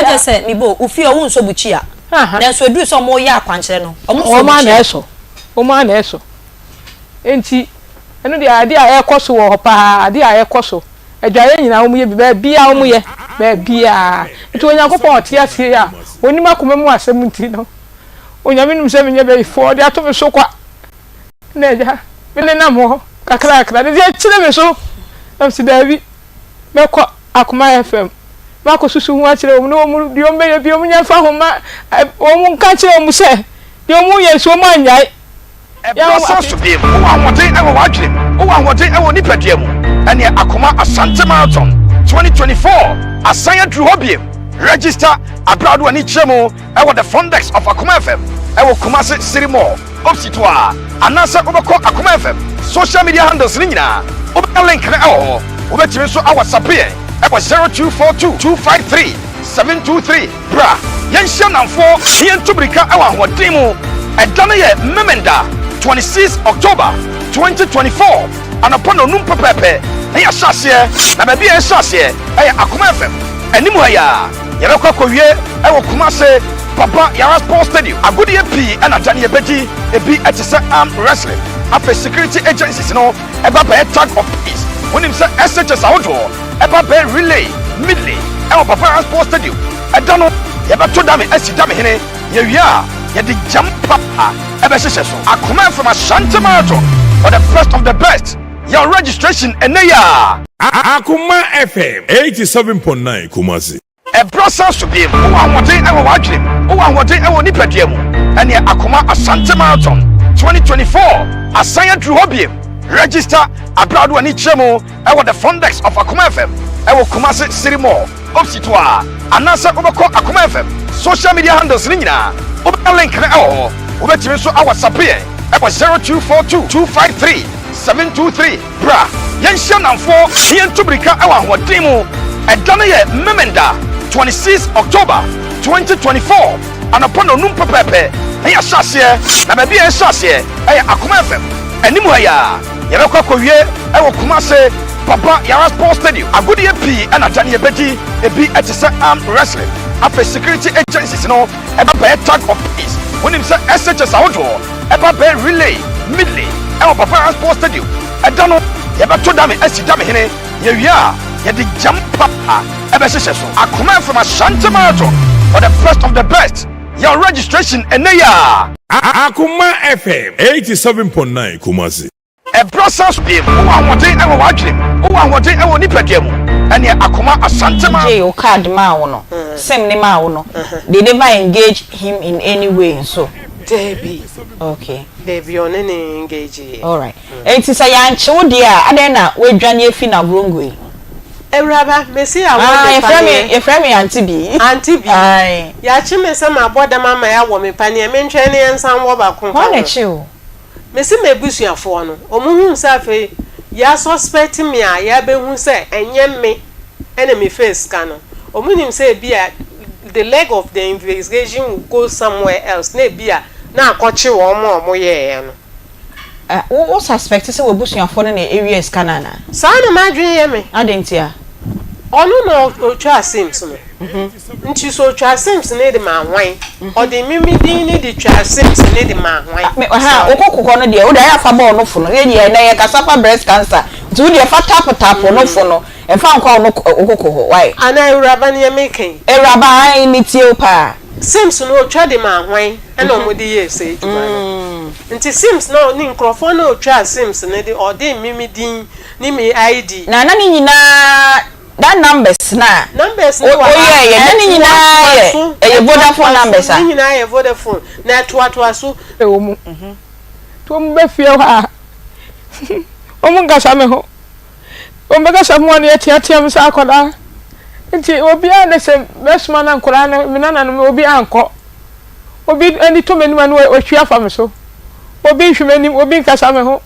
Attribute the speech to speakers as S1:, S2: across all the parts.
S1: Na kyerɛ sɛ, me bo, wo fie hɔ wonsɔ bukyia. Nanso ɛduru sɛ wɔreyɛ akwankyerɛ no, wɔsɔ
S2: Wɔn ara na
S1: bukyia.
S2: ɛsɔ. Wɔn ara na ɛsɔ. Enti, ɛno deɛ adeɛ a ɛrekɔ so wɔ hɔ paa, adeɛ a ɛrekɔ so. Adwaeɛ nyinaa wɔyɛ bi, baabiara wɔyɛ, baabiara. Nti Onyankopɔn a ɔte aseɛ yi a ɔnim akoma mu asɛm nti no, Onyame nim sɛ menyɛ bayifoɔ, ɔde ato me so kwa. Na agya, me nenam hɔ kakrakra, ne deɛ kyere me so. Na mese daabi, mɛkɔ Akoma FM, makɔsusu ho akyerɛ wɔn, na wɔn deɛ wɔn bɛyɛ bi, wɔn nyɛ mfa ho ma wɔn nka nkyerɛ wɔn sɛ deɛ wɔn yɛ nso wɔn annyae.
S3: Ɛberɛ san so bio. Wowɔ ahoɔden wɔ w'adwene mu, wowɔ ahoɔden wɔ wo nipadua mu. Ɛneɛ Akoma Asante Marathon 2024 asan aduru hɔ bio. Register aberɛ a wode w'ani kyerɛ mu wɔ the front desk of Akoma FM wɔ Kumasi City Mall opposite hɔ ara, anaasɛ wobɛkɔ Akoma FM social media handles no nyinaa, wobɛnya link no wɔ hɔ. Wobɛtumi nso a WhatsApp yɛn wɔ 0242 253 723. Bra, yɛnhyia nnamfoɔ na yɛntu mmirika wɔ ahoɔden mu. Ɛda no yɛ Memenda, 26 October, 2024, anɔpa nnɔnnum pɛpɛɛpɛ na yɛahyɛ aseɛ, na baabi a yɛhyɛ aseɛ yɛ Akoma FM anim ha yi ara. Yɛbɛkɔ akɔwie wɔ Kumase Baba Yara Sports Stadium. Agodie pii na da no yɛbɛdi, ebi te sɛ arm wrestling, afei security agencies no ba bɛyɛ tug of peace. Wonim sɛ SHS ahodoɔ Ɛba bɛyɛ relay, medley, ɛwɔ Bavaria Sports Stadium. Ɛda no, yɛbɛto dame asi dame hene. Yɛwie a, yɛde gyam pa ɛbɛhyehyɛ so. Akoma from Ashanti Marathon for the best of the best. Yɛ wo registration ɛnnɛ yi ara.
S4: Akoma FM 87.9 Kumasi.
S3: Ɛberɛ san so bio. Wowɔ ahoɔden wɔ w'adwene mu, wowɔ ahoɔden wɔ wo nipadua mu. Ɛneɛ Akoma Asante Marathon 2024 asan aduru hɔ bio. Register aberɛ a wode w'ani kyerɛ mu wɔ the front desk of Akoma FM wɔ Kumasi City Mall opposite hɔ ara, anaasɛ wobɛkɔ Akoma FM social media handles no nyinaa, wobɛnya link no wɔ hɔ. Wobɛtumi nso a WhatsApp yɛn wɔ 0242 253 723. Bra, yɛnhyia nnamfoɔ na yɛntu mmirika wɔ ahoɔden mu. Ɛda no yɛ Memenda, 26 October, 2024, anɔpa nnɔnnum pɛpɛɛpɛ na yɛahyɛ aseɛ, na baabi a yɛhyɛ aseɛ yɛ Akoma FM anim ha yi ara. Yɛbɛkɔ akɔwie wɔ Kumase Baba Yara Sports Stadium. Agodie pii na da no yɛbɛdi, ebi te sɛ arm wrestling, afei security agencies no ba bɛyɛ tug of peace. Wonim sɛ SHS ahodoɔ ba bɛyɛ relay, medley wɔ Baba Yara Sports Stadium. Ɛda no, yɛbɛto dame asi dame hene. Yɛwie a, yɛde gyam pa bɛhyehyɛ so. Akoma from Ashanti Marathon for the best of the best. Yɛ wo registration ɛnnɛ yi ara.
S4: Akoma FM 87.9 Kumasi.
S3: Ɛberɛ san so bio. Wowɔ ahoɔden wɔ w'adwene mu, wowɔ ahoɔden wɔ wo nipadua mu. Ɛneɛ Akoma Asante ma.
S5: Gyee wo card maa wo no, sim ne maa wo no, they never engage him in any way nso?
S6: Dabi.
S5: Okay.
S6: Dabi, ɔne ne engage yɛ.
S5: Alright. Enti sɛ yɛankye wo deɛ a, adɛn na woadwane afi Navrongo yi?
S6: Awuraba, mese yɛawɔ
S5: Ah,
S6: me
S5: yɛfrɛ me,
S6: paneɛ.
S5: yɛfrɛ me Auntie Bi.
S6: Auntie Bi,
S5: Ae.
S6: yɛakye me sɛ mabɔ dam ama yɛawɔ me paneɛ, mentwɛn na yɛnsan nwɔ baako nka
S5: Hwan na
S6: ho.
S5: ɛkyee wo?
S6: Mese m'abusuafoɔ no, wɔn huu sɛ afei yɛasuspect me a yɛabɛhu sɛ ɛnyɛ me na mefaa sika no, wɔn nim sɛ ebia the leg of the investigation will go somewhere else na ebia na akɔkye wɔn a wɔyɛeɛ no.
S5: Ah, wo wo suspect sɛ w'abusuafoɔ no na ɛwiaa sika no anaa?
S6: Saa na m'adwene yɛ me.
S5: Adɛn ntia?
S6: Ɔno na ɔtwaa Sims no. Nti sɛ ɔtwaa Sims no de maa hwan? Ɔde me me din no de twaa Sims no de maa hwan?
S5: Me, aha, wo koko hɔ no deɛ, wo deɛ ayɛ a fa bɔ wo nofo no. Yɛ deɛ, ɛnɛ yɛkasa fa breast cancer, nti wo deɛ fa tap tap wo nofo no, ɛmfa nkɔ wo no wo koko hɔ, why?
S6: Anaa awuraba nea meka yi?
S5: Awuraba, ae, metie wo paa.
S6: Sims no ɔtwa de maa hwan ɛna ɔmo de yɛɛ saa adwuma no? Nti Sims no ne nkorɔfoɔ no a ɔtwaa Sims no de ɔde me me din ne me ID.
S5: Na na ne nyinaa that numbers no a
S6: Numbers no wɔ ha,
S5: woyɛɛyɛ na ne nyinaa
S6: ɛtoatoa
S5: yɛ
S6: so,
S5: ɛyɛ Vodafone
S6: ɛtoatoa so,
S5: numbers a?
S6: ne nyinaa yɛ Vodafone, na ɛtoatoa so.
S2: Wɔ mu. Nti wɔn bɛ fie hɔ a, wɔn nkasa me ho. Wɔn bɛkasa me ho a na yɛteatea me sɛ akwadaa. Nti obiara ne sɛ mɛsoma na nkwadaa no, me nananom obiara ankɔ. Obi ani tɔ m'anim a na wahwie afa me so. Obi nhwɛ m'anim, obi nkasa me ho.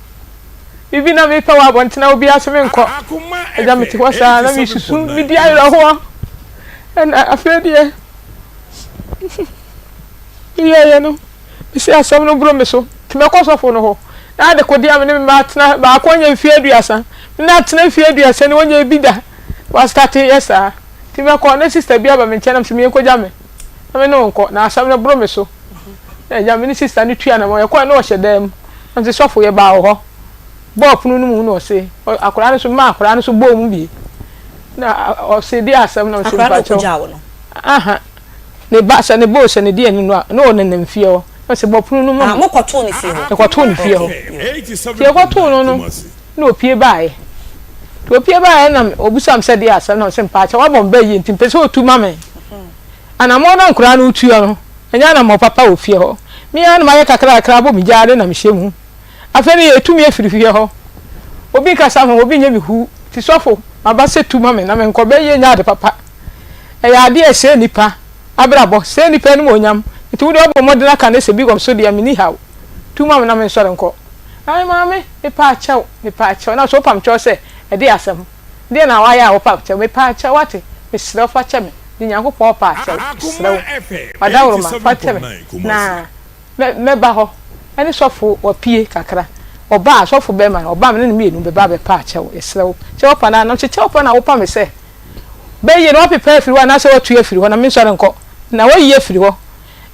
S2: Biribi na mepɛ wɔ abɔnten a obiara se menkɔ. Agya mete hɔ saa na mesusu, medi awerɛhoɔ. Ɛna afei deɛ meyɛeɛ no, mese asɛm no boro me so, nti mɛkɔ sɔfo no hɔ. Na adekodeɛ a me ne me mma atena, baako anya mfeɛ 30, me ne no atena mfeɛ 30 ni, ɔnyɛɛ bi da. Wastate yɛ saa. Nti mɛkɔ na sista bi aba me nkyɛn na mese menkɔgya me na me ne wo nkɔ na asɛm no boro me so. Na agya me ne sista no tuu anamɔn yɛkɔe na ɔhyɛ dan mu. Na mese sɔfo yɛbaa wo hɔ bɔɔ pono no mu na ɔse akwadaa no so memaa akwadaa no so bɔɔ mu bi na ɔse deɛ asɛm na mese
S1: Akwadaa no
S2: mpakyɛw
S1: ɔkɔgyaa wo no?
S2: aha ne ba sɛ ne ba o sɛ ne deɛ no a na ɔnenam fie hɔ na mese bɔ pono no mu
S1: Ah, mokɔtoo no fie hɔ?
S2: Yɛkɔtoo no fie hɔ.
S1: Okay.
S2: Nti yɛkɔtoo no no na opie baeɛ. Nti opie baeɛ na ɔbisaa me sɛ deɛ asɛm na mese mpaakyɛw wabɔ me ba yie nti mepɛ sɛ ɔtu ma me. Anammɔn na nkoraa no retuo no, ɛnyɛ anammɔn papa wɔ fie hɔ. Me ara na mayɛ kakrakra abɔ me gyaade na mehyɛ mu. Afei no yɛretu me afiri fie hɔ. Obi nkasa me ho, obi nyɛ me huu. Nti sɔfo, maba sɛ tu ma me na menkɔ. Bɛyɛ nyɛ ade papa. Ɛyɛ adeɛ a ɛsɛe nnipa abrabɔ, sɛe nnipa animuonyam. Nti wo deɛ woabɔ mmɔden aka no sɛ bi wɔ me so deɛ, menni haw. Tu ma me na mensɔre nkɔ. Ae maame, mepaakyɛw, mepaakyɛw. Na so wopam kyɛw sɛ ɛdeɛ asɛm? Deɛn na wayɛ a wopam kyɛw? Mepaakyɛw, wate? Mesrɛ wo fa kyɛ me. De Nyankopɔn paakyɛw, mesrɛ wo. W'adaworoma, fa kyɛ me. Na mɛ, mɛba hɔ. Ɛne sɔfo, wapue kakra. Ɔba a, sɔfo bɛrima no, ɔba a, me ne no mmienu bɛba abɛpa akyɛw. Yɛsrɛ wo. Kyɛw pa no ara. Na ɔse, kyɛw pa na wopa me sɛ bɛyɛ no, woapepa afiri hɔ anaasɛ woatu afiri hɔ na mensɔre nkɔ? Na woayi afiri hɔ.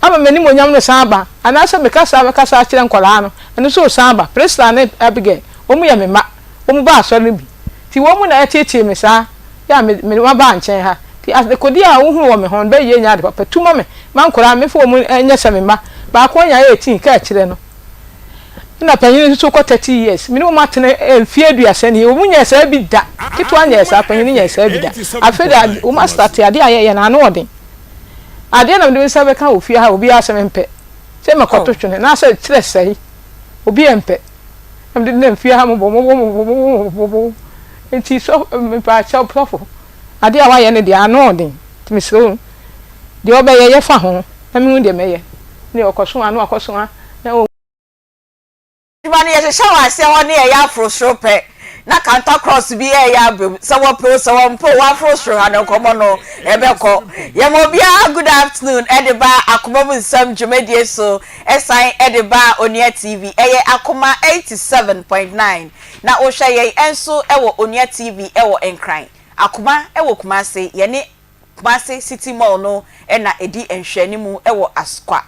S2: Ama m'animuonyam no resan aba, anaasɛ mekasa a mɛkasa akyerɛ nkwadaa no, ɛno nso resan aba. Priscilla ne Abigail, wɔn yɛ me mma. Wɔn ba asɔre no bi. Nti wɔn na ɛteetee me saa, yɛ a me, mede wɔn aba nkyɛn ha. Nti adekodeɛ a wohunu wɔ me ho no, bɛyɛ nyɛ ade papa. Tu ma me, ma nkwadaa no, memfa wɔn nyɛ sɛ me mma. Baako anya 18, ka akyire no. Ɛna panyin no nso kɔ 30 years. Me ne wɔn atena mfeɛ aduasa nie, wɔn nyɛɛ saa bi da. Ketewa nyɛɛ saa, panyin no nyɛɛ saa bi da. Afei de, wɔn astate, adeɛ a yɛyɛ no, ano ɔden. Adeɛ na mede me nsa bɛka wɔ fie ha a obiara sɛ mempɛ sɛ mɛkɔto twene na sɛ kyerɛ sɛe obiara mpɛ na mede nam fie ha mobɔ mobɔ mobɔ mobɔ mobɔ nti sɔ mepaakyɛw sɔfo adeɛ a wayɛ no deɛ ano ɔden nti mesrɛ wo deɛ ɔbɛyɛ yɛ fa ho na mehu deɛ mɛyɛ ne ɔkɔso a na wakɔso a na
S5: Adwuma no yɛhyehyɛ wɔ aseɛ hɔ ne yɛyɛ aforo soro pɛ na kanta cross bi ɛreyɛ aba mu sɛ wɔpɛ o sɛ wɔmpɛ o wɔaforo soro ha no nkɔmmɔ no ɛbɛkɔ. Yɛma obiara good afternoon ɛde ba Akoma mu nsɛm dwumadie so ɛsan ɛde ba Onua TV ɛyɛ Akoma 87.9 na wohwɛ yɛn ɛnso ɛwɔ Onua TV ɛwɔ Nkran Akoma ɛwɔ Kumase yɛne Kumasi City Mall no na ɛdi nhwɛanimu wɔ Asokwa.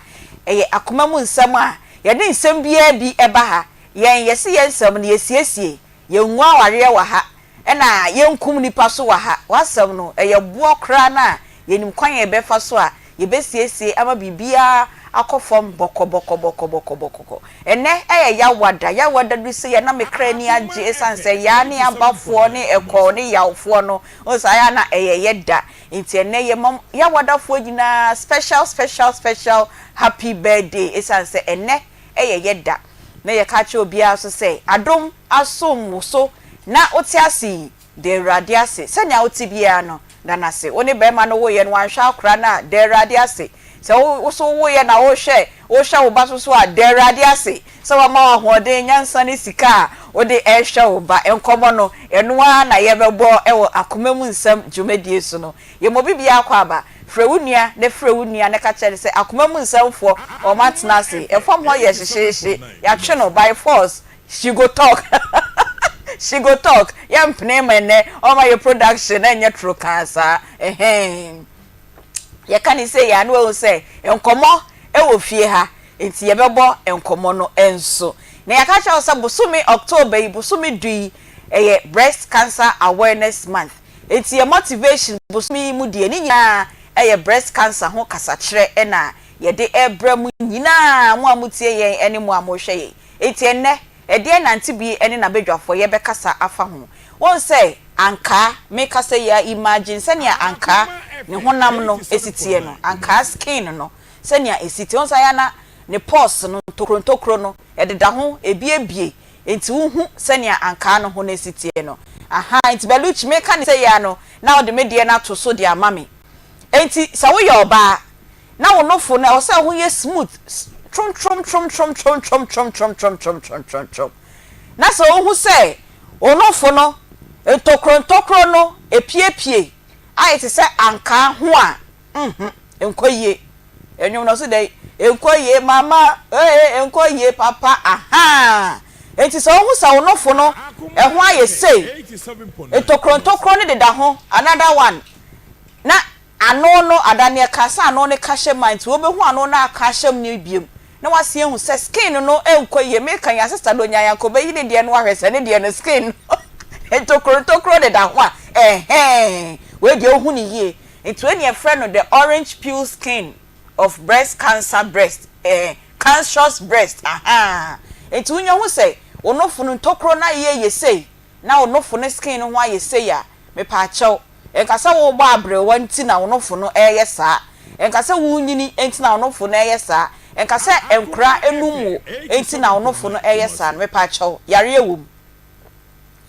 S5: Ɛyɛ akoma mu nsɛm a yɛde nsɛm biara bi ba ha. Yɛn yɛse yɛn nsɛm no yɛsiesie, yɛngu awareɛ wɔ ha ɛna yɛnkum nnipa so wɔ ha. W'asɛm no ɛyɛ boɔ koraa no a yɛnim kwan a yɛbɛfa so a yɛbɛsiesie ama biribiara akɔ fam bɔkɔbɔkɔbɔkɔbɔkɔbɔkɔ. Ɛnnɛ ɛyɛ Yawada, Yawada du sei a na me kra ani agye ɛsiane sɛ Yaa ne Abafoɔ ne Ɛkɔɔ ne Yawfoɔ no Wohu saa yɛ a na ɛyɛ yɛ da nti ɛnnɛ yɛ ma yawadafoɔ nyinaa special special special happy birthday ɛsiane sɛ ɛnnɛ ɛyɛ yɛ da na yɛka kyerɛ obiara nso sɛ adom asom wo so na wote ase yi da Awurade ase sɛnea wote biara no da no ase wo ne barima no woeɛ no wanhwɛ akora no a da Awurade ase Sɛ wo nso woyɛ na wohwɛ wohwɛ wo ba so so a, da Awurade ase sɛ wama wo ahoɔden, nyansa ne sika a wode rehwɛ wo ba. Nkɔmmɔ no, ɛno ara na yɛbɛbɔ wɔ Akoma Mu Nsɛm dwumadie so no. Yɛma obi biara kɔ aba. Frɛ wo nua na frɛ wo nua na ka kyerɛ no sɛ Akoma Mu Nsɛmfoɔ wɔatena ase. Ɛfam hɔ yɛ hyehyeehye. Yɛatwe no by force. She go talk She go talk. Yɛmpene ma ɛnnɛ ɔmma yɛ production nyɛ toro kaa saa. Ɛhɛn. Yɛka no sei a na wahu sɛ nkɔmmɔ wɔ fie ha, nti yɛbɛbɔ nkɔmmɔ no nso. Na yɛaka akyerɛ wo sɛ bosome October yi, bosome du yi, ɛyɛ Breast Cancer Awareness Month. Nti yɛ motivation bosome yi mu deɛ, ne nyinaa yɛ breast cancer ho kasakyerɛ na yɛde rebrɛ mo nyinaa, mo a motie yɛn ne mo a mohwɛ yɛn. Nti ɛnnɛ, ɛdeɛn na Auntie ne n'abadwafoɔ yɛbɛkasa afa ho? Wohu sɛ Ankaa, me kasa yi a imagine sɛnea ankaa ne honam no si teɛ no, ankaa skin no sɛnea ɛsi teɛ, wohu sɛ ayɛ a na ne pores no ntokuro ntokuro no ɛdeda ho ɛbiebie nti wohu sɛnea ankaa no ho no si teɛ no, ahaa nti Baluchi meka no sei ara no na wode me deɛ no ato so de ama me, nti sɛ woyɛ ɔbaa na wo nofo no ɛwɔ sɛ ɛho yɛ smooth tromtromtromtromtromtromtromtromtromtromtromtrom na sɛ wohu sɛ Wo nofo no, ntokuro ntokuro no epiepie ayɛ te sɛ ankaa ho a, nhmm, nkɔ yie. Nnwom no ɔse dɛn? Nkɔ yie mama ee, nkɔ yie papa, ahaa. Enti sɛ wohu sɛ wo nofo no ɛho ayɛ sei, ntokuro ntokuro no deda ho, another one. Na ano no ada no yɛkaa sɛ ano no ka hyɛ mu a nti wobɛhu ano no aka ahyɛ mu no biom na wasan ahu sɛ skin no nkɔ yie. Meka yi a sister no ɔnyaeɛ anka ɔbɛyi ne deɛ no ahwɛ sɛ ne deɛ no skin no ntokuro ntokuro deda ho a ɛhɛn wei deɛ wohu no yie. Nti wei na yɛfrɛ no the orange peel skin of breast cancer breast eh cancerous breast ahaa. Nti wonya hu sɛ wo nofo no ntokuro no ayeyɛ sei na wo nofo no skin no ho ayɛ sei a mepaakyɛw Ɛnka sɛ worebɔ aberewa nti na wo nofo no reyɛ saa. Ɛnka sɛ worenyini nti na wo nofo no reyɛ saa. Ɛnka sɛ nkora num wo nti na wo nofo no reyɛ saa no. Mepakyɛw, yareɛ wom.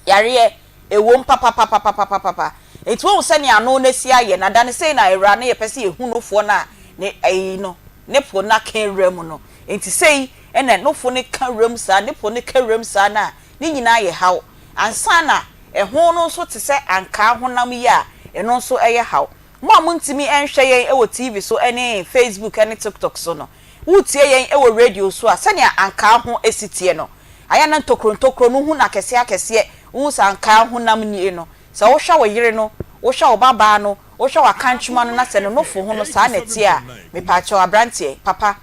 S5: Yareɛ, ɛwom papapapapapapa. Nti woahu sɛnea ano no asi ayɛ no? Ada no sei na awuraa no yɛpɛ sɛ yɛhu nofoɔ no a ne ayi no, nipple no aka awura mu no. Nti sei na nofo no ka wura mu saa, nipple no ka wura mu saa no a, ne nyinaa yɛ haw. Ansa na Ɛho no nso te sɛ ankaa honam yi a ɛno nso yɛ haw. Mo a montumi nhwɛ yɛn wɔ TV so ne Facebook ne TikTok so no, woretie yɛn wɔ radio so a, sɛnea ankaa ho si teɛ no, ayɛ a na ntokuro ntokuro no, wohu no akɛseɛ akɛseɛ, wohu sɛ ankaa honam nie no. Sɛ wohwɛ wo yere no, wohwɛ wo babaa no, wohwɛ w'akantwoma no na sɛ ne nofo ho no saa na ɛteɛ a, mepaakyɛw aberanteɛ, papa,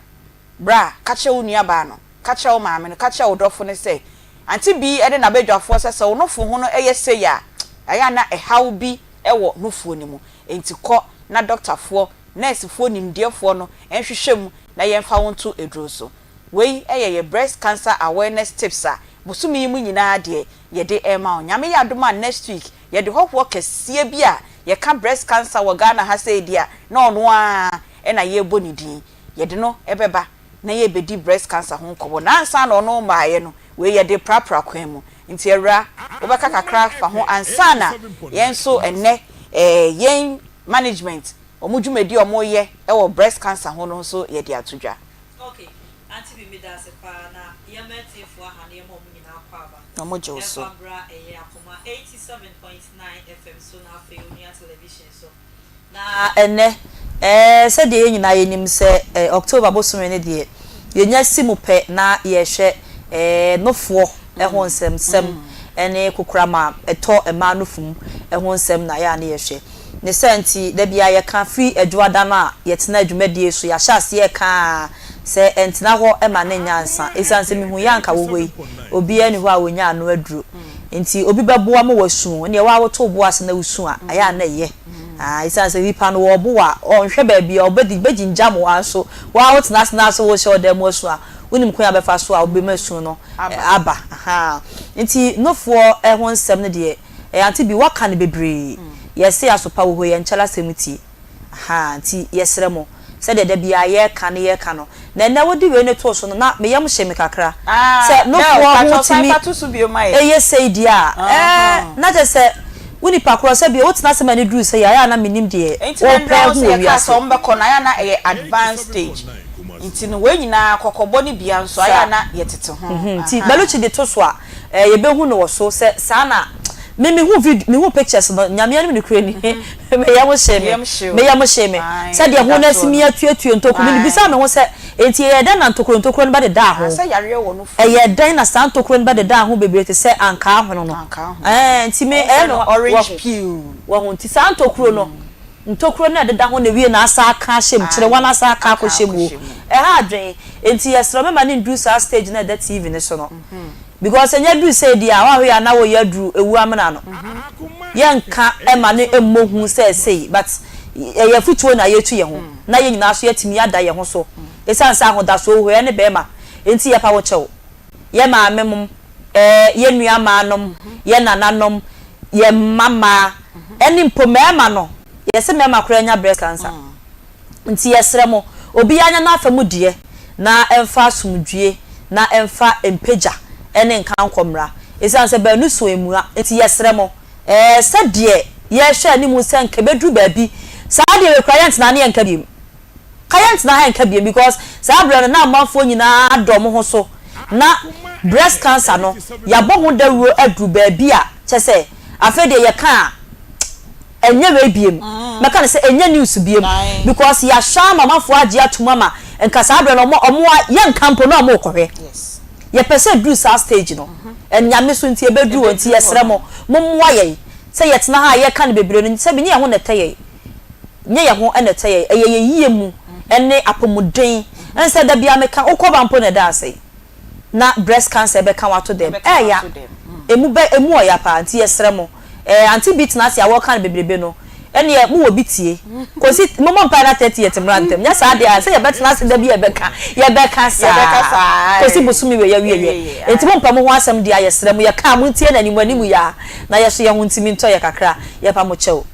S5: bra, ka kyerɛ wo nuabaa no, ka kyerɛ wo maame no, ka kyerɛ wo dɔfo no sɛ, Auntie Bee ne n'abadwafoɔ sɛ sɛ wo nofo ho no yɛ sei a, ɛyɛ a na ɛhaw bi wɔ nofoɔ no mu. Enti kɔ na dɔktafoɔ, nɛɛsefoɔ nimdeɛfoɔ no nhwehwɛ mu na yɛmfa wo nto aduro so. Wei yɛ yɛ breast cancer awareness tips a bosome yi mu nyinaa deɛ yɛde rema wo. Nyame yɛ adom a next week yɛde hɔhoɔ kɛseɛ bi a yɛka breast cancer wɔ Ghana ha sei deɛ a na ɔno ara na yɛrebɔ ne din. Yɛde no bɛba na yɛrebɛdi breast cancer ho nkɔmmɔ. Na ansa na ɔno mmaeɛ no, wei yɛde reprapra kwan mu. Nti Awura, wobɛka kakra afa ho ansa na yɛn nso ɛnnɛ eh, yɛn management, wɔn dwumadi a wɔreyɛ wɔ breast cancer ho no nso yɛde ato dwa.
S1: Ok, Auntie Bi meda ase paa na yɛma atiefoɔ aha no yɛma wɔn nyinaa akwaaba
S5: Na wɔgye wo so.
S1: ɛmfa mbra ɛyɛ Akoma 87.9 FM so na afei Onua Television so. Na ɛnnɛ, ɛɛ, sɛdeɛ yɛn nyinaa yɛnim sɛ, ɛɛ, October bosome no deɛ, yɛnya si mu pɛ na yɛrehwɛ, ɛɛ, nofoɔ ho nsɛmnsɛm ne kokoram a ɛtɔ mmaa nofo mu ho nsɛm na ɛyɛ a na yɛhwɛ. Ne saa nti, da biara yɛka firi Adwoada no a yɛtena dwumadie so, yɛahyɛ aseɛ reka ara sɛ ɛntena hɔ ma no nyɛ ansa. Ɛsiane sɛ mehu yɛ a anka wɔ hɔ yi, obiara nni hɔ a ɔnya ano aduro. Nti obi bɛboa ma wasu, ɛnneɛ wo ara woto wo bo ase na wosu a, ɛyɛ a na ɛyɛ. Aah esiane sɛ nipa no wɔbo wo a, ɔnhwɛ baabi a ɔbɛdi, bɛgyingyam wo ara nso. Wo ara wotena ase na sɛ wohyɛ ɔdan mu asu a, wonim kwan a wobɛfa so a wobɛma su no aba. Ahaa. Nti nofoɔ ho nsɛm no deɛ, ɛyɛ ante bi, woaka no bebree. Yɛse asopa wɔ hɔ yi, ɛnkyɛre asɛm tie. Ahaa, nti yɛsrɛ mo, sɛdeɛ da biara yɛreka ne yɛreka no, na ɛnnɛ wode wei no too so no, na me yam hye me kakra,
S5: Ah,
S1: sɛ
S5: Bell,
S1: nofoɔ ho
S5: pakyɛw san
S1: tumi
S5: fa to so bio ma yɛn.
S1: yɛ sei deɛ a, ɛɛ, na kyerɛ sɛ wo nipa korɔ, sɛ bio wotena ase ma no duru sei a, ɛyɛ a na mennim deɛ
S5: Nti na
S1: worepɛ
S5: ndra wo
S1: ahu
S5: sɛ
S1: wɔ
S5: yɛkaa
S1: wiase.
S5: sɛ wɔbɛkɔ no, ayɛ a na ɛyɛ advanced stage. Nti no wei nyinaa kɔkɔbɔ no bia nso ayɛ a
S1: Saa.
S5: na yɛtete ho.
S1: Nti
S5: Ahaa.
S1: Baluchi de to so a, eh, yɛbɛhu no wɔ so sɛ saa na me mehu vid mehu pictures no Nyame anim nokorɛ ni me yam hyee me
S5: Yam hye wo.
S1: me yam hyee me
S5: Ae,
S1: sɛdeɛ ho
S5: ɛda
S1: no
S5: soɔ
S1: asi me
S5: no.
S1: atuatue ntokuro me bisaa
S5: Ae.
S1: me ho sɛ enti ɛyɛ dɛn na ntokuro ntokuro no bɛdedaa ho
S5: Ah, sɛ yareɛ wɔ no fo.
S1: ɛyɛ dɛn na saa ntokuro no bɛdedaa ho bebree te sɛ ankaa hono no
S5: Ankaa ho.
S1: ɛɛ nti me
S5: Wɔfrɛ
S1: ɛyɛ me
S5: no
S1: wa
S5: orange
S1: wahu
S5: peel.
S1: wahu nti saa ntokuro no Ntokuro no a ɛdeda ho na ewie na asan aka ahyɛ mu, kyerewa no asan aka
S5: Ae, aka
S1: akɔhyɛ mu o.
S5: akɔhyɛ mu.
S1: Ɛha adwene. Enti yɛsrɛ wo mɛma no nduru saa stage no a ɛda TV no so no. Because ɛnya duru sei deɛ a, woanhwɛ yie a na woyɛ aduru ewu amena no. Yɛnka mma no mmɔ hu sɛ sei but ɛyɛ afutuo na yɛretu yɛn ho na yɛn nyinaa nso yɛatumi ada yɛn ho so. Ɛsiane sɛ ahodasoɔ wɔ hɔ, yɛne bɛrima nti yɛpa wo kyɛw. Yɛn maame mom, ɛɛ yɛn nua maa nom, yɛn nana nom, yɛn mma mmaa, ɛne mpo mmarima no, yɛse mmarima koraa nya breast cancer. Nti yɛsrɛ mo, obiara nya n'afa mu deɛ na ɛmfa asomdwie na ɛmfa mpagya ɛne nkankɔ mmra. Ɛsiane sɛ baanu so mmua nti yɛsrɛ mo, ɛɛ sɛdeɛ yɛrehwɛ anim sɛ nka ɛbɛduru baabi, saa deɛ wei koraa yɛntena ne yɛnka biom. Ka yɛntena ha nka biom because saa berɛ no na amanfoɔ nyinaa adɔ ɔmo ho so na breast cancer no yɛabɔ ho dawuro aduru baabi a kyɛsɛ afei deɛ yɛka a ɛnyɛ wei biom mɛka no sɛ ɛnyɛ news biom because yɛahwɛ ama amanfoɔ agye atom ama nka saa berɛ no ɔmo ɔmo a yɛnka mpo na ɔmo rekɔhwɛ yɛpɛ sɛ ɛduru saa stage no and Nyame so nti ɛbɛduru hɔ nti yɛsrɛ mo mommoa yɛn sɛ yɛtena ha a yɛka no bebree no sɛbi nyɛ yɛn ho na ɛtɛ yɛn. Nyɛ yɛn ho na ɛtɛ yɛn, ɛyɛ yɛn yie mu ne apɔmuden. Ɛne sɛ da biara meka, wokɔ ba mpo na ɛda ase na breast cancer bɛka wo ato dɛm. Ɛɛya, ɛmu bɛ, ɛmu ɔya paa, nti yɛsrɛ mo. Ɛɛ auntie bi tena ase a wɔka no bebrebe no, ɛneɛ mowɔ bi tie. Kɔsi, mommɔ mpaeɛ na 30th mmra ntɛm, nyɛ saa deɛ a, sɛ yɛbɛtena ase da bi a yɛbɛka, yɛbɛka saa kɔsi bosome wei awieɛ. Nti mompɛ mo ho asɛm deɛ a, yɛsrɛ mo, yɛka a montie no animu animu yi ara, na yɛso yɛn ho ntumi ntɔ yɛ kakra, yɛpa mo kyɛw.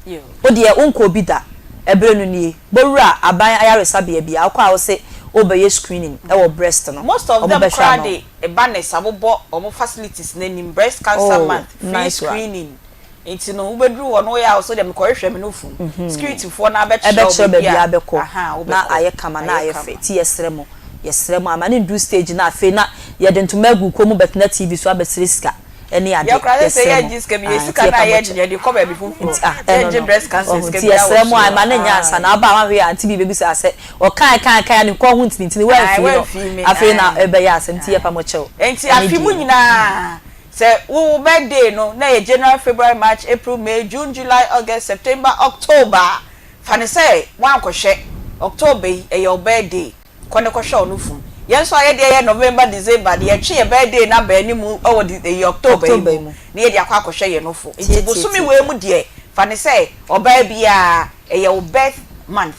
S1: Wo deɛ wonkɔɔ bi da, ɛberɛ no nie, bɔwura aban ayaresabea bi a, wokɔ a wose worebɛyɛ screening wɔ breast no,
S5: Most of
S1: wɔn
S5: them
S1: bɛhwɛ
S5: koraa
S1: ama wo.
S5: de banners abobɔ wɔn facilities no anim, breast cancer
S1: Oh,
S5: month, free
S1: nice one.
S5: screening, nti no wobɛduru hɔ no woyɛ a wose deɛ mekɔhwehwɛ me nufu mu, security foɔ no ara bɛkyerɛ wo
S1: Ɛbɛkyerɛ
S5: baabi
S1: baabi
S5: a
S1: a bɛkɔ
S5: ahaa
S1: na
S5: wobɛkɔ,
S1: ayɛ kama na
S5: ayɛ
S1: ayɛ
S5: kama.
S1: fɛ, nti yɛsrɛ mo, yɛsrɛ mo ama no nduru stage no a afei na yɛde ntoma agu kɔn mu bɛtena TV so abɛsrɛ sika. ne ade,
S5: Yɛ koraa sɛ sɛ
S1: yɛsrɛ mo,
S5: yɛngye sika bi, yɛ
S1: ah, nti
S5: sika no a
S1: yɛpa mo
S5: yɛgye
S1: kyɛ.
S5: no yɛde kɔ baabi foforɔ,
S1: Nti ah, ɛno
S5: yɛngye
S1: no,
S5: breast cancer
S1: wahu,
S5: sika
S1: nti
S5: biara wɔ
S1: yɛsrɛ mo
S5: soro
S1: a, ɛma no nyɛ
S5: aah.
S1: ansa na aba a wahwɛ a, nti bi bɛbisa sɛ, ɔkae kae kae a ne kɔn ho ntinintini,
S5: Ae,
S1: woamfii no,
S5: woamfii me,
S1: afei na
S5: ae,
S1: ɛbɛyɛ asɛm, nti
S5: ae.
S1: yɛpa mo kyɛw,
S5: Nti
S1: ɛne
S5: afe
S1: deɛ
S5: mu
S1: yi.
S5: nyinaa, sɛ wo wo birthday no na ɛyɛ January, February, March, April, May, June, July, August, September, October a, fa no sɛ woankɔhwɛ, October yi ɛyɛ wo birthday. Kɔ ne kɔhwɛ ɔno funu. Yɛn nso a yɛdeɛ yɛ November December deɛ yɛtwe yɛ birthday no aba anim wɔ de ɛyi October yi
S1: October yi
S5: mu
S1: mu.
S5: na yɛde akɔ akɔhwɛ yɛn nofo. Nti
S1: Tie tie
S5: bosome
S1: tie.
S5: wei mu deɛ fa no sɛ ɔbaa biara ɛyɛ wo birth month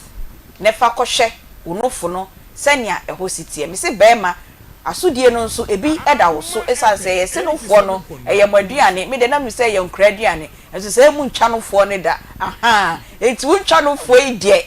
S5: na fa kɔhwɛ wo nofo no sɛnea ɛhɔ si teɛ. Mese barima asodie no nso ebi da wo so ɛsiane sɛ yɛse nofoɔ no ɛyɛ mo aduane, me deɛ na menim sɛ ɛyɛ nkora aduane nso sɛ emu ntwa nofoɔ no da ahaa nti wontwa nofoɔ yi deɛ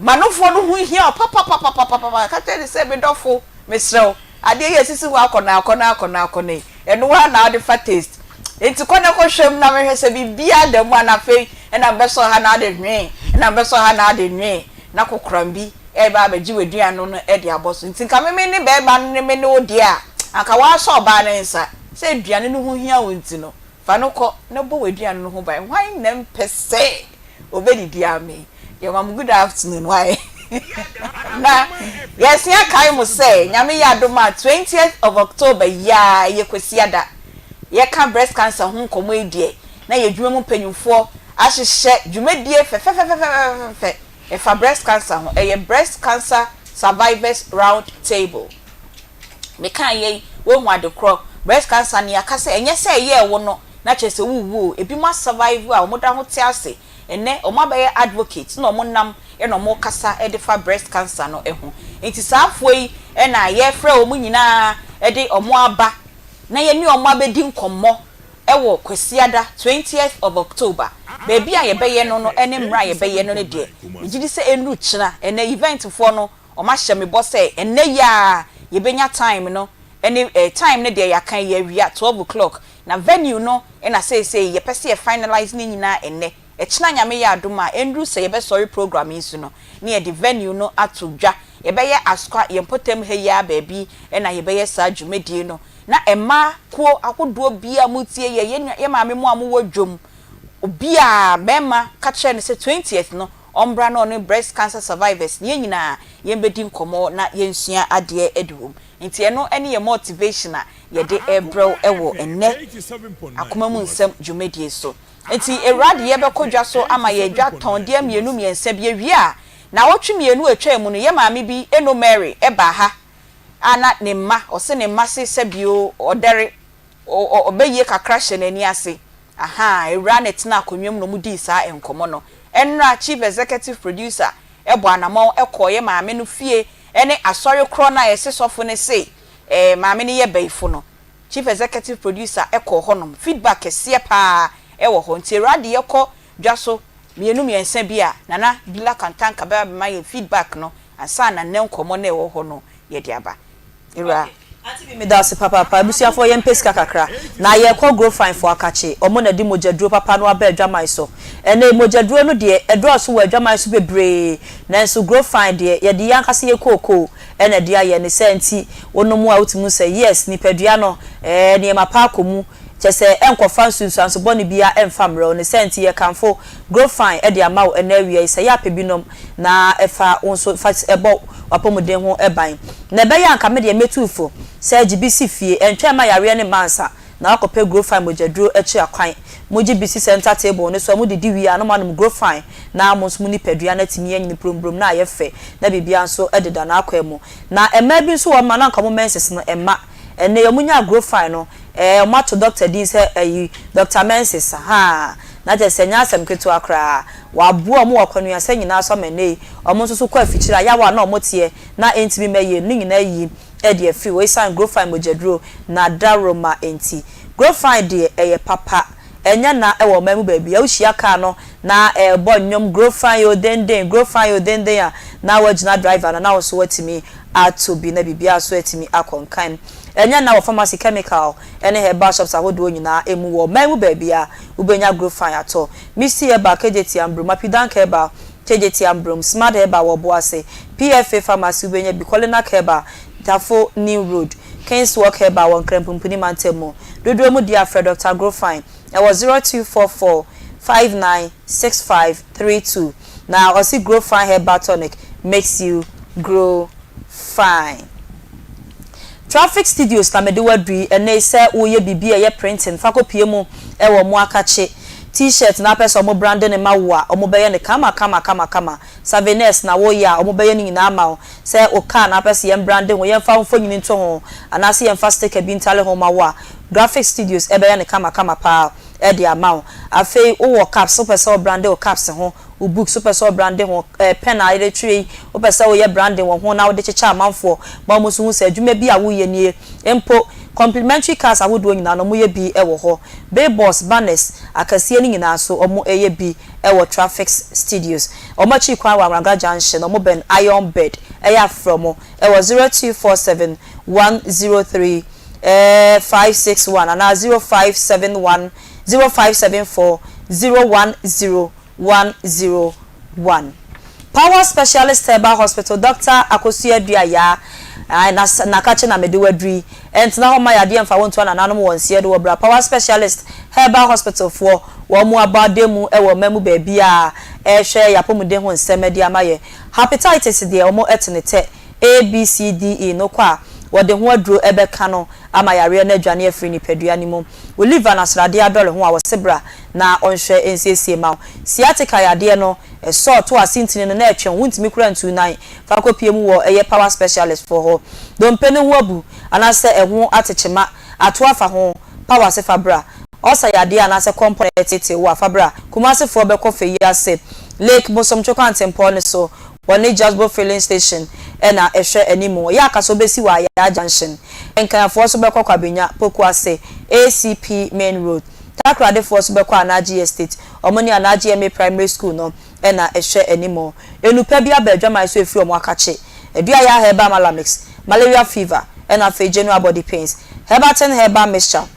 S5: M'anofoɔ no ho hia wo papapapapapa. Ka kyerɛ no sɛ, Me dɔfo, mesrɛ wo, adeɛ yi a ɛsisi hɔ akɔnnɔ akɔnnɔ akɔnnɔ akɔnnɔ yi, ɛno ara na wode fa taste. Enti kɔ na kɔhwɛ mu na mehwɛ sɛ biribiara da mu a, na afei na mebɛsɔ ha na ade hwee, na mebɛsɔ ha na ade nwee, na kokoram bi reba abɛgye w'aduane no de abɔ so. Nti nka me me ne barima no ne me ne wo deɛ a, anka woasɔ ɔbaa no nsa. Sɛ aduane no ho hia wo nti no, fa no kɔ na bɔ w'aduane no ho ban. Hwan na ɛmpɛ sɛ Obedidi amee. Yɛma mo good afternoon wai Na yɛsen akae mo sɛ Nyame yɛ adom a 20th of October yi ara ɛyɛ Kwasiada yɛka breast cancer ho nkɔmmɔ yi deɛ na yɛn adwuma mu mpanyinfoɔ ahyehyɛ dwumadie fɛfɛfɛfɛfɛfɛfɛ ɛfa breast cancer ho ɛyɛ breast cancer survivors round table Mekae yei woahu adekorɔ breast cancer no yɛaka sɛ ɛnyɛ sɛ ɛyɛɛ wo no na kyerɛ sɛ worewu o, ebinom a survive a wɔda ho te ase ɛnnɛ, wɔn abɛyɛ advocate na wɔn nam na wɔn rekasa de fa breast cancer no ho. Nti saa afoɔ yi na yɛrefrɛ wɔn nyinaa de wɔn aba na yɛne wɔn abɛdi nkɔmmɔ wɔ Kwasiada twentieth of October. Baabi a yɛbɛyɛ no no ne mmerɛ a yɛbɛyɛ no no deɛ, megye di sɛ ɛnnuru kyena. Ɛnnɛ event foɔ no wɔahyɛ me bɔ sɛ ɛnnɛ yi ara yɛbɛnya time no ne eh, time no deɛ yɛaka yi awia 12 o'clock Na venue no na seesei yɛpɛ sɛ yɛ finalise ne nyinaa ɛnnɛ. Ɛkyena Nyame yɛ adom a, ɛnduru sɛ yɛbɛsɔre program yi so no, na yɛde venue no ato dwa. Yɛbɛyɛ Asokwa, yɛn mpɔtam ha yi ara baabi na yɛbɛyɛ saa dwumadie no. Na mmaa kuo ahodoɔ biara a motie yɛn, yɛn nua, yɛn maame mo a mowɔ dwom, obiara, barima, ka kyerɛ no sɛ twentieth no, ɔmbra na ɔne breast cancer survivors no, yɛn nyinaa yɛmbɛdi nkɔmmɔ na yɛnsua adeɛ de wɔ mu. Nti ɛno ne yɛn motivation a yɛde rebrɛ wo wɔ ɛnnɛ Akoma mu Nsɛm dwumadie so. Nti Awurade yɛbɛkɔ dwa so ama yɛn dwa tɔn deɛ mmienu mmiɛnsa bi awie a, naawɔtwe mmienu a ɛtwaa mu no yɛn maame bi Eno Mary baa ha a na ne mma, ɔse ne mma se sɛbio ɔdɛre, ɔbɛyie kakra hyɛ n'ani ase. Ahaa, Awuraa na ɛtenaa akonnwa mu na wɔdii saa nkɔmmɔ no. Ɛnnora Chief Executive Producer bɔɔ anamɔn kɔɔ yɛn maame no fie ne asɔre korɔ no a yɛse sɔfo no se eh, maame no yɛ bayifo no, Chief Executive Producer kɔɔ hɔnom. Feedback kɛseɛ paa wɔ hɔ. Nti awura de yɛkɔ dwa so mmienu mmiɛnsa bi a, Nana Bila Kantanka bɛba abɛma yɛn feedback no ansa na nnɛ nkɔmmɔ no a ɛwɔ hɔ no yɛde aba. Awura.
S1: Okay auntie bi medase papaapa abusuafoɔ yɛmpɛ sika kakra na yɛkɔ grofine foɔ akakye ɔmo na ɛde mogya duro papa no aba adwaman so ɛnɛ mogya duro no deɛ ɛdɔɔso wɔ adwaman so bebree nanso grofine deɛ yɛde yɛn ankasa yɛ kookoo na ɛde ayɛ ne saa nti wonom a wotumi hu sɛ yes nipadua no ɛɛ nneɛma pa akɔ mu kyerɛ sɛ ɛnkɔfa nsunsuanso bɔne biara ɛmfa mmerɛ wo ne saa nti yɛkamfo Growfine de ama wo ɛnɛ awia yi sɛ yɛ apɛ bi nom na ɛfa wo nso fa bɔ w'apɔmuden ho ban na ɛbɛyɛ a anka me deɛ mɛtu wo fo sɛ gye bi si fie ɛntwɛn mma yareɛ no mma ansa. na woakɔpɛ Grofine mogyaduro akyiri akwan. Mogye bi si center table no so a, modidi wie a na moanom Grofine na mo nso mo nipadua no atumi anyini promprome na ayɛ fɛ na biribiara nso deda n'akwan mu. Na mmaa bi nso wɔ hɔ nom a na anka wɔn menses no mma. Ɛnnɛ yi wɔnyaa Grofine no, ɛɛ wɔato doctor din sɛ ayi Doctor Menses, ahaa, na kyerɛ sɛ ɛnyɛ asɛm ketewa koraa. Wɔaboa wɔn wɔ akwanuasa nyinaa so ama ɛnnɛ yi wɔn nso so kɔ afikyiri a yaw a na wɔteɛ na ɛntumi mma yie no ne nyinaa ayi de afiri hɔ esiane Grofine mogyaduro na dawuroma nti. Grofine deɛ ɛyɛ papa, ɛnyɛ na wɔ ɔman mu baabi a wohyia kaa no na ɛrebɔ nnwom Grofine o denden, Grofine o denden a na woagyina driver no na wo nso woatumi atɔ bi na biribiara nso atumi akɔ nkan. Ɛnyɛ na wɔ pharmacy, chemical ne herbal shops ahodoɔ nyinaa mu wɔ ɔman mu baabi a wobɛnya Grofine atɔ. Misty Herbal, KJT Ambrom, Apidank Herbal, KJT Ambrom, Smart Herbal wɔ Boase, PFA Pharmacy wobɛnya bi, Kolinak Herbal, Tafo New Road, Kings Walk Herbal wɔ Nkran Pumpuni mantam mu. Dodoɔ mu deɛ a frɛ Dɔkta Grofine wɔ 0244 59 6532 na ɔse Grofine Herbal Tonic makes you grow fine. Traffic Studios na mede wo aduru yi ɛnnɛ yi sɛ woreyɛ biribi a ɛyɛ printing fa kɔ pue mu wɔ mo akakye T-shirt na apɛ sɛ ɔmo brande no ma wo a ɔmo bɛyɛ no kama kama kama kama Savenes na woreyɛ a ɔmo bɛyɛ ne nyinaa ama wo sɛ wo car na apɛ sɛ yɛn brande ho yɛnfa wo mfonyin nto ho anaasɛ yɛnfa sticker bi ntale ho ma wo a Graphic Studios ɛbɛyɛ no kama kama paa de ama wo. Afei wowɔ caps wopɛ sɛ wo brande wo caps ho Wo books wopɛ sɛ wo brande ho, eh, pen a yɛde twerɛ yi, wopɛ sɛ woyɛ branding wɔ ho na wode kyekyɛ amanfoɔ ma wɔn nso hu sɛ adwuma bi a woreyɛ nie. Mpo complimentary cards ahodoɔ nyinaa no wɔyɛ bi wɔ hɔ. Billboards, banners akɛseɛ no nyinaa nso wɔyɛ bi wɔ Traffics Studios. Wɔn akyiri kwan wɔ Anwraga Junction, wɔbɛn Iron Bed. Ɛyɛ a frɛ wɔn wɔ 0247 103 eh, 561 anaa 0571 0574 010 101. Power Specialist Herbal Hospital Dɔkta Akosua Dua Yaa ae na nakakye na mede wo aduru yi ɛntena hɔ mma yadeɛ mfa wo ntoa nananom wɔ nseɛ do wɔ bra Power Specialist Herbal Hospital foɔ wɔn mo abɔ adanmu wɔ ɔman mu baabiaa ɛrehwɛ yapɔmuden ho nsɛm de ama yɛ Hepatitis deɛ wɔn ɛte ne tɛ A B C D E no kɔ a wɔde ho aduro ɛbɛka no ama yareɛ no adwane afiri nipadua no mu Wo liver na sradeɛ adɔre ho a wɔse bra na ɔnhwɛ nsiesie ma wo. Sciatica yadeɛ no, ɛsɔ to ase ntini no na ɛtwe wo, wontumi koraa ntu nan fa kɔpie mu wɔ ɛyɛ power specialist foɔ hɔ. Dompe no ho abu anaasɛ ɛho atekyema, ato afa ho, power se fa bra. Ulcer yadeɛ anaasɛ kɔmpɔ na ɛreteetee wo a, fa bra. Kumasi foɔ bɛkɔ fɛ yi ase, Lake Bosomtwe kwantempɔn no so, wɔne Jasbo filling station na ɛhwɛ anim. Ɛyɛ a ka sɛ wobɛsi wɔ Ayaa junction. Nkanfoɔ nso bɛkɔ Kwabenya, Pokuase, ACP main road. Takoradefoɔ nso bɛkɔ Anagye Estate. Wɔn ne Anagye MA Primary School no na ɛhwɛ anim. Nnupa bi aba adwaman so ɛfiri wɔn akakye. Aduaya Herbal Malamix, Malaria Fever, ɛna afei General Body Pains. Herbatin Herbal Mixture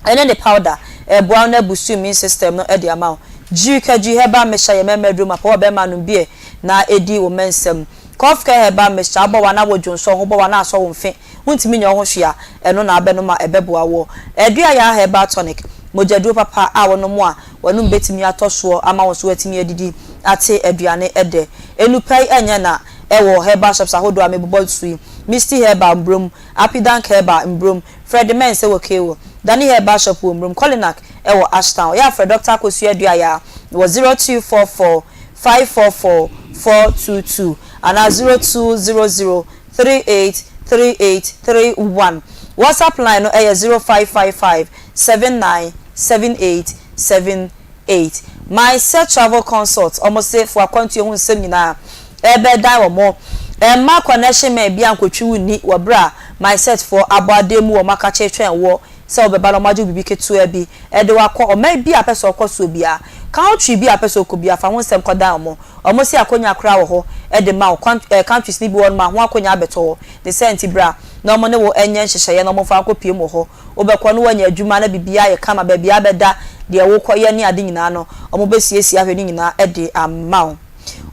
S1: ɛne ne powder ɛboa wo na abusu immune system no de ama wo. Jirikadwi Herbal Mixture yɛ mmarima aduro mapa wɔ bɛrima anom beer na ɛdi wo mma nsam. Cough Care Herbal Mixture abɔ wo anaa wɔ dwonsɔ ho bɔ wo anaa asɔ wo mfe Wontumi nyɛ wo ho hwee a, ɛno na abɛnom a ɛbɛboa woɔ. Aduayaa Herbal Tonic, mogyaduro papa a wonom a w'anom bɛtumi atɔ soɔ ama wo nso woatumi adidi ate aduane dɛ. Nnupa yi ɛnyɛ na ɛwɔ herbal shops ahodoɔ a mebobɔ so yi, Misty Herbal, Mbrom, Apidank Herbal, Mbrom, Fred Mensah wɔ Kewo, Danny Herbal Shop wɔ Mbrom, Kolinak wɔ Ashtown. Yɛ a frɛ Dɔkta Akosua Aduayaa wɔ 0244 544 422 anaa 0200 383831. WhatsApp line no yɛ 0555 79 78 78. My Sir Travel Consult, wɔn se fo akwantuo ho nsɛm nyinaa ɛbɛdan wɔn. Mma connection man biara nkotwi wo nni wɔ berɛ a My Set foɔ abɔ adan mu wɔ wɔn akakye retwɛn woɔ sɛ wobɛba na wɔagye wo biribi ketewa bi de wo akɔ ɔman bi a pɛ sɛ ɔkɔ soɔ biara, country bi a pɛ sɛ ɔkɔ biara fa ho nsɛm kɔdan wɔn. Ɔmo se akonya koraa wɔ hɔ de ma wo, countries no bi wɔ hɔ nom a ho akonya abɛtɔ hɔ, ne saa nti bra na ɔmo ne wo nyɛ nhyehyɛeɛ na ɔmo mfa wo nkɔ pue mu wɔ hɔ. Wobɛkɔ na woanya adwuma na biribiara ayɛ kama, baabi a abɛda, deɛ wokɔ yɛ ne ade nyinaa no, ɔmo bɛsiesie ahwɛ ne nyinaa de ama wo.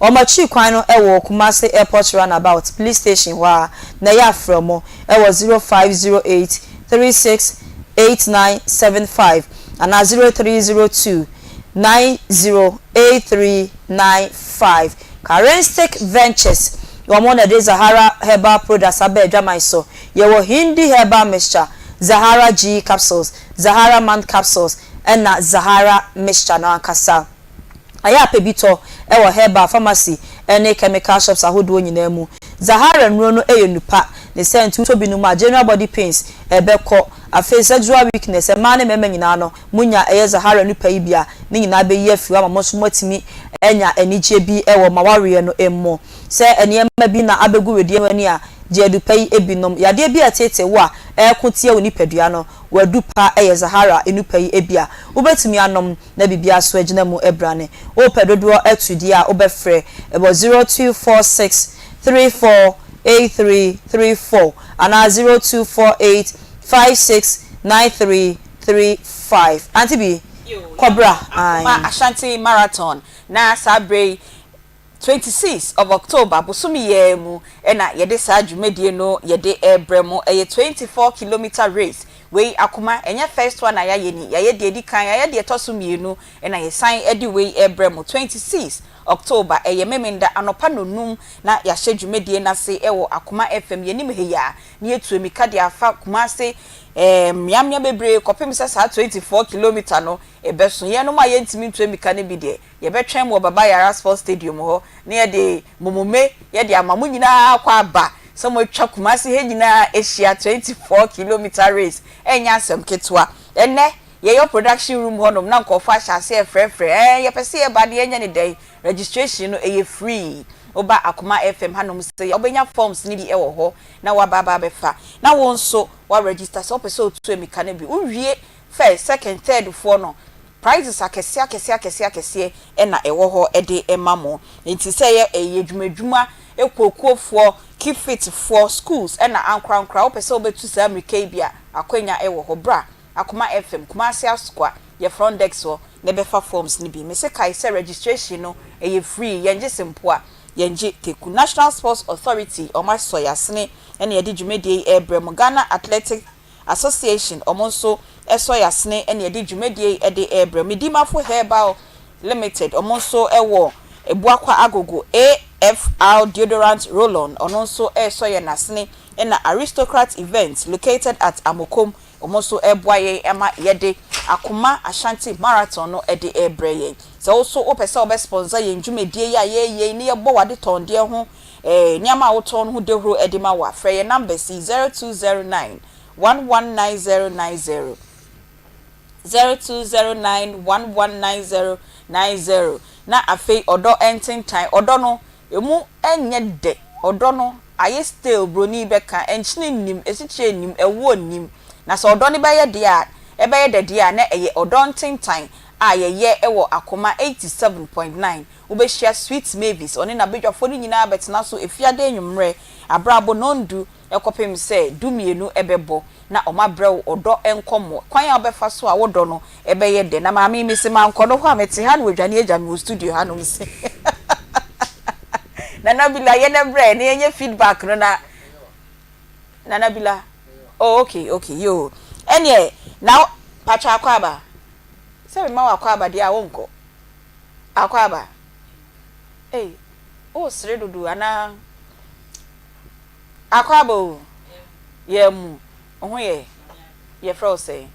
S1: Ɔmo akyiri kwan no wɔ Kumasi Airport Runabout, Police Station hɔ ara, na ɛyɛ a frɛ ɔmo wɔ 0508 36 8975 anaa 0302 908395 Karinstic Ventures, wɔn na ɛde Zahara Herbal Products aba adwaman so. Yɛwɔ Hindi Herbal Mixture, Zahara G capsules, Zahara Man capsules ɛna Zahara mixture no ankasa. Ayɛ a pɛ bi tɔ wɔ herbal pharmacy ne chemical shops ahodoɔ nyinaa mu. Zahara nnuro no yɛ nnupa, ne sɛ nti wotɔ bi nom a general body pains bɛkɔ. Afei sexual weakness, mmaa ne mmarima nyinaa no monya ɛyɛ Zahara nnupa yi bi a, ne nyinaa bɛyi afiri hɔ ama mo nso moatumi anya anigyeɛ bi wɔ mo awareɛ no mu. Sɛ nneɛma bi na abɛgu wedeɛ no ani a, gye adupa yi bi nom. Yadeɛ bi a ɛteetee wo a ɛreko tia wo nipadua no, w'adupa yɛ Zahara nnupa yi bi a wobɛtumi anom na biribiara so agyina mu brane. Wopɛ dodoɔ atu deɛ a wobɛfrɛ wɔ 0246 34 8334 anaa 0248 56 9335. Auntie bi, kɔ bra ae.
S5: Akoma Ashanti Marathon na saa berɛ yi 26 of October bosome yi ara mu na yɛde saa dwumadie no yɛde rebrɛ mo. Ɛyɛ 24 kilometre race. Wei akoma ɛnyɛ first one a yɛayɛ ni. Yɛayɛ deɛ ɛdi kan, yɛayɛ deɛ ɛtɔ so mmienu na yɛsan de wei rebrɛ mo. 26 October ɛyɛ Memenda anɔpa nnɔnum na yɛahyɛ dwumadie no ase wɔ Akoma FM. Yɛnim ha yi ara na yɛatu amika de afa Kumasi mmeammea bebree kɔpem sɛ saa 24 kilometre no ɛbɛso. Yɛnom a yɛntumi ntu amika no bi deɛ, Yɛbɛtwɛn mo wɔ Baba Yara Sports Stadium hɔ na yɛde momome yɛde ama mo nyinaa akɔ aba sɛ moatwa Kumasi ha nyinaa ahyia 24 kilometre race ɛnyɛ asɛm ketewa. Ɛnnɛ yɛyɔ production room hɔnom na nkurɔfoɔ ahyɛ aseɛ refrɛfrɛ ɛɛ yɛpɛ sɛ yɛba na yɛnyɛ no dɛn? Registration no ɛyɛ free. Woba Akoma FM hanom sei a wobɛnya forms no bi wɔ hɔ na woaba aba abɛfa na wo nso woa register sɛ wopɛ sɛ wotu amika no bi. Wowie first, second, third foɔ no Prizes akɛseɛ akɛseɛ akɛseɛ akɛseɛ na ɛwɔ hɔ de ma mo. Nti sɛ ɛyɛ ɛyɛ adwuma adwuma, akuokuofoɔ, keep fit foɔ, schools ɛna ankorankora wopɛ sɛ wobɛtu saa mmirika yi bi a, akwanya wɔ hɔ. Bra Akoma FM, Kumasi Asokwa, yɛ front desk hɔ na bɛfa forms no bi. Mese kae sɛ registration no ɛyɛ free, yɛngye sempoa, yɛngye teku. National Sports Authority wɔn asɔ yɛn asene na yɛde dwumadie yi rebrɛ mo. Ghana Athletic Association wɔn nso sɔ yɛn asene na yɛde dwumadie yi de rebrɛ mo. Medimafo Herbal Limited wɔn nso wɔ Abuakwa Agogo, AFR Deodorant Roll-On ɔno nso resɔ yɛn asene ɛna Aristocrat Events located at Amokom wɔn nso reboa yɛn ma yɛde Akoma Ashanti Marathon no de rebrɛ yɛn. Sɛ wo nso wopɛ sɛ wobɛ sponsor yɛn dwumadie yi a yɛreyɛ yi na yɛbɔ w'adetɔndeɛ ho Nneɛma a wotɔn no ho dawuro de ma wo a, frɛ yɛn numbers yi, 0209 119090, 0209 119090, na afei ɔdɔ ntentan. Ɔdɔ no, emu nyɛ dɛ. Ɔdɔ no, ayɛ stale, buroni bɛka, nkyene nnim, asikyire nnim, ɛwoɔ nnim. Na sɛ ɔdɔ no bɛyɛ deɛ a, ɛbɛyɛ dɛ deɛ a, na ɛyɛ ɔdɔ ntentan a yɛyɛ wɔ Akoma 87.9 Wobɛhyia Sweet Mavis, ɔne n'abadwafoɔ no nyinaa bɛtena so Efiada anwummerɛ, aberɛ abɔ nnɔndu kɔpem sɛ dumienu bɛbɔ, na wɔabrɛ wo ɔdɔ nkɔmmɔ, kwan a wobɛfa so a wo dɔ no bɛyɛ dɛ. Na maame yi, mese mankɔ no hɔ a, mete ha na wadwane agya me wɔ studio hanom se Nana Bila, yɛn brɛ na yɛnyɛ feedback no na Nana Bila, oh okay, okay, yoo, ɛneɛ na patwa akɔ aba, sɛ mema wo akɔ aba deɛ a wonkɔ. Akwaaba, ei, woresere dodo anaa? Akwaaba o, yɛn mu, wo ho yɛ? Yɛfrɛ wo sɛn?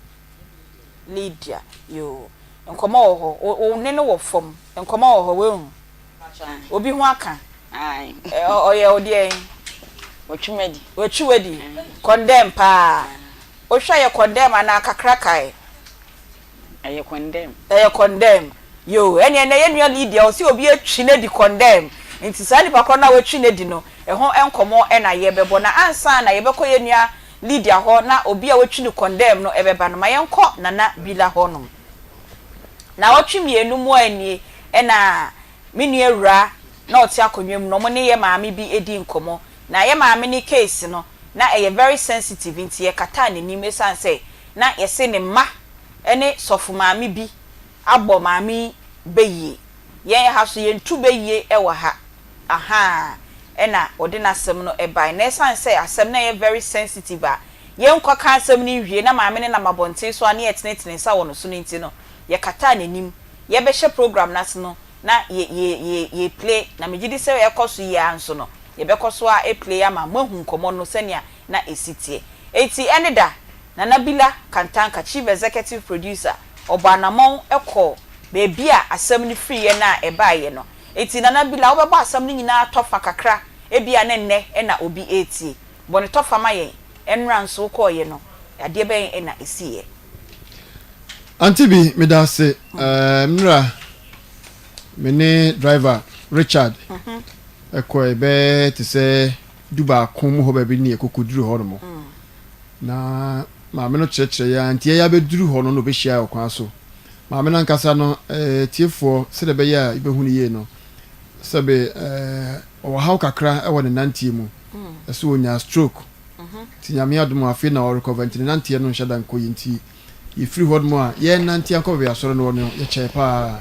S5: Lydia, yoo. Nkɔmmɔ wɔ hɔ, wo wo nne no wɔ fam. Nkɔmmɔ wɔ hɔ, woahu? Obi ho aka. Ɔyɛ wo deɛn?
S7: Watwi m'adi.
S5: Watwi w'adi. Condemn paa. Wohwɛ yɛ condemn anaa kakra kae?
S7: Ɛyɛ condemn.
S5: Ɛyɛ condemn. Yoo, ɛneɛ nɛ yɛn nua Lydia ɔse obi atwi no adi condemn, nti saa nipa korɔ no a watwi no adi no, ɛho nkɔmɔ na yɛbɛbɔ. Na ansa na yɛbɛkɔ yɛn nua Lydia hɔ na obi a watwi no condemn no ɛbɛba no, ma yɛnkɔ Nana Bila hɔ nom. Naawɔtwe mmienu mu a nie ɛna me nua awuraa na ɔte akonnwa mu na ɔmo ne yɛ maame bi ɛdi nkɔmɔ. Na yɛ maame no case no, na ɛyɛ very sensitive nti yɛkataa n'anim ɛsiane sɛ na yɛse ne mma ne sɔfo maame bi abɔ maame yi bayie. Yɛn ha so yɛntu bayie wɔ ha. Ahaa ɛna ɔde n'asɛm no bae. Na ɛsiane sɛ asɛm no yɛ very sensitive a yɛnkɔka asɛm no nwie na maame no nam abɔnten so a na yɛtenetene nsa wɔ no so no nti no, yɛkataa n'anim. Yɛbɛhyɛ program no ase no na yɛ yɛ yɛ yɛreplay na megye di sɛ ɛrekɔ so yi ara nso no yɛbɛkɔ so ara aplay ama moahu nkɔmmɔ no sɛnea na ɛsi teɛ. Enti ɛne da. Nana Bila Kantanka, Chief Executive Producer, ɔbɔ anamɔn kɔɔ baabi a asɛm no firiiɛ no a ɛbaeɛ no. Enti Nana Bila, wobɛbɔ asɛm no nyinaa tɔfa kakra, ebia ne nnɛ na obi retie. Bɔ no tɔfa ma yɛn. Ɛnnora nso wokɔeɛ no, adeɛ bɛn na ɛsiiɛ?
S8: Auntie bi, meda ase. Nnora me ne driver Richard kɔe bɛyɛ te sɛ dubaako mu hɔ baabi ne yɛkɔkɔduru hɔ nom. Na maame no kyerɛkyerɛ yɛn ara nti yɛn abɛduru hɔ no na ɔbɛhyia yɛn wɔ kwan so. Maame no ankasa no, tiefoɔ, sɛdeɛ ɛbɛyɛ a yɛbɛhu no yie no, sɛbe ɔwɔ haw kakra wɔ ne nanteɛ mu. Ɛsɛ ɔnyaa stroke. Nti Nyame adom a afei na ɔrecover nti ne nanteɛ no nhyɛ da nkɔ yie nti yɛfiri hɔ nom a yɛrenante akɔ baabi asɔre no wɔ no yɛkyɛɛ paa.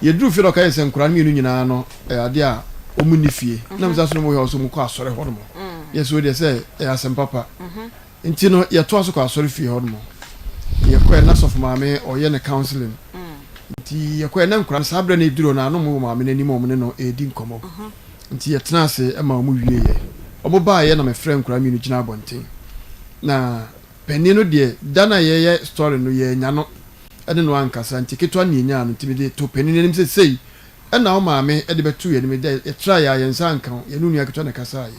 S8: Yɛduruu fie no ɔka yɛn sɛ nkwadaa no mmienu nyinaa no ɛyɛ adeɛ a wɔn nni fie. Na mesa so no wɔyɛ sɛ wɔkɔ asɔre hɔ nom. Yɛ sɛ deɛ sɛ ɛyɛ asɛm papa. Nti no yɛtoa so kɔ asɔre fie hɔ nom. Yɛkɔɛ na sɔfo maame ɔyɛ ne counseling. Nti yɛkɔɛ na nkwadaa no saa berɛ no ɛduru hɔ no ano wɔ maame no anim a wɔn ne no ɛredi nkɔmmɔ. Nti yɛtenaa ase ma wɔn wieeɛ. Wɔn baeɛ na mefrɛɛ nkwadaa mmienu gyinaa abɔnten. Na panin no deɛ da no a yɛreyɛ story no yɛannya no ne no ankasa nti ketewa no na yɛnyaa no nti mede too panin no anim sɛ sei na wo maame de bɛtoo yɛn anim dɛ yɛtraeɛ a yɛn nsa anka wo, yɛne wo nua ketewa na ɛkasaeɛ.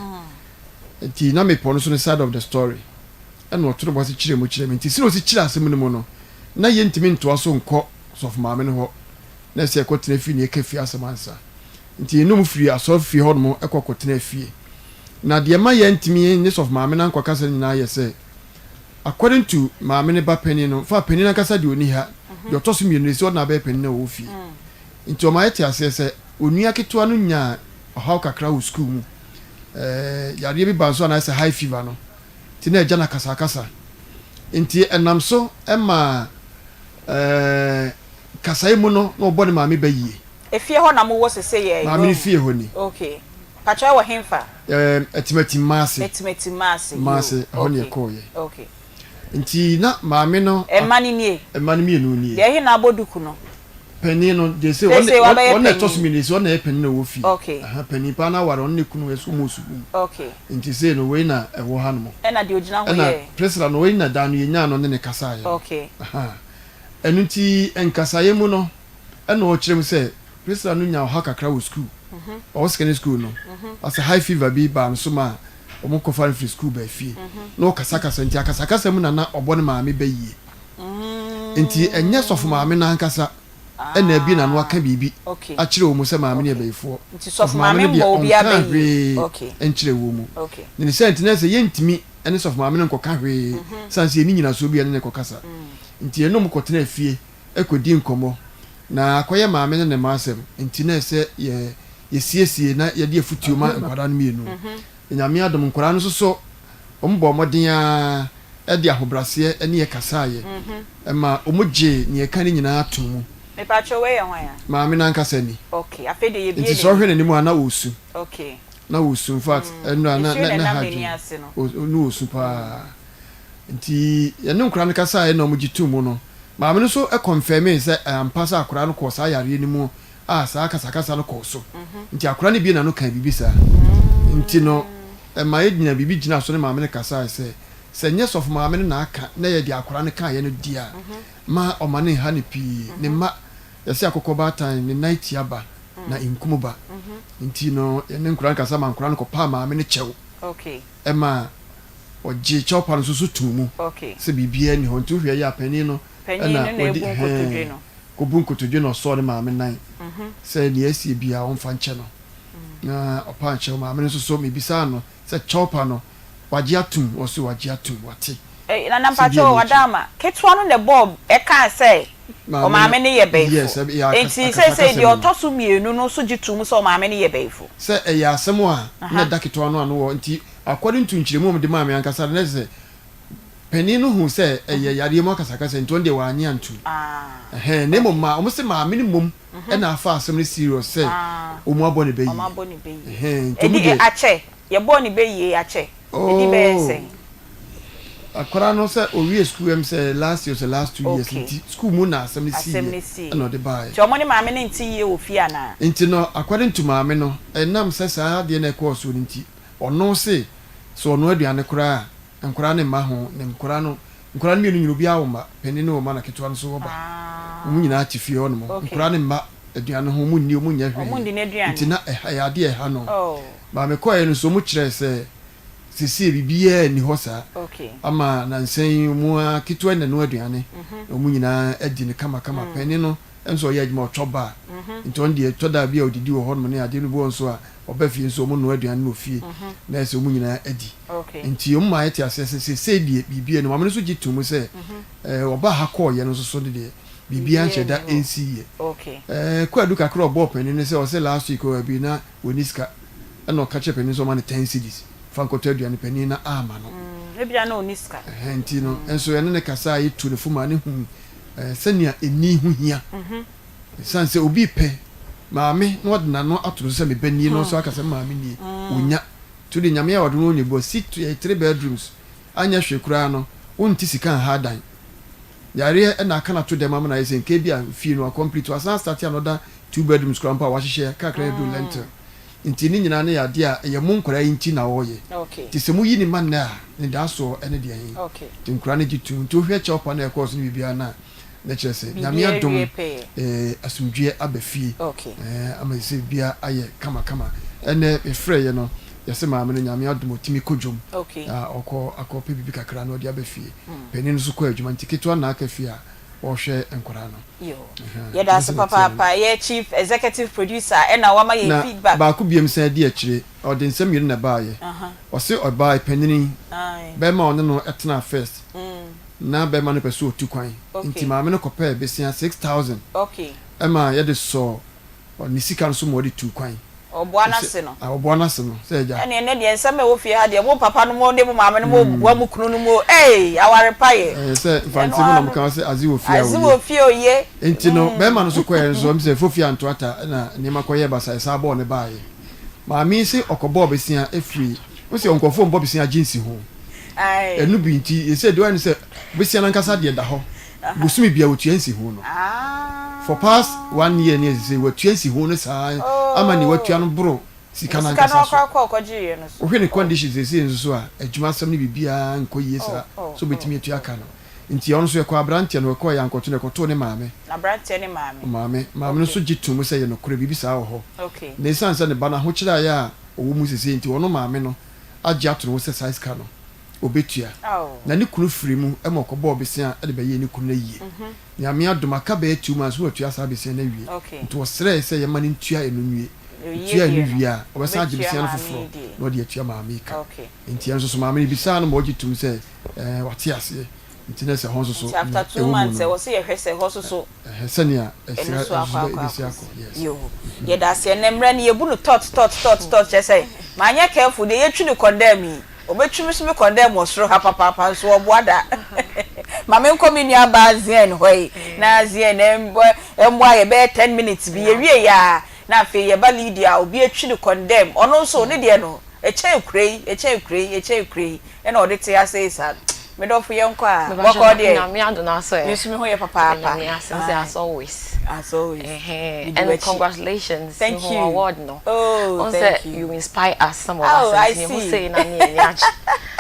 S8: Nti na mepɛ ɔno nso ne side of the story ɛna ɔto ne bo ase kyerɛɛ mu kyerɛɛ me. Nti sɛdeɛ ɔsi kyerɛɛ asɛm no mu no na yɛntumi ntoa so nkɔ sɔfo maame no hɔ na ɛsɛ yɛkɔtena fie na yɛka fie asɛm ansa. Nti yɛne wɔn firii asɔrefie hɔnom kɔ kɔtenaa fie. Na deɛ ɛma yɛantumi ne sɔfo maame no ankɔkasa no nyinaa yɛ sɛ, according to maame no ba panin no, in fact panin no ankasa deɛ ɔnni ha, deɛ ɔtɔ so mmienu no, ɛsɛ ɔno na abɛyɛ panin a ɔwɔ fie. Nti ɔma yɛte aseɛ sɛ onua ketewa no nyaa ɔhaw kakra wɔ sukuu mu. Ɛɛ, yareɛ bi baa nso a na ayɛ sɛ high fever no, nti na agya no akasakasa. Nti ɛnam so maa ɛɛ, kasaeɛ mu no, na ɔbɔ ne maame ba yie.
S5: Efie hɔ na mo wɔ sesei ɛ?
S8: Maame no fie hɔ ni.
S5: Ok. Pakyɛ ɛwɔ henfa?
S8: Ɛɛm Atimatim Maase.
S5: Atimatim Maase.
S8: Maase, ɛhɔ na yɛkɔɔ yɛ.
S5: Ok.
S8: Nti na maame no.
S5: Mma no nie?
S8: Mma no mmienu nie.
S5: Deɛ ɛhe na abɔ duku no?
S8: Panin no, deɛ sei,
S5: Seisei wabɛyɛ
S8: ɔno na ɛtɔ so
S5: panin.
S8: mmienu, seisei ɔno na ɛyɛ panin na ɔwɔ fie.
S5: Ok.
S8: Aha, panin paa no aware, ɔno ne kunu, ɛsɛ wɔn wɔ sukuu mu.
S5: Ok.
S8: Nti sei no, wei na ɛwɔ ha nom.
S5: Ɛna deɛ ɔgyina hɔ
S8: Ɛna
S5: yɛ?
S8: Priscilla no, wei na da no yɛnyaa no ne no kasaeɛ no.
S5: Ok.
S8: Aha. Ɛno nti nkasaeɛ mu no, Ɛna ɔkyerɛ mu sɛ Priscilla no nyaa ɔhaw kakra wɔ sukuu. Ɔwɔ secondary school no, asɛ high fever bi baa no so maa wɔkɔfa no firi sukuu baa fie. Na ɔkasakasa nti akasakasa mu na na ɔbɔ ne maame bɛ yie. Nti ɛnyɛ sɔfo maame no ankasa na abue n'ano aka biribi akyerɛ wɔn sɛ maame no yɛ bayifoɔ. Sɔfo maame no deɛ ɔnkaa hwee nkyerɛɛ wɔn mu. Na ne saa nti na ɛsɛ yɛntumi ne sɔfo maame no nkɔka hwee sane sɛ yɛnni nyinasoɔ bi a yɛne no kɔkasa. Nti yɛne wɔn kɔtenaa fie. kɔdi nkɔmmɔ. Na akɔyɛ maame ne ne mma asɛm nti na ɛsɛ yɛ yɛsiesie na yɛde afutuo ma nkwadaa no mmienu. Nyame adom nkwadaa no nso so wɔn bɔɔ mmɔden ara de ahobraseɛ ne yɛ kasaeɛ ma wɔn gyee nea yɛka no nyinaa too mu.
S5: Mepakyɛw wei yɛ hwan a?
S8: Maame no ankasa ni.
S5: Okay, afei deɛ yɛbue
S8: Nti sɛ ɔhwɛ
S5: n'anim.
S8: n'anim a na ɔresu.
S5: Okay.
S8: Na ɔresu in fact ɛno a na
S5: Nsuo na
S8: na
S5: ɛnam
S8: ɛha
S5: n'ani
S8: adwene.
S5: ase no.
S8: Na ɔresu paa. Nti yɛne nkwadaa no kasaeɛ na wɔgye too mu no, Maame no nso kɔnfɛmee sɛ ɛyɛ ampa sɛ akwadaa no kɔɔ saa yareɛ no mu a saa akasakasa no kɔɔ so. Nti akwadaa no buee n'ano kaa biribi saa. Nti no, ɛma yɛgyina biribi gyinaa so ne maame no kasaeɛ sɛ, sɛ ɛnyɛ sɔfo maame no na aka na ɛyɛ deɛ akwadaa no kaeɛ no deɛ a, mma ɔmma no nha no pii. Ne mma, yɛse akokɔ baatan, ne nan tia ba, na nkum ba. Nti no, yɛne nkwadaa no kasa ma nkwadaa no kɔpaa maame no kyɛw ma Ɔgyee kyɛwpa no nso so too mu sɛ biribiara nni hɔ. Nti wohwɛ yɛ a, panin no na wadi hɛn kɔbu nkotodwe na ɔsɔɔ ne maame nan sɛ nea asie biara ɔmfa nkyɛ no. Na ɔpaa nkyɛw. Maame no nso so, mebisaa no sɛ kyɛwpa no wagye atom? Ɔse wagye atom, wate.
S5: Nana
S8: Sɛ bi
S5: mpakyɛw
S8: a n'akyi.
S5: Adaama, ketewa no na ɛbɔɔ ɛkaa sɛ
S8: Maame
S5: ɔmaame no yɛ
S8: no, yes,
S5: bɛyifo.
S8: ɛyɛ
S5: Enti seesei
S8: akasakasa
S5: deɛ
S8: mu no.
S5: ɔtɔ so mmienu no nso gye too mu sɛ ɔmaame no yɛ bɛyifo.
S8: Sɛ ɛyɛ asɛm a na ɛda ketewa no ano wɔ nti According to nkyerɛmu a wɔde maa me ankasa no, na kyerɛ sɛ panin no huu sɛ ɛyɛ yareɛ mu akasakasa nti ɔno deɛ wannye antom. Ɛhɛn, na mmom maa wɔn se maame no mmom na afa asɛm no serious sɛ wɔn abɔ ne bɛ yie. Ɛhɛn, nti wɔn deɛ.
S5: Akyɛ, yɛbɔɔ ne bɛ yie akyɛ, ɛdi bɛyɛ sɛn?
S8: Oh, akwadaa no sɛ ɔwie sukuu ɛm sɛ last year sɛ last 2 years nti sukuu mu na asɛm no siiɛ ɛna ɔde baeɛ.
S5: Nti wɔn ne maame no nte yie wɔ fie anaa?
S8: Nti no according to maame no, ɛnam sɛ saa adeɛ no ɛkɔɔ soɔ no nti, Ɔno se sɛ ɔnoa aduane koraa a, nkwadaa no mma ho, ne nkwadaa no. Nkwadaa no mmienu nyina obiara wɔ mma, panin no wɔ mma na ketewa no nso wɔ ba. Wɔn nyinaa te fie hɔ nom. Nkwadaa no mma aduane ho, wɔn nni, wɔn nyɛ hwee. Nti na ɛha, ɛyɛ adeɛ a ɛha no. But mekɔeɛ no nso wɔkyerɛɛ sɛ seesei biribiara nni hɔ saa. Ama nansa yi wɔn ara, ketewa yi na ɛnoa aduane na wɔn nyinaa adi no kamakama. Panin no nso ɔyɛ adwuma, ɔtɔ ba. Nti ɔno deɛ ɛtɔ da bi a ɔdidi wɔ hɔnom ne adeɛ no bi wɔ hɔ nso a, ɔba fie nso wɔnoa aduane no wɔ fie na ɛsɛ wɔn nyinaa adi. Nti wɔn maa yɛte aseɛ sɛ seesei deɛ biribiara nni hɔ. Maame no nso gye too mu sɛ ɔbaa ha kɔeɛ no nso so no deɛ biribiara nhyɛ da nsiiɛ. Kwadu kakra a ɔbɔɔ panin no sɛ ɔse last week ɔwɔ baabi na ɔnni sika ɛna ɔka kyerɛɛ panin no sɛ ɔma no ten cedis fa nkɔtɔ aduane, panin no amma no.
S5: Ebia na ɔnni sika.
S8: Nti no nso yɛne no kasaa yɛtuu no fo maa no huu sɛnea ɛnni ho hia. Esiane sɛ obi repɛ maame na ɔde n'ano ato no so sɛ me ba nie na ɔnso aka sɛ me maame nie, ɔnya. Nti wode Nyame a ɔde no ɔnya bi, wasi three bedrooms, anyɛ hwee koraa no, wonte sika nha adan. Yareɛ na aka no ato dɛm ama no ayɛ sɛ nka ebia fie no wa-complete, wasan astarte another two bedrooms koraa mpo a wahyehyɛ kakra aduru lentil. Nti ne nyinaa no yɛ adeɛ a ɛyɛ mo nkwadaa yi nti na ɔreyɛ. Nti sɛ moyi no ma nnɛ a, ne daasoɔ ne deɛ he? Nti nkwadaa no gye tom. Nti wohwɛ kyɛwpa no a ɛkɔɔ so ne biribiara no a, na kyerɛ sɛ Nyame adom eh, asomdwoeɛ aba fie eh, ama sɛ biribiara ayɛ kamakama. Ɛnɛ mefrɛeɛ no, yɛse maame no Nyame adom ɔtumi kɔ dwom na ɔkɔ akɔpɛ biribi kakra na ɔde aba fie. Panin no nso kɔ adwuma nti ketewa no na aka fie a ɔrehwɛ nkwadaa no.
S5: Yɛda ase papaapa, yɛ Chief Executive Producer ɛna wama yɛn
S8: Na
S5: feedback.
S8: baako biom san di akyire, ɔde nsɛm mmienu na ɛbaeɛ. Ɔse ɔbaa panin, bɛrima a ɔne no tenaa first, Na bɛrima no pɛ sɛ ɔtu kwan nti maame no kɔpɛɛ besea 6000 ma yɛde sɔɔ ne sika no so ma ɔde tuu kwan.
S5: Ɔboa n'ase no.
S8: Ah, ɔboa n'ase no sɛ agya.
S5: Ɛne ɛnɛ deɛ nsɛm a ɛwɔ fie ha deɛ mo papa no mo ne mo maame no mo boa mo kunu no mo ee aware pa yɛ.
S8: Ɛɛ sɛ mfantse mu na mo ka sɛ adze wɔ fie a oye.
S5: Adze wɔ fie oye.
S8: Nti no bɛrima no so kɔɛ nso ɛm sɛ fofie anto ata ɛna nneɛma kɔyɛɛ basaa ɛsan bɔɔ ne baeɛ. Maame yi se ɔkɔbɔɔ besea ɛfiri, wo se nkurɔfoɔ mbɔ besea gye nsiho. Ɛno bi nti sɛ deɛ ɔyɛ ne sɛ besia no ankasa deɛ da hɔ bosome bia wɔtua nsiho no for past one year ne ɛsɛ sɛ wɔtua nsiho no saa ama ne watua no boro sika no ankasa so wohwɛ ne condition sɛsei nso so a adwuma asɛm no biribiara nkɔ yie saa so bɛtumi atua ka no nti ɔno nso ɛkɔ aberanteɛ no ɛkɔɔ yɛ ankɔto no ɛkɔtoo ne maame maame maame no nso gye to mu sɛ yɛ nokorɛ biribi saa wɔ hɔ na ɛsiane sɛ ne ba no ahokyerɛ ayɛ a ɔwɔ mu sɛsei nti ɔno maame no agye ato ne ho sɛ saa sika no ɔbɛtua. Na ne kunu firii mu ma ɔkɔbɔɔ besea de bɛyɛɛ ne kunu no ayie. Nyame adom, aka bɛyɛ two months na watua saa besea no awie. Nti ɔsrɛɛ sɛ yɛmma no ntua ɛno nwie. Ɔtua ɛno wie a, ɔbɛsan agye besea no foforɔ na ɔde atua maame yi ka. Nti ɛno nso so maame no bisaa no ma ɔgye toom sɛ ɛɛ wate aseɛ. Nti na sɛ hɔ nso so
S5: Nti after
S8: nea
S5: two
S8: ɛwɔ mu
S5: months
S8: no.
S5: ɛwɔ sɛ yɛhwɛ sɛ hɔ nso so
S8: Ɛhɛ sɛnea
S5: ɛno
S8: ɛsira
S5: nso
S8: ɛnso
S5: akɔ
S8: so
S5: akɔ
S8: bɛsi
S5: akɔsi.
S8: akɔ yes.
S5: Yoo yɛda ase ɛnɛ mmerɛ no yɛbu no tɔt tɔt tɔt tɔt kyerɛ sɛ manyɛ careful deɛ yɛtwi no kɔndɛm yi ɔbɛtwi me so me kɔndɛm wɔ soro ha papaapa nso ɔboa da ma menkɔ me nua baa Zien hɔ yi na Zien ɛmbɔ ɛmmoa yɛ bɛyɛ ten minutes bi yɛwie yɛ a na afei yɛba Lydia obi atwi no kɔndɛm ɔno nso ne deɛ no ɛkyɛn kure yi ɛkyɛn kure yi ɛkyɛn kure yi Ɛna ɔde te ase yi saa. Me dɔfo yɛn kɔ a. Bɔkɔɔ deɛ.
S9: Nyame adom aso ɛ.
S5: Me nso me ho yɛ papaapa.
S9: Nyame ase nse as always.
S5: As always.
S9: Ɛhɛn and congratulations.
S5: Thank you.
S9: Award no.
S5: Oh thank you.
S9: You inspire us some of us.
S5: Oh I see.
S9: Nti yɛhu sei na ne yɛn ani agye.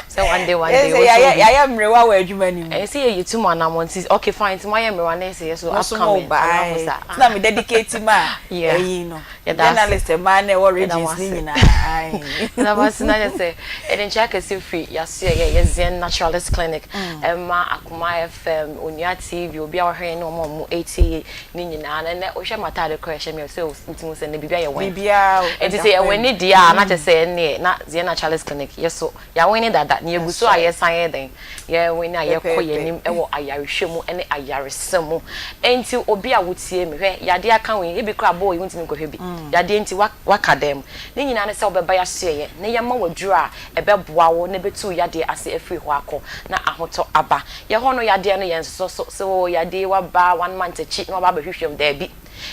S9: Sɛ one day one day.
S5: Ɛsɛ yɛayɛ yɛayɛ mmerewa wɔ adwuma no mu.
S9: Ɛsɛ yɛ yɛtu mu anamɔ nti okay fine nti moayɛ mmerewa na ɛsɛ yɛ so upcoming.
S5: Mo nso mo ba ae. Nti na me dedicate ma ɛyi no. Journalist mmaa na ɛwɔ regions ne nyinaa ae.
S9: Yɛda mo ase na kyerɛ sɛ yɛde nkyia kɛse firi yɛasoɛyɛ yɛ Zen Naturalist Clinic ɛma Akoma FM, Onua TV, obi a ɔhwɛ yɛn ne wɔn a wɔn ɛretie yɛn ne nyinaa na ɛnɛ wohwɛ m'ataade koraa ɛhyɛ me a sɛ wotumi hu sɛ ɛnɛ biribi ayɛ wɛn. Nti sɛ yɛwɛn ne deɛ a na kyerɛ sɛ ɛnneɛ na Zen Naturalist Clinic yɛ so Yɛawene dada, na yɛgu so a yɛresan yɛ dɛn? Yɛrewene a yɛkɔ yɛn anim wɔ ayarehwɛ mu ne ayaresa mu. Enti obi a wotie me, hwɛ, yadeɛ aka wo yi, ebi koraa abɔ wo yi, wontumi nkɔhwɛ bi. Yadeɛ nti, woaka dan mu. Ne nyinaa ne sɛ wobɛba yɛasoɛeɛ na yɛama wo aduro a ɛbɛboa wo na ɛbɛtu wo yadeɛ ase afiri hɔ akɔ na ahotɔ aba. Yɛn hɔ no, yadeɛ no, yɛnsosɔ so sɛ oo yadeɛ yi waba one month akyi na waba abɛhwehwɛ mu. Daabi.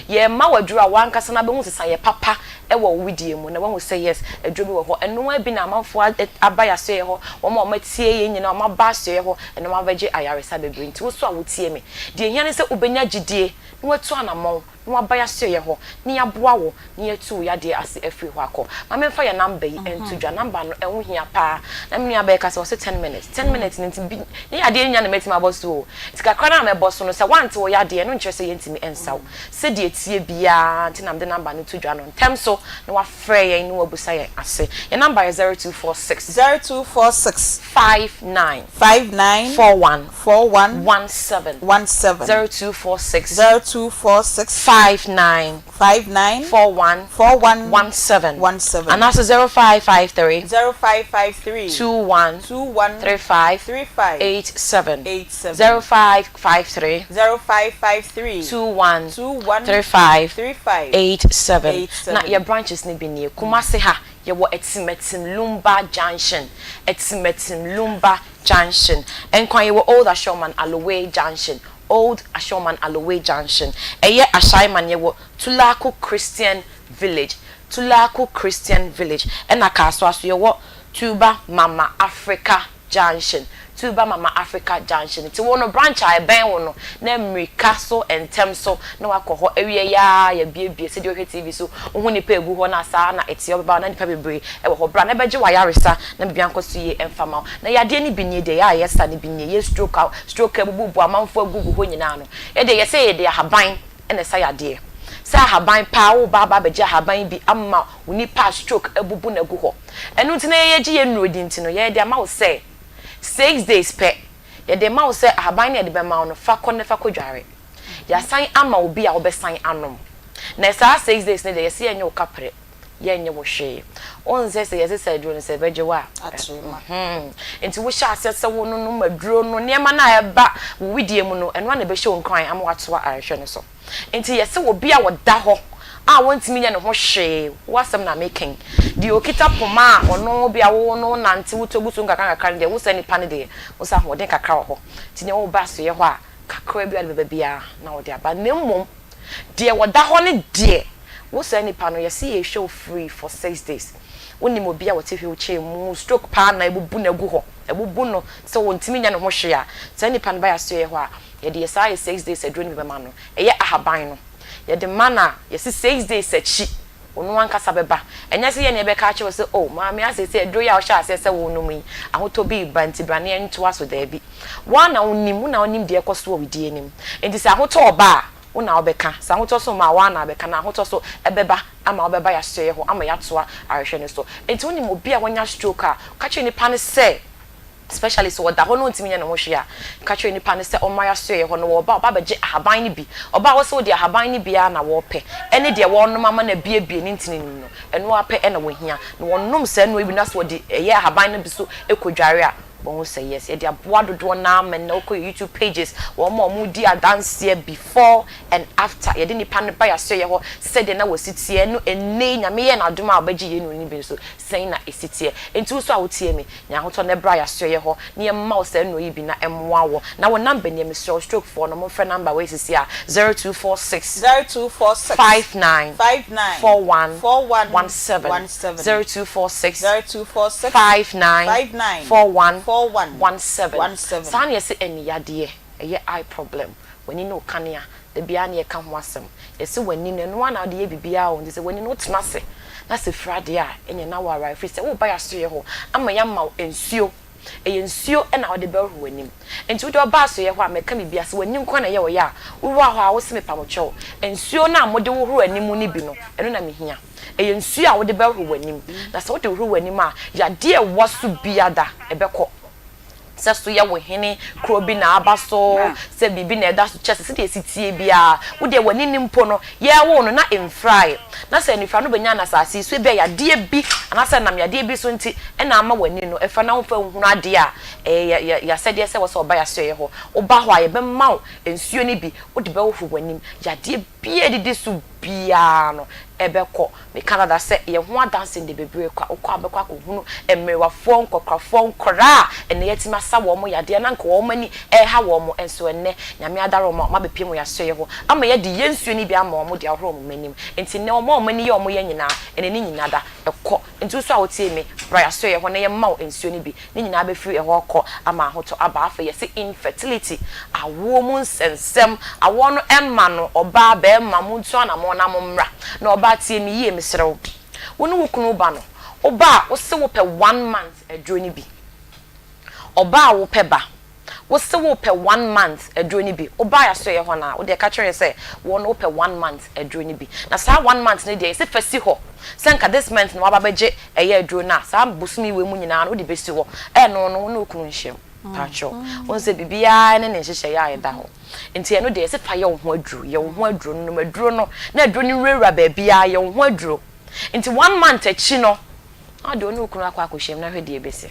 S9: Yɛrema wo aduro a w'ankasa no abɛhu nsesaeɛ papa wɔ wo wedeɛ mu na woahu sɛ yes, aduro bi wɔ hɔ. Ɛno ara bi na amanfoɔ aba yɛn asoɛeɛ hɔ, wɔn a wɔatie yɛn nyinaa, wɔaba asoɛeɛ hɔ na wɔabɛgye ayaresa bebree. Nti wo nso a wotie me, deɛ ɛhia ne sɛ wobɛnya gyidie na woatu anammɔn na waba yɛasoɛeɛ hɔ na yɛaboa wo na yɛatu wo yadeɛ ase afiri hɔ akɔ. Ma memfa yɛn number yi nto dwa. Number no, ɛho hia paa. Na me nua bɛɛka sɛ, ɔse ten minutes. Ten minutes no nti, bi, ne yadeɛ no nyinaa na mɛtumi abɔ so o. Nti kakra no a mɛbɔ so no, sɛ woante wo yadeɛ, ɛno nkyerɛ sɛ yɛntumi nsa wo. Sɛdeɛ ɛteɛ biara nti na mede number no to dwa no. Ntɛm so na woafrɛ yɛn na woabusa yɛn ase. Yɛn number yɛ 0246.
S5: 0246.
S9: 59.
S5: 59.
S9: 41.
S5: 41.
S9: 17.
S5: 17.
S9: 0246.
S5: 0246.
S9: 59.
S5: 59.
S9: 41.
S5: 41.
S9: 17.
S5: 17.
S9: Anaasɛ 0553.
S5: 0553.
S9: 21.
S5: 21.
S9: 35.
S5: 35.
S9: 87.
S5: 87.
S9: 0553.
S5: 0553.
S9: 21.
S5: 21.
S9: 35.
S5: 35.
S9: 87.
S5: 87.
S9: Na yɛ branches no bi nie. Kumasi ha, yɛwɔ Atimatim Lumba Junction. Atimatim Lumba Junction. Nkran yɛwɔ Old Ashorman Alowe Junction. Old Ashorman Alowe Junction. Ɛyɛ Ashaiman yɛwɔ Tulaku Christian Village. Tulaku Christian Village. Ɛna Kasoa so yɛwɔ Tuba Mama Africa Junction. Tuba Mama Africa Junction. Nti wo no branch a ɛbɛn wo no na mmirika so ntɛm so na wakɔ hɔ. Awiei yi ara yɛabuebue sɛdeɛ wohwɛ TV so wohu nnipa ɛgu hɔ no a saa ara na ɛteɛ wobɛba na nnipa bebree wɔ hɔ. Bra na bɛgye w'ayaresa na biribiara nkɔ so yie mfa ma wo. Na yadeɛ no bi nie deɛ ɛyɛ a ɛyɛ sa no bi nie. Yɛ stroke a stroke abububu amanfoɔ agugu hɔ nyinaa no yɛdeɛ yɛsɛ yɛde ahaban na ɛsa yadeɛ. Sɛ ahaban paa woreba aba abɛgye ahaban bi ama wo nipa a stroke abubu no agu hɔ. Ɛno nti na yɛgye yɛn nnuro di nti no yɛde ama wo sɛ six days pɛ yɛde rema wo sɛ ahaban no a yɛde bɛma wo no fa kɔ na fa kɔdware. Yɛasan ama wo bi a wobɛsan anom. Na saa six days no deɛ yɛse yɛnyɛ wo kaprɛ, yɛnyɛ wo hwee. Wohu sɛ sɛ yɛsesa aduro no sɛ ɛbɛgye wo a, ɛhmm. Nti wohyɛ aseɛ sɛ wononom aduro no, nneɛma no a ɛba wo wedeɛ mu no, ɛno ara na ɛbɛhyɛ wo nkuran ama woatoa ayarehwɛ no so. Enti yɛse obi a ɔda hɔ a ɔntumi nyɛ ne ho hwee, wo asɛm na meka yi, deɛ ɔkita poma a ɔno bi a wo no nante wotɔ gu so nkakrankakra no deɛ, wo saa nipa no deɛ, wo sɛ ahoɔden kakra wɔ hɔ, nti nea woba asoeɛ hɔ a, kakra bi a wode bɛba biara na wode aba. Na mmom deɛ ɔda hɔ no deɛ, wo saa nipa no, yɛse yɛrehwɛ wo free for six days. Wonim obi a ɔte wheelchair mu, stroke paa na abubu no agu hɔ, abubu no sɛ ɔntumi nyɛ ne ho hwee a, saa nipa no ba yɛn asoeɛ hɔ a, Yɛde yɛ saa yɛ six days aduro no bi bɛma no. Ɛyɛ ahaban no. Yɛde ma no a, yɛse six days akyi, ɔno ankasa bɛba. Ɛnyɛ sɛ yɛn na yɛbɛka akyerɛ wo sɛ, oh, maame asiesie aduro yi a wohyɛɛ aseɛ sɛ worenom yi, ahotɔ bi reba nti bra na yɛntoa so. Daabi. Wo ara na wonim, wo na wonim deɛ ɛrekɔ so wɔ wo die no mu. Enti sɛ ahotɔ reba a, wo na wobɛka. Sɛ ahotɔ nso mma a, wo ara na wobɛka. Na ahotɔ nso bɛba ama wobɛba yɛn asoɛeɛ hɔ ama yɛatoa ahwehwɛ no so. Enti wonim obi a wanya stroke a, ka kyerɛ nipa no sɛ, Especially sɛ ɔda hɔ na ɔntumi nyɛ ne ho hwee a, ka kyerɛ nipa no sɛ ɔmmra y'asoɛeɛ hɔ na ɔba a, ɔba abɛgye ahaban no bi. Ɔba a, wose wode ahaban no bi ara na wɔpɛ, ɛne deɛ wɔrenom ama no abuebue ne ntini no mu no, ɛno ara pɛ na wɔhia. Na wɔnom saa nnuro yi bi na sɛ wɔde ɛyɛ ahaban no bi nso kɔdware a, wɔhu sɛ yes, yɛde aboa dodoɔ no ara ma nnɛ wokɔ yɛn YouTube pages, wɔn a wɔredi adanseɛ before and after, yɛde nipa no ba y'asoɛeɛ hɔ sɛdeɛ na wɔsi teɛ no ɛnnɛ yi, Nyame yɛɛ no adom a ɔbɛgye yɛn nnuro no bi nso, sɛn na ɛsi teɛ. Enti wo nso a wotie me, Nya ahotɔ na bra y'asoɛeɛ hɔ na yɛmma wo saa nnuro yi bi na ɛmmoa wo. Na wo number nie, mesrɛ wo stroke foɔ no momfrɛ number wei sisi a, 0246
S5: 0246
S9: 59
S5: 59
S9: 41
S5: 41
S9: 17,
S5: 17
S9: 0246
S5: 0246
S9: 59
S5: 59
S9: 41
S5: 41
S9: 17.
S5: 17.
S9: Saa na yɛse aniyadeɛ, ɛyɛ eye problem, w'ani ne wo kanea, Da biara na yɛka ho asɛm. Yɛse w'ani no, ɛno ara na wode yɛ biribiara o. Nti sɛ w'ani no wotena ase na sɛ fira deɛ a, ɛneɛ na woara. Ɛfiri sɛ woreba y'asoeɛ hɔ ama yɛama wo nsuo. Ɛyɛ nsuo na wode bɛhohoro w'anim. Nti wode ɔba asoeɛ hɔ a, mɛka biribiara. Sɛ w'ani nko ara na ɛyɛ wo ya a, wowura hɔ a, wose mepamokyɛw, nsuo no a mode hohoro anim no bi no, ɛno na mehia. Ɛyɛ nsuo a wode bɛhohoro w'anim. Na sɛ wode hohoro w'anim a, yadeɛ a ɛwɔ so biara, ɛbɛkɔ. Sɛ so yɛ wo hene, kuro bi na aba so, sɛ biribi na ɛda so, kyerɛ sɛ sɛdeɛ ɛsi teɛ biara, wo deɛ w'ani no mpo no, yɛwoo no na ɛmfiraeɛ. Na sɛ anifira no bɛnya no asase yi so, ebia yadeɛ bi anaasɛ ɛnam yadeɛ bi so nti na ama w'ani no afira na womfa nhunu adeɛ a, ɛyɛ yɛ yɛ asɛdeɛ sɛ ɛwɔ sɛ wɔba yɛn asoɛeɛ hɔ. Woba hɔ a, yɛbɛma wo nsuo no bi, wode bɛhohoro w'anim. Yadeɛ biara a ɛdidi so biara no, ɛbɛkɔ. Meka dada sɛ yɛn ho adanse de bebree kɔ a, wokɔ a wobɛkɔ akɔhunu mmerewafoɔ, nkɔkorafoɔ, nkwadaa a ɛnnɛ yɛatumi asa wɔn yadeɛ na anka wɔn ani reha wɔn nso ɛnnɛ Nyame adaworoma wɔn abɛpue mu yɛasoɛeɛ hɔ ama yɛde yɛn nsuo no bi ama wɔn de ahohoro wɔn anim. Nti nnɛ wɔn a wɔn ani yɛ wɔn ya nyinaa, ɛnnɛ ne nyina da. ɛkɔ. Nti wo nso a wotie me, bra yɛasoɛeɛ hɔ na yɛmma wo nsuo no bi. Ne nyinaa bɛfiri ɛhɔ rekɔ ama ahotɔ aba. Afei yɛse infertility, awoɔ mu nsɛnsɛm, awoɔ no ɛmma no, ɔbaa, barima, montu anamɔn na mommra. Na ɔbaa tie me yie, mesrɛ wo, wo ne wo kunu ba no, woba a, wose wopɛ one month aduro no bi. Ɔbaa a wopɛ ba, Wo se wo pɛ one month aduro no bi, wo baa yasoɛeɛ hɔ no a, wo deɛ ka kyerɛ yɛ sɛ wo no wo pɛ one month aduro no bi. Na saa one month no deɛ yɛse fa si hɔ sɛ nka this month na waba abɛgye ɛyɛ aduro no a, saa bosome wei mu nyinaa no wode bɛsi hɔ. Ɛno no wo ne wo kunu nhyiam. Paatwoo. Wohu sɛ biribiara ne ne nhyehyɛeɛ a ɛda hɔ. Nti ɛno deɛ yɛse fa yɛ wo ho aduro, yɛ wo ho aduro, nom aduro no na aduro no nwurawura baabiara, yɛ wo ho aduro. Nti one month akyi no, Na ɔde ɔne okunu akɔ akɔhyiam na hwɛ deɛ ɛbɛsi.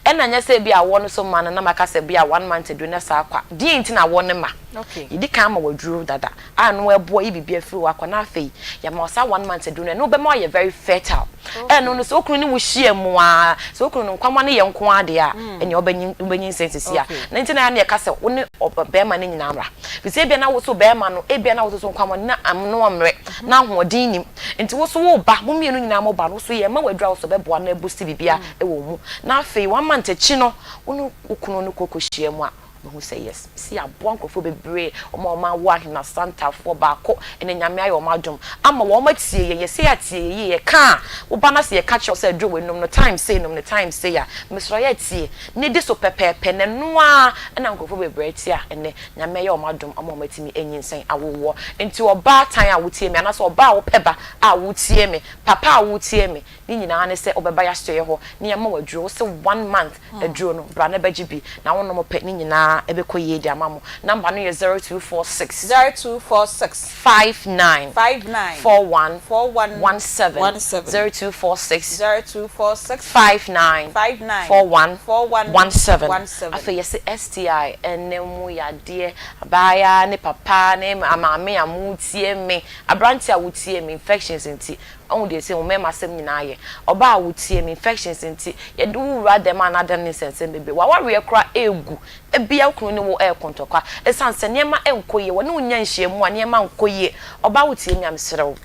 S9: Ɛna nyɛ sɛ ebia awɔ no so ma no na maka sɛ bia one month aduro na saa kwa. Deɛn nti na awɔ no ma? Yɛdi kan ama wo aduro dada a ɛno ɛboa yi biribi afiri hɔ akɔ na afei yɛama wo saa one month aduro no ɛno bɛma woayɛ very fertile. Ɛno no sɛ okunu ne wo hyia mu a, sɛ okunu no nkwamma no yɛ nko ara deɛ a, ɛnneɛ wobɛnyin wobɛnyinsɛn sisi a. Na nti na ɛyɛ a na yɛka sɛ wo ne ɔbarima no nyinaa mmra. Firi sɛ ebia na wo so barima no ebia na wo so so nkwamma no na ano ɔmmerɛ na ahoɔden nnim. Nti wo so wo ba, mo mmienu nyinaa mo ba no, wo so yɛ ma wo aduru a wo so bɛboa na abusti biribiara wɔ wo mu. Na afei one month akyi no, wo ne wo kunu no kɔ kɔhyia mu a, wobɛhu sɛ yes, mesi aboa nkurɔfoɔ bebree, wɔn a wɔn awo ahenasantafoɔ baako, ɛnɛ Nyame ayɛ wɔn adom ama wɔn atie yɛn, yɛsɛ yɛatie yɛn yie, yɛka a, wo ba no sɛ yɛka kyerɛ wo sɛ aduru wei nom no time sei, nom no time sei a, mesrɛ yɛ atie, na di so pɛpɛɛpɛ, na ɛno ara na nkurɔfoɔ bebree atie a ɛnɛ Nyame ayɛ wɔn adom ama wɔn atumi anyinsɛn awo woɔ. Nti ɔbaatan a wotie me anaasɛ ɔbaa a wopɛ ba a wotie me, papa a wotie me, ne nyinaa ne sɛ wobɛba y'asoɛeɛ hɔ na yɛama wo aduro. Wose one month aduro no, bra na bɛgye bi na wonom pɛ, ne nyinaa ɛbɛkɔ yie de ama mo. Number no yɛ 0246.
S5: 0246.
S9: 59.
S5: 59.
S9: 41.
S5: 41.
S9: 17.
S5: 17.
S9: 0246.
S5: 0246.
S9: 59.
S5: 59.
S9: 41.
S5: 41.
S9: 17.
S5: 17.
S9: Afei yɛse STI ne mo yadeɛ, abaayaa ne papa ne maame a motie me, aberanteɛ a wotie me, infections nti, wahu deɛ ɛsei wo mmarima asɛm nyinaa yɛ, ɔbaa a wotie me, infections nti, yɛde wo wura dɛm a na adan ne nsɛnsɛm bebree, w'awareɛ koraa ɛregu, ebia wo kunu ne wo reko ntɔkwa, ɛsiane sɛ nneɛma nkɔ yie, wɔne wo nya nhyiamu a nneɛma nkɔ yie, ɔbaa wotie me a mesrɛ wo,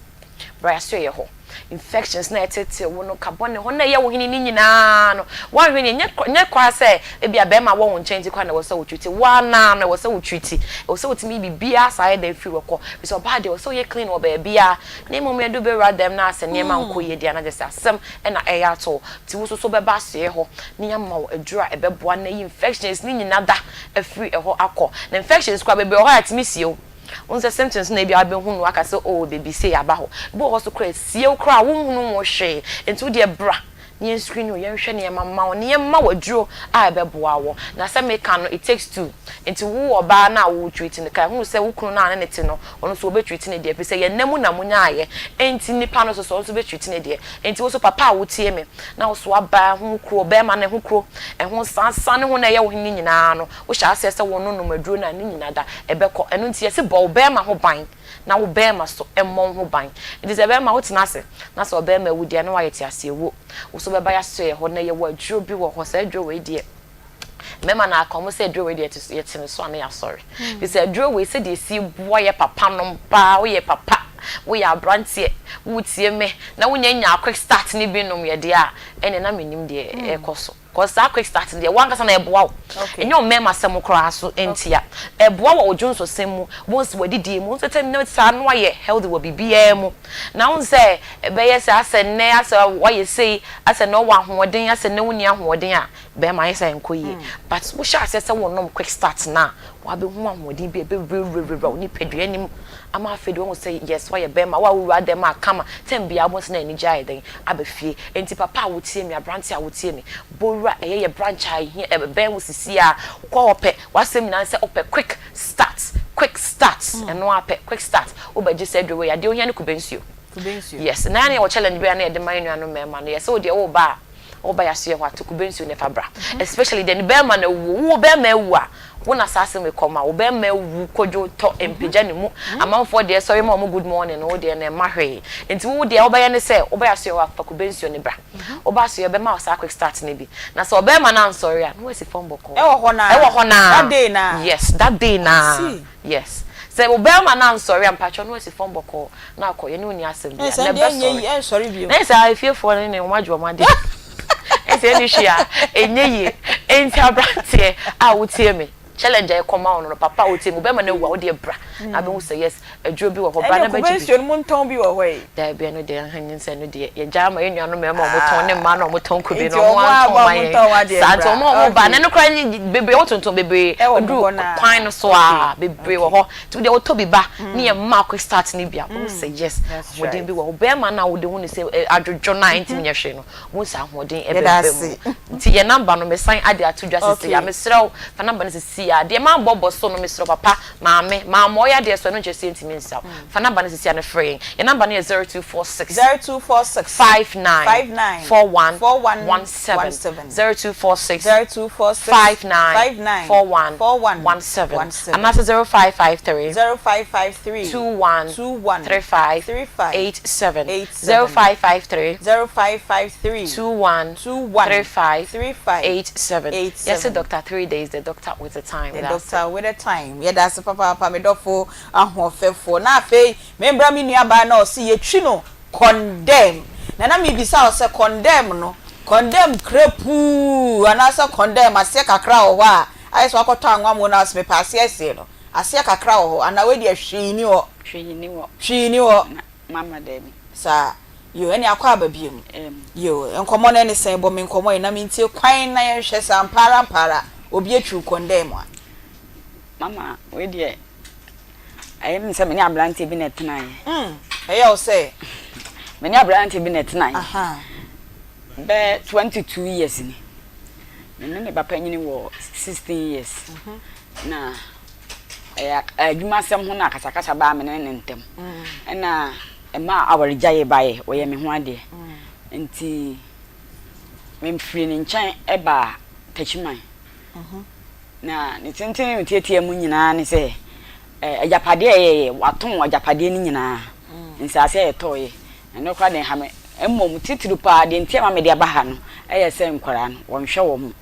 S9: bra yɛasoɛeɛ hɔ. Infections na ɛteetee wo no, ka bɔne hɔ na ɛyɛ wo hene no nyinaa no, woanhwɛ ni, ɛnyɛ ɛnyɛ koraa sɛ ebia barima wɔ wo nkyɛn nti koraa na ɛwɔ sɛ wo treat, wo ara naa no ɛwɔ sɛ wo treat, ɛwɔ sɛ wotumi yi biribiara saa yɛ dɛn firi hɔ kɔ, firi sɛ ɔbaa deɛ ɛwɔ sɛ woyɛ clean wɔ baabiara, na mmom yɛde wo bɛwura dɛm na asɛ nneɛma nkɔ yie deɛ a na kyerɛ sɛ asɛm na ɛreyɛ ato wo, nti wo nso so bɛba asoɛeɛ hɔ na yɛama wo aduro a ɛbɛboa na ayi infections no nyinaa da afiri ɛhɔ akɔ, na infections koraa bebree wɔ hɔ a ɛtumi sie wo. Wohu sɛ symptoms no na ebia wobɛhu no waka sɛ oh baby sei aba hɔ. Ebi wɔ hɔ nso koraa esie wo koraa a wonhunu ho hwee. Nti wo deɛ bra na yɛn screen wo, yɛnhwɛ nneɛma mma wo na yɛmma wo aduro a ɛbɛboa wo. Na sɛ meka no it takes two. Nti wo ɔbaa no a wo treat no kae hunu sɛ wo kunu no a ne ne te no ɔno nso ɔbɛ treat ne deɛ ɛfiri sɛ yɛn nna mu na monyaeɛ nti nipa no nso so ɔno nso bɛ treat ne deɛ. Nti wo nso papa a wotie me na wo so aba ho kuro bɛɛma no ɛho kuro ɛho nsansa ne ho na ɛyɛ wo hene nyinaa no Wohyɛ aseɛ sɛ wononom aduro no a, ne nyina da, ɛbɛkɔ. Ɛno nti yɛse bɔ wo bɛɛma ho ban na wo bɛɛma so mmɔ wo ho ban. Nti sɛ bɛɛma wotena ase na sɛ ɔbɛɛma awu deɛ na woayɛ teaseɛwuo. Wo so bɛba yɛasoɛɛ hɔ na yɛwɔ aduro bi wɔ hɔ, saa aduro wei deɛ mɛɛma no aka wɔn sɛ aduro wei deɛ yɛte ne so a na yɛasɔre. Firi sɛ aduro wei sɛdeɛ ɛsi boa yɛ papa nom paa, woyɛ papa, woyɛ abranteɛ, woretie me na wonya nyaa quick start no bi nom yɛ deɛ a, ɛnneɛ na mennim deɛ ɛrekɔ so. Cause saa quick start no deɛ wankasa na ɛboa wo. Ɛnyɛ wo mmarima asɛm koraa so ntia. Ɛboa wɔ wo dwonsɔsɛm mu, wohu sɛ w'adidie mu, wohu sɛ tɛm no saa no ayɛ healthy wɔ biribiara mu. Na wohu sɛ ɛbɛyɛ sɛ asɛ nnɛ asɛ woayɛ sei, asɛ nnɛ wowɔ ahoɔden, asɛ nnɛ wonni ahoɔden a, bɛrima ayɛ sɛ ɛnkɔ yie. But wohyɛ aseɛ sɛ wonom quick start no a, woabɛhu ahoɔden bi a ɛbɛwurawura wo nipadua no mu ama afei deɛ woahu sɛ yes woayɛ bɛrima, wo a wowura dɛm a kama, tɛm biara wobɛhu sɛ na anigyeɛ ayɛ dɛn aba fie. Enti papa a wotie me, aberanteɛ a wotie me, bɔ wura ɛyɛ yɛ branch a ɛhia ɛbɛn wo sisi a, wokɔ hɔ pɛ, w'asɛm nyinaa ne sɛ wopɛ quick start, quick start, ɛno ara pɛ, quick start, wobɛgye saa aduro wei, adeɛ ohia ne kube nsuo.
S5: Kube nsuo.
S9: Yes, na yɛn wɔ challenge bi a na yɛde ma yɛn nuanom mmarima no, yɛsɛ wo deɛ woba a, woba yɛasoɛ hɔ a, to kube nsuo na fa bra. Especially deɛ ne bɛrima no awuo, wo bɛrima awu a, Wo na saa asɛm yi kɔ ma wo bɛɛma awu kodwo tɔ mpagya ne mu amanfoɔ deɛ sɔre ma wɔn good morning no wo deɛ no ɛmma hwee nti wo deɛ wobɛyɛ ne sɛ wobɛyɛ asoɛ hɔ a fa kube nsuo no bra woba asoɛ bɛma wo saa quick start no bi na sɛ ɔbɛɛma no ansɔre a na wasi fam bɔkɔɔ
S5: Ɛwɔ hɔ naa
S9: ɛwɔ hɔ naa
S5: that day naa
S9: yes that day
S5: I
S9: naa
S5: see.
S9: yes. Sɛ wo bɛrima no ansɔre a, mpakyɛw na wasi fam bɔkɔɔ na akɔ, yɛne wo nni asɛm biara. Na ɛbɛsɔre. Na ɛyɛ saa efiefoɔ no ne wɔn agye wɔn adeɛ. Ɛsɛ ɛni hwee a, ɛnyɛ yie. Enti aberanteɛ a wotie me, challenge a yɛkɔma wo no no, papa a wotie me, wo bɛrima no awu a, wo deɛ bra na abɛhu sɛ yes, aduro bi wɔ hɔ, bra na
S5: Ɛne
S9: bɛgye
S5: kube
S9: bi.
S5: nsuo no montɔn bi wɔ hɔ yi?
S9: Daabi ɛno deɛ ɛha nyinsɛn no deɛ yɛgyaa ma yɛn nuanom mmarima a wɔtɔn ne mmaa no a wɔtɔn kube
S5: Nti
S9: no wɔn
S5: wɔn a
S9: antɔn ma yɛn
S5: wɔtɔn adeɛ
S9: saa nti
S5: bra.
S9: wɔn a wɔn ba
S5: Okay.
S9: na ɛno koraa nye bebree wɔtontɔn bebree
S5: Ɛwɔ mo
S9: duru
S5: hɔ naa.
S9: kwan no so
S5: Okay.
S9: a bebree wɔ
S5: Okay.
S9: hɔ nti wodeɛ wotɔ bi ba ne yɛ mma quick start no bi a wohu sɛ yes
S5: That's
S9: ahoɔden
S5: right.
S9: bi wɔ hɔ bɛrima no a wode hu no sɛ ɛ, adwodwo no a ɛntumi nyɛ hwee no wohu sɛ ahoɔden
S5: Yɛda
S9: ɛbɛba
S5: ase.
S9: mu nti yɛ number no mesan ade ato dwa sisi a
S5: Okay.
S9: mesrɛ wo fa number no sisi a deɛ mabɔ bɔ so no mesrɛ wo papa maame mammɔ ɔyɛ adeɛ so ɛno nkyerɛ sɛ yɛntumi nsa wo Fa number no sisi a na frɛ yɛn. Yɛn number no yɛ 0246.
S5: 0246.
S9: 59.
S5: 59.
S9: 41.
S5: 41.
S9: 17.
S5: 17.
S9: 0246.
S5: 0246.
S9: 59.
S5: 59.
S9: 41.
S5: 41.
S9: 17.
S5: 17.
S9: Anaasɛ 0553.
S5: 0553.
S9: 21.
S5: 21.
S9: 35.
S5: 35.
S9: 87.
S5: 87.
S9: 0553.
S5: 0553.
S9: 21.
S5: 21.
S9: 35.
S5: 35.
S9: 87.
S5: 87.
S9: Yɛse doctor 3 days, the doctor with the time.
S5: The
S9: That's it.
S5: doctor with the time. Yɛda ase papaapa me dɔfo ahoɔfɛfoɔ. Na afei membra me nua baa na ɔse yɛtwi no condemn. Na na mebisa wo sɛ condemn no, condemn krepuu anaasɛ condemn aseɛ kakra wɔ hɔ a ayɛ sɛ wakɔtɔ anwamoo na wose mepɛ aseɛ see no, aseɛ kakra wɔ hɔ anaa wei deɛ hwee nni hɔ?
S7: Hwee nni hɔ.
S5: Hwee nni hɔ.
S7: Na mama daabi.
S5: Saa. Yoo, ɛnneɛ akɔ aba biom. Yoo, nkɔmmɔ no ɛne sɛn? Bɔ me nkɔmmɔ yi na mentie kwan na yɛnhwɛ sɛ ampa ara ampa ara obi atwi wo condemn a.
S7: Mama, wei deɛ, ɛyɛ me sɛ me ne aberanteɛ bi na ɛtenaeɛ.
S5: Mm, ɛyɛ wo sɛ?
S7: Me ne aberanteɛ bi na ɛtenaeɛ.
S5: Aha.
S7: Bɛyɛ 22 years ni. Me ne me ba panyini wɔ 16 years. Mm -hmm. Na ɛyɛ adwumasɛm ho na akasakasa baa me ne ne ntam. Mm. Ɛna ɛma awaregyaeɛ baeɛ, ɔyɛ me ho adeɛ. Mm. Nti, memfiri ne nkyɛn baa Takyiman. Mm -hmm. Na ne tenten ne ne tiatia mu nyinaa ne sɛ, agyapadeɛ a ɛyɛeɛ, watɔn agyapadeɛ no nyinaa, nsaase a yɛtɔeɛ, ɛno koraa deɛ ɛha me. Mmom titiriw paa deɛ nti a ɛma mede aba ha no yɛ sɛ nkwadaa no, wɔnhwɛ wɔn,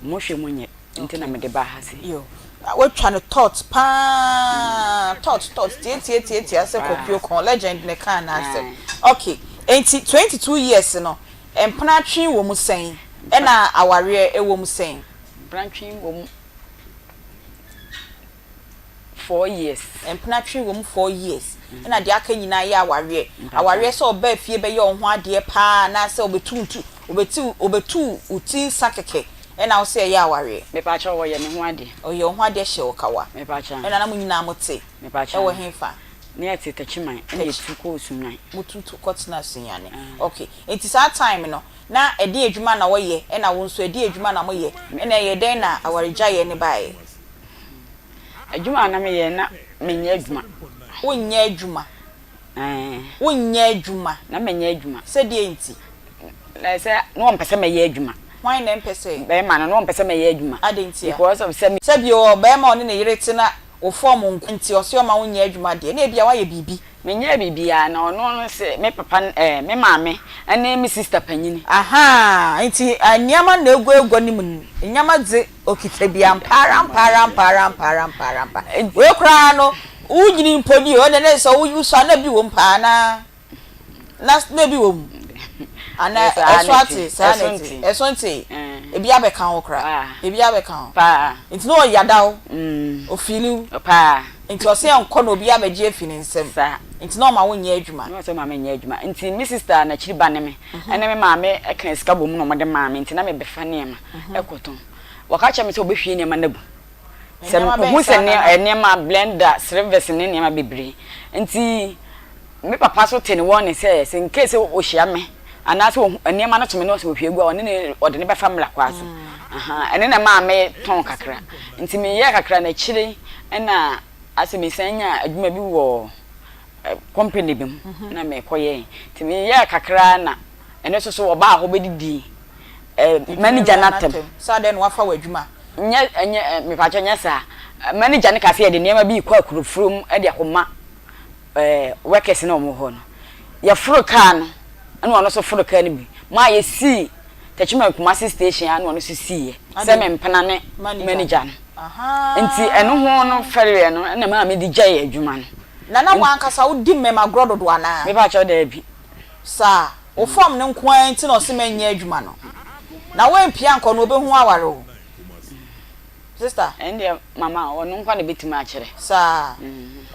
S7: wɔhwɛ mu nyɛ nti na mede baa ha sei.
S5: Yo, woatwa no tɔt paa, tɔt tɔt, tiatiatiatia sɛ Kwaku Okon, legend na ɛkaa n'asɛm. Ok, enti 22 years no, mpenatwe wɔ mu sɛn, ɛna awareɛ wɔ mu sɛn?
S7: Mpenatwe wɔ mu four years.
S5: Mpenatwe wɔ mu four years ɛna deɛ aka nyinaa yɛ awareɛ. Awareɛ sɛ ɔbaa fie bɛyɛ wo ho adeɛ paa anaasɛ ɔbɛtu wo tu ɔbɛti ɔbɛtu wo ti nsa kɛkɛ ɛna wo sɛ ɛyɛ awareɛ.
S7: Mepakyɛw ɔyɛ me ho adeɛ.
S5: Ɔyɛ wo ho adeɛ hyɛ wo kawa.
S7: Mepakyɛw.
S5: Ɛna na mo nyinaa mo te.
S7: Mepakyɛw.
S5: Ɛwɔ hefa?
S7: Ne yɛ te Takyiman ɛna yɛ tu kɔɔ Sunyani.
S5: Mo tu kɔ tenaa Sunyani. Ok nti saa time no Na ɛdeɛn adwuma na wɔyɛ, ɛna wo nso ɛdeɛn adwuma na moyɛ, ɛna ɛyɛ dɛn na awaregyaeɛ no baeɛ?
S7: Adwuma a na meyɛ, na menyɛ adwuma.
S5: Wonyɛ adwuma?
S7: Ɛɛ.
S5: Wonyɛ adwuma?
S7: Na menyɛ adwuma.
S5: Sɛ deɛn nti?
S7: Na sɛ na wɔmpɛ sɛ mɛyɛ adwuma.
S5: Hwan na ɛmpɛ sɛ?
S7: Bɛrima no, na wɔmpɛ sɛ mɛyɛ adwuma.
S5: Adɛn ntia?
S7: Because of sɛ me.
S5: Sɛ bio, ɔbarima a ɔne ne yere te na wo fɔm nko nti ɔse ɔma wonyɛ adwuma deɛ, na ebia woayɛ biribi.
S7: Menyɛɛ biribiara, na ɔno no se me papa eh, me maame ne me sister panyini.
S5: Ahaa, nti nneɛma na egu egua no mu no, nneɛma dze okitsa bi ampaara ampaara ampaara ampaara ampaara ampa. Wei koraa no, wonyini mpo ni o, ɛnna na sɛ wosua na bi wɔ mu paa anaa? Na na ebi wɔ mu? Anaa ɛso ate, saa na ɛte, ɛso nte, ebi abɛka ho koraa, ebi abɛka ho. Nti na ɔyada wo, ofiili wo. Nti ɔse ɛnkɔ na obi abɛgye afi ne nsam. Nti na ɔma wo nyɛ adwuma.
S7: Na ɔse ɔma me nyɛ adwuma. Nti me sister n'akyiri ba ne me ɛne me maame ka sika bɔ mu na wɔde maa me nti na mebɛfa nneɛma ɛkɔtɔn. Wɔka kyerɛ me sɛ wɔbɛhwie nneɛma no agu. Sɛ mekɔhu sɛ nneɛma blender, silvers ne nneɛma bebree. Nti me papa nso te ne warning sɛ sɛ in case sɛ ɔhyia me anaasɛ ɔhu nneɛma no to me na ɔsɛ ɔhwie gu a ɔne ne ɔde ne bɛfa mmara kwan so. Ahaa ɛno na ɛmaa me tɔn kakra. Nti meyɛɛ kakra no akyire ɛna asɛ mesan nyaa adwuma bi wɔ company bi mu na mekɔyɛɛ. Nti meyɛɛ kakra na ɛno nso so ɔbaa hɔ bɛdidii manager no atɛm.
S5: Sɛ adɛn na wafa w'adwuma?
S7: Nyɛ ɛnyɛ mepakyɛ nyɛ saa. Manager no kaa sɛ yɛde nneɛma bi rekɔ akurofurom de akɔma workers no a wɔwɔ hɔ no. Yɛforo kaa no ɛna ɔno nso foro kaa no bi. Maa yɛsii Techiman Kumasi station a na ɔno nso siiɛ sɛ me mpena ne manager no. Nti ɛno ho no fɛreɛ no na ɛmaa mede gyaee adwuma no.
S5: Na na w'ankasa wodi mmɛma agorɔ dodo anaa?
S7: Me pa kyɛw daabi.
S5: Saa, wo fam no nko ara nti na ɔse mɛnyɛ adwuma no. Na woampia ankɔ no ɔbɛhu aware wo. Sister.
S7: Ɛndeɛ mama ɔno nko ara na ɛbɛtumi akyerɛ.
S5: Saa,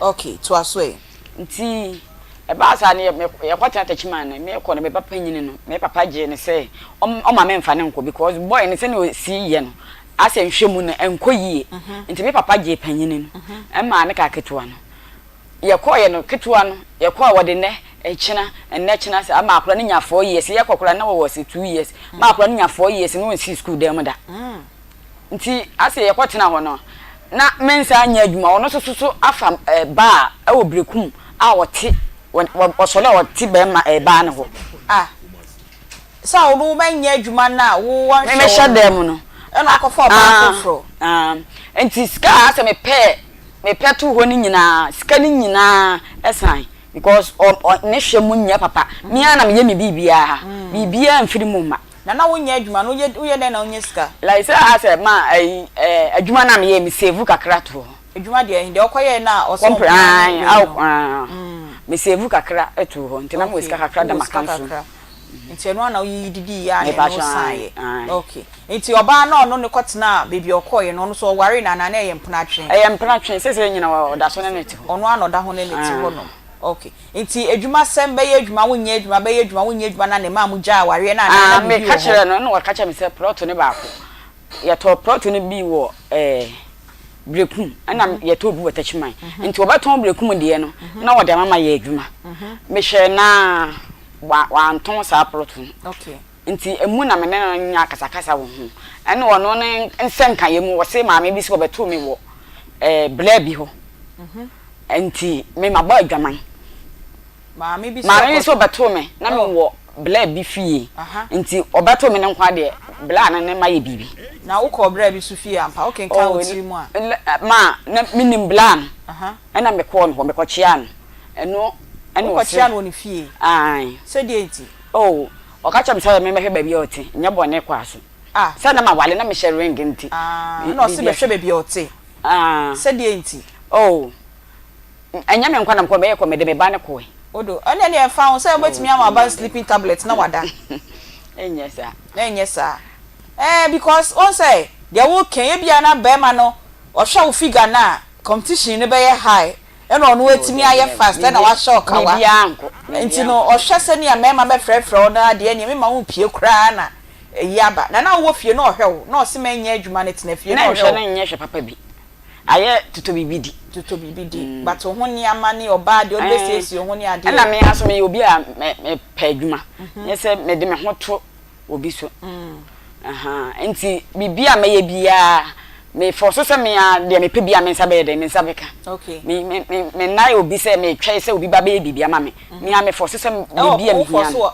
S5: ok, toa so ɛ.
S7: Nti ɛbaa saa no yɛkɔtena Techiman no, mekɔ no me ba panyini no, me papa gyee no sɛ ɔmma memfa no nkɔ because boy no sɛnea ɔsi yɛ no asɛ nhwɛ mu no ɛnkɔ yie. Nti me papa gyee panyini no maa no kaa ketewa no. Yɛkɔeɛ no ketewa no yɛkɔɔ a wɔde nnɛ kyena nnɛ kyena saa ma akwadaa no nya four years yɛkɔ koraa na wɔwɔ sɛ 2 years ma akwadaa no nya 4 years na ɔnsii school dan mu da. Nti ase yɛkɔtena hɔ no, na mensan nyɛ adwuma. Ɔno nso so afa baa wɔ Berekum a ɔte, ɔsɔre a ɔte bɛrima baa no hɔ.
S5: Ah, sɛ wo bɛnyɛ adwuma no a wo wɔnhwɛ
S7: wo no, dan mu no,
S5: ɛna ɔkɔfa ɔbaa foforɔ.
S7: Ah, nti sika a asɛ mepɛɛ, mepɛ too hɔ no nyinaa, sika no nyinaa ɛsan because ɔ, ɔ, ne hwɛ mu nyɛ papa. Me ara na meyɛ me biribiara, biribiara mfiri mu mma.
S5: Na na wonyɛ adwuma no woyɛ woyɛ dɛn na wonya sika?
S7: Like sɛ asɛ ma ayi ɛɛ adwuma no a meyɛ me save kakra to hɔ.
S5: Adwuma deɛ deɛ ɔkɔyɛɛ no a ɔsɛ
S7: ɔmpɛ ae aw aah me save kakra to hɔ nti na mewɔ sika kakra da m'account so.
S5: Nti ɛno ara na woyiyi didii yɛ a na ɛno saeɛ. Okay nti ɔbaa no a ɔno ne kɔtenaa baabi a ɔkɔeɛ no ɔno nso ɔwaree no anaa na ɛyɛ mpenatwe?
S7: Ɛyɛ mpenatwe seesei nyina ɔda so ne no te hɔ.
S5: Ɔno ara na ɔda ho ne no te hɔ nom. Ok nti adwuma sɛm bɛyɛ adwuma wonyɛ adwuma bɛyɛ adwuma wonyɛ adwuma na ne maa mo gyaa awareɛ no anaa
S7: Ah
S5: na biribi
S7: meka
S5: wɔ hɔ?
S7: kyerɛɛ no ɛna ɔka kyerɛɛ me sɛ plot no baako yɛtɔɔ plot no bi wɔ ɛɛ Berekum ɛna yɛtɔɔ bi wɔ Takyiman nti ɔbɛtɔn Berekum deɛ no na ɔde ama ma yɛ adwuma mehwɛɛ no a wa wantɔn saa plot no
S5: Ok.
S7: nti emu na me ne no nya akasakasa wɔ ho ɛna ɔno ne nsɛnkaeɛ mu ɔse maame bi sɛ ɔbɛtoo me wɔ ɛɛ blɛ bi hɔ. Nti me mabɔ adwaman.
S5: Maame bi
S7: sɛ ɔbɛtoo me na me wɔ bla bi fie. Nti ɔbɛtoo me no nko ara deɛ bla no ne mayɛ biribi.
S5: Na wo kɔɔ bra bi so fie ampa? Wo kenkan wo tiri mu a.
S7: Ma na me nim bla no. Ɛna me kɔɔ no hɔ me kɔ kyea no. Ɛno ɛna ɔse.
S5: Wo kɔ kyea no wɔ ne fie?
S7: Ae.
S5: Sɛ deɛ nti?
S7: Oh ɔka kyerɛ me sɛ me mɛhwɛ baabi a ɔte nyɛ bɔne kɔ so. Sɛ na ma wale na me hyɛ ring nti.
S5: Ɛna ɔse bɛhwɛ baabi a ɔte. Sɛ deɛ nti?
S7: Oh, ɛnyɛ me nko na mekɔe, mɛyɛ kɔ, mede me ba no kɔe.
S5: Odo, ɛnneɛ deɛ ɛmfa ho sɛ wobɛtumi ama aba no sleeping tablet na wada.
S7: Ɛnyɛ saa.
S5: Ɛnyɛ saa. Ɛɛ because wohu sɛ deɛ woka yi, ebia na barima no ɔhwɛ wo figure no a, competition no bɛyɛ high, ɛna ɔno atumi ayɛ fast ɛna wahyɛ wo kawa.
S7: Biribiara nkɔ.
S5: Nti no ɔhwɛ sɛnea mmarima bɛfrɛfrɛ wo no ara deɛ ɛnneɛ memma wompue koraa na ayi aba. Na na wowɔ fie na ɔhwɛ wo, na ɔse mɛnyɛ adwuma no tena fie na
S7: Na
S5: ɔhwɛ
S7: nhwɛ
S5: wo.
S7: no nyɛ hwɛ papa bi. Ayɛ totɔ biribi di.
S5: Totɔ biribi di. But wo ho nneɛma ne ɔbaa deɛ wode bɛsiesie wo ho ne adeɛ.
S7: Ɛna me ara nso meyɛ obi a mepɛ adwuma. Nyɛ sɛ mede me ho to obi so. Nti biribi a mɛyɛ biara, me force sɛ me ara deɛ mepɛ biara me nsa bɛyɛ dɛn, me nsa bɛka. Mennae obi sɛ metwɛn sɛ obi ba bɛyɛ biribi ama me. Me ara me force sɛ biribi a mehia no.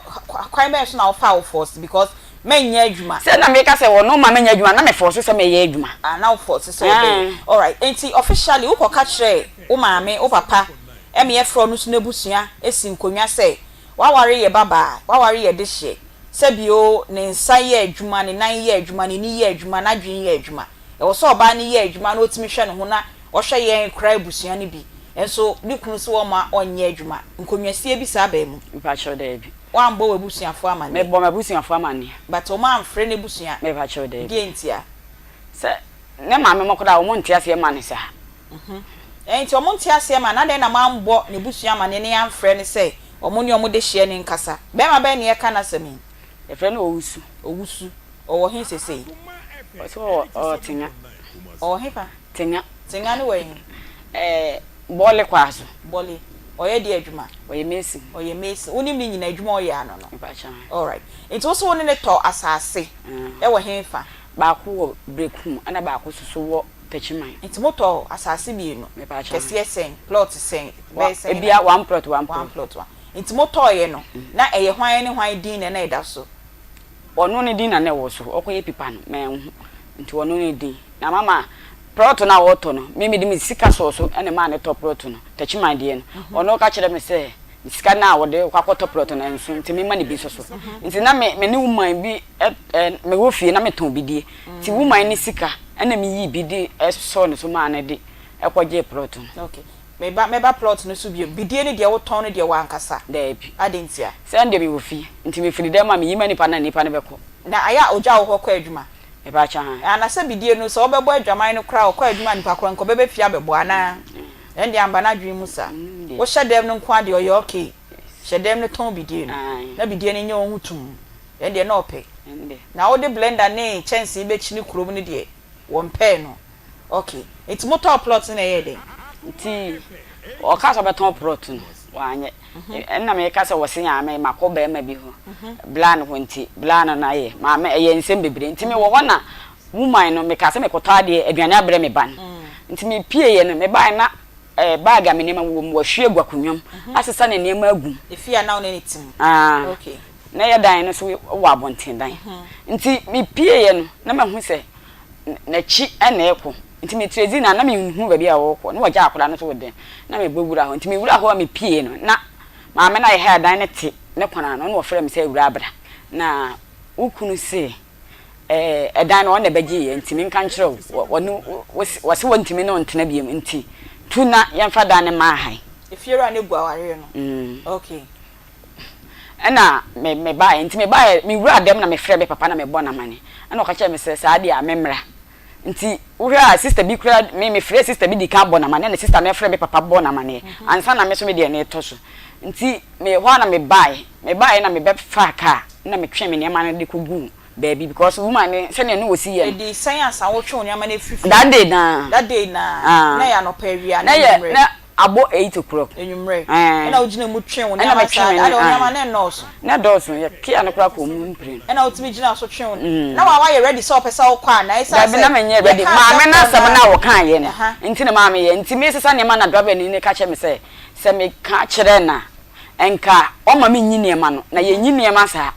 S5: Kwan bɛn so na wofaa wo force because mɛnyɛ adwuma.
S7: Sɛ na meka sɛ ɔno ma menyɛ adwuma na me force sɛ mɛyɛ adwuma.
S5: Ah na wo force sɛ wobɛyɛ. Alright, enti officially wokɔ ka kyerɛɛ wo maame, wo papa ɛma yɛfrɛ ɔno nso n'abusua si nkonnwa sɛ w'aware yɛ babaa, w'aware yɛ dehyeɛ, sɛbi oo ne nsa yɛ adwuma, ne nan yɛ adwuma, n'ani yɛ adwuma, n'adwene yɛ adwuma. Ɛwɔ sɛ ɔbaa no yɛ adwuma na ɔtumi hwɛ ne ho na ɔhwɛ yɛn koraa abusua no bi nso ne kunu se ɔmma ɔnyɛ adwuma. Nkonnwasie bi saa baa mu?
S7: Mpakyɛw daabi.
S5: Woambɔ w'abusuafoɔ amaneɛ?
S7: Mebɔ m'abusuafoɔ amaneɛ.
S5: But wɔn amfrɛ n'abusua?
S7: Mepakyɛw daabi.
S5: Deɛ ntia?
S7: Sɛ ne maame mo koraa wɔn nte aseɛ mma no saa.
S5: Ɛɛ nti wɔn nte aseɛ ma no adɛn na moambɔ n'abusua amaneɛ na yɛamfrɛ no sɛ wɔn ne wɔn dehyeɛ no nkasa? Bɛrima bɛn na yɛreka n'asɛm yi?
S7: Yɛfrɛ no Owusu.
S5: Owusu. Ɔwɔ he sesei?
S7: Ɔse ɔwɔ ɔwɔ Tenga.
S5: Ɔwɔ hefa?
S7: Tenga.
S5: Tenga ne wɔ he?
S7: Ɛɛ Bɔle kwaa so.
S5: Bɔle. Ɔyɛ deɛ adwuma?
S7: Ɔyɛ mason.
S5: Ɔyɛ mason. Wonim ne nyina adwuma a ɔyɛ ano no?
S7: Mepakyɛw.
S5: Alright. Nti wo se wo ne no tɔ asase wɔ hefa?
S7: Baako wɔ Berekum ɛna baako nso so wɔ Takyiman.
S5: Nti motɔ asase mmienu?
S7: Mepakyɛw.
S5: Kɛseɛ sɛn? Plot sɛn? Bɛyɛ sɛn na?
S7: Ebia one plot one plot.
S5: One plot one. Nti motɔeɛ no na ɛyɛ hwan ne hwan din na na ɛda so?
S7: Ɔno ne din na na ɛwɔ so, ɔkɔyɛ pipa no, manhu. Nti ɔno ne din. Na mama prɔto no a ɔretɔ no, me mede me sika sɔɔ so na ɛmaa no tɔ prɔto no, Techiman deɛ no. Ɔno ɔka kyerɛɛ me sɛ sika no a ɔde kɔ akɔtɔ prɔto no ɛnso, nti memma no bi nso so. Nti na me me ne woman bi ɛ ɛ mewɔ fie na metɔn bidie. Nti woman no sika Ɛna meyii bi de sɔɔ ne so maa no de kɔgyee plot no.
S5: Okay. Meba, mɛba plot no so bio. Bidie no deɛ wotɔn no deɛ w'ankasa?
S7: Daabi.
S5: Adɛn ntia?
S7: Sɛ ɛndeɛ mewɔ fie, nti mefiri dɛm a meyi ma nipa no a nipa no bɛkɔ.
S5: Na ayɛ a ogya wo hɔ kɔ adwuma?
S7: Mepaakyɛ aane.
S5: Ana sɛ bidie no sɛ wobɛbɔ adwaman no koraa ɔkɔ adwuma a nipa korɔ nka ɔbɛba fie abɛbɔ anaa? Ɛndeɛ amba n'adwene mu saa. Wohyɛ dɛm no nko ara deɛ ɔyɛ okay. Hyɛ dɛm no tɔn bidie no na bidie no nyɛ wo ho tumm. Ɛndeɛ na ɔpɛ. Na wode blender ne kyɛnsee bɛkyini kurom no deɛ wɔmpɛɛ no. Ok nti mo tɔɔ plot no na ɛyɛɛ dɛn?
S7: Nti ɔkaa sɛ ɔbɛtɔn plot no wanyɛ ɛna meka sɛ wɔse aa me makɔ bɛɛma bi hɔ bla no hɔ nti bla no na ayɛ maame ɛyɛ nsɛm bebree nti mewɔ hɔ na woman no mekaa sɛ mekɔtɔ adeɛ aduane abrɛ me ba no nti mepieɛ no mebaeɛ na eh, bag a me nneɛma wɔ mu wahwie agu akonnwa mu asesa ne nneɛma agu mu.
S5: Efie a na wo ne no te mu?
S7: Ah.
S5: Okay.
S7: Na yɛ dan no so wɔ abɔnten dan nti mepieɛ no na mahu sɛ n'akyi na ɛrekɔ. Nti me Tracy na na menhu baabi a ɔrekɔ na wɔgya akwadaa no so wɔ dan na mebɔ wura hɔ. Nti me wura hɔ a mepie no na maame no a yɛhɛɛ dan no te ne kwan ano na ɔfrɛ me sɛ awuraa bra na wo kunu se ɛɛ ɛdan no ɔno na ɛbɛgye yɛ nti menka nkyerɛ wo wɔne wɔse wɔntumi ne wo ntena biom nti tu na yɛmfa dan no mma ha yi.
S5: Efiewura no gu awareɛ no? Okay.
S7: Ɛna me me baeɛ nti me baeɛ me wuraa dɛm na me frɛ me papa na me bɔ no amane ɛna ɔka kyerɛ me sɛ saa deɛ a me mmra nti wohwɛ a sister bi koraa me me frɛ sister bi di kan bɔ no amane ɛna sister no frɛ me papa bɔ no amaneɛ ansa na me so me deɛ no retɔ so nti me hɔ a na me baeɛ me baeɛ na me bɛ faa kaa na me twe me nneɛma no de kɔ guu baabi because woman no sɛdeɛ ne wɔsi yɛ no.
S5: Ɛdi sɛn ansa wotwe wo nneɛma no afiri fie?
S7: That day naa.
S5: That day naa. Na ɛyɛ anɔpa awia anaa anwummerɛ?
S7: Na abɔ 8 o'clock.
S5: Anwummerɛ. Ɛna wogyina mu twe wo nneɛma saa? Ɛna wo nneɛma no nnɔɔso?
S7: Na ɛdɔɔso, yɛ kia no koraa kɔɔ mu mprenu.
S5: Ɛna wotumi gyina so twe wo, na wa wayɛ ready sɛ wopɛ sɛ wokɔ anaa? Ɛsiane
S7: Dabi,
S5: sɛ
S7: na menyɛ ready.
S5: yɛkaa asɛm
S7: Maame no
S5: korɔ
S7: asɛm
S5: no
S7: no a
S5: ara.
S7: ɔkaeɛ no nti na maa meyɛ. Nti meresesa nneɛma na driver ni no ka kyerɛ me sɛ, sɛ meka kyerɛ no a, nka ɔmma menyi nneɛma no. Na yɛnyi nneɛma saa.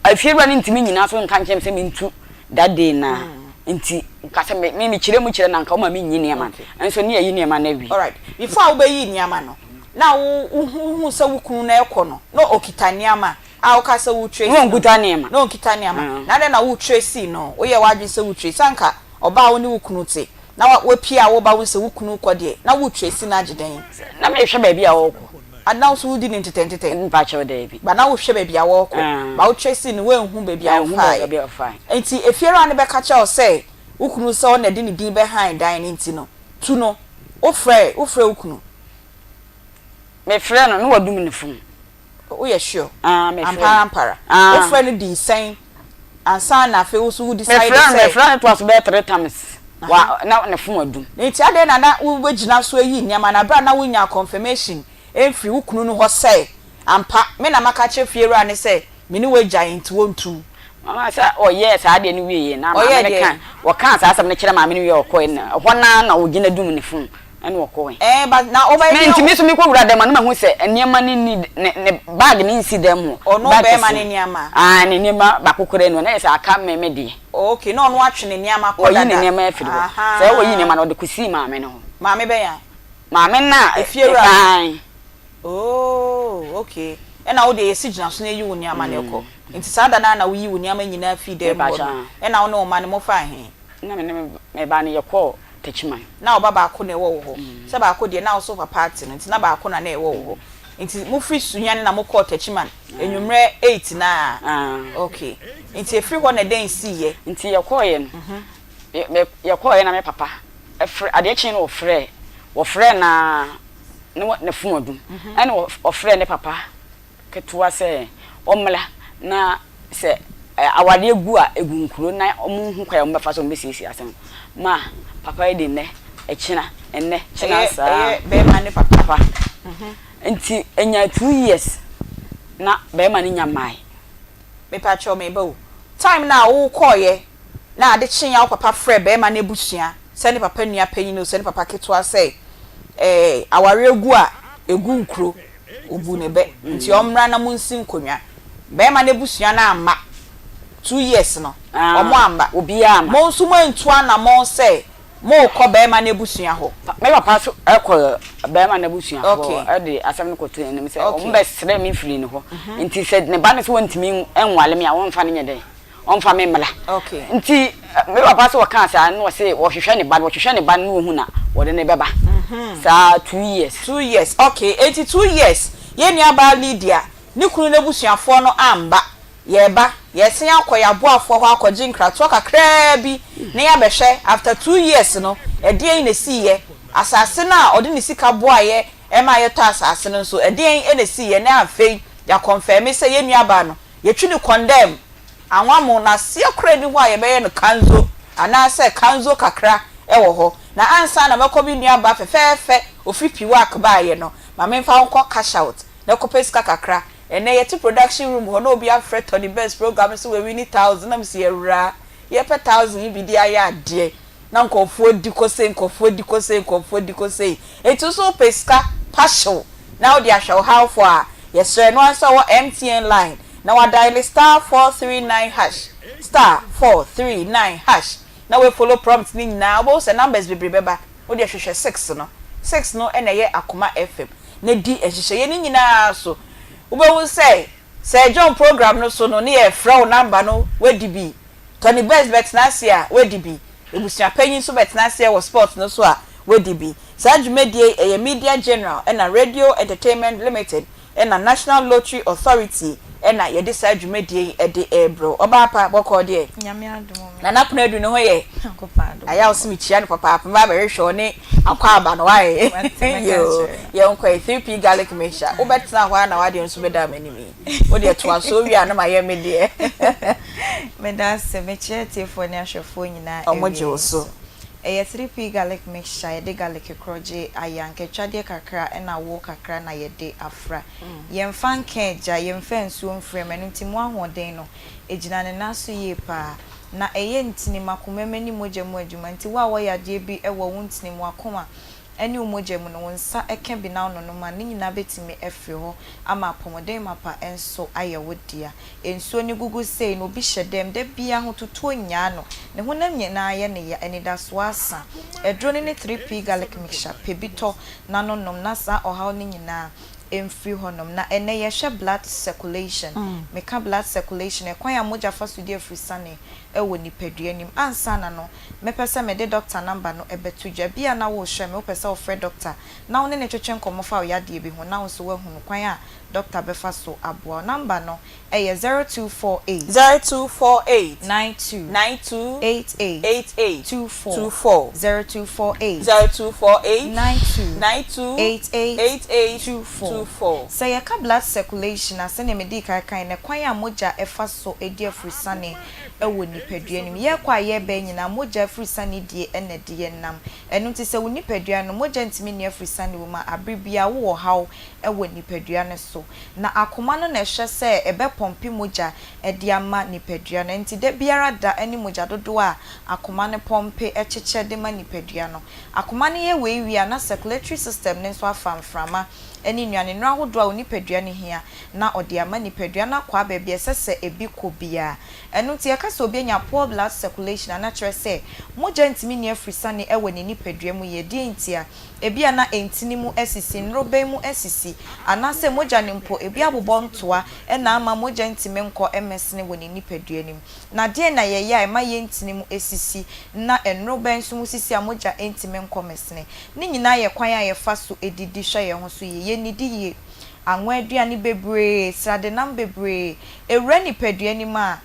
S7: Afiewura no ntumi nnyina so nka nkyerɛ me sɛ mentu that day no ara. Nti nka sɛ me me mekyerɛ mu kyerɛ no a, nka ɔma menyi nneɛma no. Nso ne yɛayi nneɛma no awie.
S5: Alright. Before a wobɛyi nneɛma no, na wo wohu sɛ wo kunu no rekɔ no, na ɔkita nneɛma a woka sɛ wo trace
S7: Na
S5: no?
S7: ɔnkuta nneɛma.
S5: Na ɔnkita nneɛma. Na adɛn na wo trace no? Woyɛɛ w'adwene sɛ wo trace. Sɛ anka ɔbaa a wo ne wo kunu te, na wapue a woba wohu sɛ wo kunu rekɔ deɛ, na wo trace no agye dɛn?
S7: Na mehwɛ baabi a ɔrekɔ.
S5: Ah, na wo nso wodi no ntetɛntetɛ?
S7: Mpakyɛw, daabi.
S5: But na wohwɛ baabi a wɔrekɔ. But wo trace no, woanhu baabi a
S7: Manhu
S5: ɔfaeɛ.
S7: baabi a ɔfaeɛ.
S5: Nti efiewura no bɛka kyerɛ wo sɛ wo kunu sɛ ɔno na ɛde ne din bɛhan dan no nti no, tu no. Wofrɛɛ, wofrɛɛ wo kunu?
S7: Mefrɛɛ no, na wadum ne phone.
S5: Woyɛ sure?
S7: Ah, mefrɛɛ no.
S5: Ampara ampara.
S7: Ah.
S5: Wofrɛɛ no dii sɛn ansa na afei wo nso wo decide
S7: Mefrɛɛ no,
S5: sɛ.
S7: mefrɛɛ no toa so bɛyɛ three times. Wa, na ne phone adum.
S5: Nti adɛn na na wobɛgyina so ayi nneɛma no berɛ a na wonyaa confirmation mfiri wo kunu no hɔ sɛ ampa me na maka akyerɛ fiewura no sɛ me ne wo agyae nti wɔntu wo?
S7: Mama sɛ ɔyɛɛ saa adeɛ no wieeɛ na
S5: Ɔyɛɛ
S7: maame no
S5: deɛn?
S7: ka, wɔkaa saa asɛm no kyerɛ maame no wieeɛ a ɔkɔeɛ no, ɛhɔ no ara na ɔgyina dum ne phone ɛna ɔkɔeɛ.
S5: Ɛɛ but na wobɛyɛ
S7: Me
S5: deɛ
S7: nti me nso mekɔ wura dan mu a na mahu sɛ nneɛma no nni ne ne bag no nsi dan mu hɔ.
S5: Ɔno
S7: Bag
S5: bɛrima
S7: kɛseɛ.
S5: no nneɛma?
S7: Ae ne nneɛma baako koraa nni hɔ na ɛyɛ sɛ aka me me deɛ.
S5: Okay na ɔno atwe ne nneɛma kɔ
S7: Wayi
S5: dada.
S7: ne nneɛma afiri hɔ. Sɛ
S5: Ahaa.
S7: ɔyi nneɛma no ɔde kɔsii maame no hɔ.
S5: Maame bɛn a?
S7: Maame no a
S5: Efiewura no?
S7: Ae.
S5: Oh okay ɛna wo deɛ yɛsi gyina so na yɛyi wo nneɛma no kɔ. Nti saa da no ara na woyi wo nneɛma nyinaa fii dan mu hɔ no, ɛna wo ne wo mma no mofaa he?
S7: Na me ne me ba no yɛkɔɔ Techiman.
S5: Na wo ba baako na ɛwɔ wo hɔ? Sɛ baako deɛ na wo so papa ate no nti na baako na na ɛwɔ wo hɔ. Nti mofiri Sunyani na mokɔɔ Techiman anwummerɛ eight no ara? Okay. Nti ɛfiri hɔ na dɛn siiɛ?
S7: Nti yɛkɔeɛ no, yɛkɔeɛ na me papa frɛ, adeɛ kyee no ɔfrɛɛ, wɔfrɛɛ no ara na ne fon adum, ɛna ɔfrɛɛ ne papa ketewa sɛ ɔmmra na sɛ awareɛ gu a, ɛgu nkuro na wɔnhu kwan a wɔbɛfa so wɔbɛsiesie asɛm no. Ma papa yi de nnɛ, ɛkyena, ɛnnɛ, kyena saa.
S5: Ɛyɛ bɛrima ne papa.
S7: Papa. Nti ɛnyaa 2 years na bɛrima no nya mmaeɛ.
S5: Mepakyɛw meba o. Time no a wokɔeɛ na ade kyeeɛ a wo papa frɛɛ bɛrima no abusua sɛ ne papa nua panyin o sɛ ne papa ketewa sɛ ɛɛ awareɛ gu a ɛgu nkuro, ɔbuu ne bɛ nti ɔmmra na monsi nkonnwa. Bɛrima no abusua no amma. 2 years no, wɔn amma.
S7: Obiara amma.
S5: Mo nso moantu anammɔn sɛ morekɔ bɛrima no abusua hɔ.
S7: Me papa nso kɔɔ bɛrima no abusua hɔ de asɛm no kɔtoo n'anim sɛ wɔbɛsrɛ me firi ne hɔ. Nti sɛ ne ba no sɛ ɔntumi nwale me a, wɔmfa no nyɛ dɛn? ɔmfa me mmra. Nti me papa sɛ ɔkaa saa no na ɔse ɔhwehwɛ ne ba no, ɔhwehwɛ ne ba no na ɔhu na wɔde no bɛba. Saa 2 years.
S5: 2 years, okay. Enti 2 years yɛn nuabaa Lydia ne kunu n'abusuafoɔ no amba. Yɛreba, yɛresan akɔ yɛn aboafoɔ hɔ akɔgye nkratoɔ kakraa bi na yɛabɛhwɛ after 2 years no, ɛdeɛn na ɛsiiɛ? Asase no a ɔde ne sika boaeɛ ma yɛtɔ asase no nso, ɛdeɛn na ɛsiiɛ? Na afei yɛakɔnfɛme sɛ yɛn nuabaa no, yɛtwi no condemn anwammo no aseɛ koraa nni hɔ a yɛbɛyɛ no kanzo anaasɛ kanzo kakra wɔ hɔ. Na ansa na mɛkɔ me nuabaa fɛfɛɛfɛ ɔfiri Piwak baeɛ no, ma memfa wo nkɔ cash out na kɔpɛ sika kakra. Ɛnnɛ yɛte production room hɔ na obi afrɛ Tony Best program so wawini thousand na mese awuraa yɛpɛ thousand yi bi de ayɛ adeɛ na nkurɔfoɔ di kɔ sei, nkurɔfoɔ di kɔ sei, nkurɔfoɔ di kɔ sei. Enti wo nso wopɛ sika pa hyew na wode ahwɛ wo hawfoɔ a, yɛsrɛ no ara sɛ wɔ MTN line na wadiale *439#, *439# na woafollow prompt no nyinaa, wobɛhu sɛ numbers bebree bɛba. Wo deɛ hwehwɛ six no. Six no na ɛyɛ Akoma FM. Na di nhyehyɛeɛ no nyinaa so. Wobɛhu sɛ, Sir John program no so no ne yɛrefrɛ wo number no woadi bi. Tony Best bɛtena ase a, woadi bi. Abusua panyin nso bɛtena aseɛ wɔ spot no so a, woadi bi. Saa dwumadie yi, ɛyɛ Media General ɛna Radio Entertainment Limited ɛna National Lottery Authority ɛna yɛde saa dwumadie yi de rebrɛ wo. Ɔbaa pa, bɔkɔɔ deɛ?
S10: Nyame adom o me.
S5: Nana Konadu ne ho yɛ?
S10: Nyankopɔn adom.
S5: Ayɛ a wo se mekyia no papaapa, mɛba abɛhwehwɛ wo ne Akwaaba no wae?
S10: Mate, mɛka
S5: Yoo,
S10: akyerɛ.
S5: yɛnkɔ ɛ, 3P garlic mixture, wobɛtena hɔ ara na w'adeɛ nso bɛda m'anim yi. Wo deɛ toa so, wowie a na mayɛ me deɛ.
S10: Meda ase, mekyia atiefoɔ ne ahwɛfoɔ nyinaa
S5: Ɔmo gye
S10: awiei
S5: wo so.
S10: nso. Ɛyɛ 3P garlic mixture, yɛde garlic korɔgye ayɛ, ankatwadeɛ kakra ɛna wo kakra na yɛde afra. Yɛmfa nka agya, yɛmfa nsuo mfra mu, ɛno nti mu ahoɔden no, ɛgyina ne nan so yie paa. Na ɛyɛ ntini ma komam ne mogya mu adwuma, nti wo a wɔ yadeɛ bi wɔ wo ntini mu, w'akoma ne wo mogya mu no, wo nsa ka bi na wononom a, ne nyinaa bɛtumi afiri hɔ ama apɔmuden mapa nso ayɛ wo dea. Nsuo no gugu sei no, obi hyɛ dɛm, da biara ahototoɔ nnyaa no, ne honam nyinaa yɛ no ya, anidasoɔ asa. Aduro no ne 3P garlic mixture, pɛ bi tɔ na no nom na saa ɔhaw no nyinaa mfiri hɔnom. Na ɛnnɛ yɛhwɛ blood circulation. Meka blood circulation a, ɛkwan a mogya fa so di afirisane wɔ nipadua no mu. Ansa na no, mɛpɛ sɛ mede dɔkta number no bɛto dwa. Ebia na worehwɛ me, wopɛ sɛ wofrɛ dɔkta na wo ne no twetwe nkɔmmɔ fa wo yadeɛ bi ho na wo nso woahunu kwan a dɔkta bɛfa so aboa wo. Number no yɛ 0248.
S5: 0248.
S10: 92.
S5: 92.
S10: 88.
S5: 88.
S10: 24.
S5: 24.
S10: 0248.
S5: 0248.
S10: 92.
S5: 92.
S10: 88.
S5: 88.
S10: 24.
S5: 24.
S10: Sɛ yɛka blood circulation a, sɛnea medii kan kae no, kwan a mogya fa so di aforosiane wɔ nipadua no mu. Yɛrekɔ a yɛreba yi nyinaa, mogya aforosiane die na ɛde yɛn nam. Ɛno nti sɛ wo nipadua no, mogya ntumi nni aforosiane wɔ mu a, bere biara wowɔ haw wɔ nipadua no so. Na akoma no na ɛhwɛ sɛ ɛbɛpɔmpe mogya de ama nipadua no. Enti da biara da ne mogya dodoɔ a akoma no pɔmpe kyekyɛ de ma nipadua no. Akoma no yɛ wei wie a, na circulatory system no nso afa mframa ne nnuanennuro ahodoɔ a wo nipadua no hia na ɔde ama nipadua no akwaa baabi a ɛsɛ sɛ ebi kɔ biara. Ɛno nti yɛka sɛ obi anya poor blood circulation a, na kyerɛ sɛ mogya ntumi nni afirisane wɔ ne nipadua mu yie. Deɛn ntia? Ebia na ntini mu asisi, nnorobɛn mu asisi, anaasɛ mogya no mpo, ebi abobɔ ntoa na ama mogya ntumi nkɔ mmɛsene wɔ ne nipadua no mu. Na deɛn na yɛyɛ a ɛma yɛn ntini mu sisi na nnorobɛn nso mu sisi a mogya ntumi nkɔ mmɛsene? Ne nyinaa yɛ kwan a yɛfa so didi hwɛ yɛn ho so yie. Yɛnnidi yie. Anwa aduane bebree, sradenam bebree, ɛwura nipadua no mu a,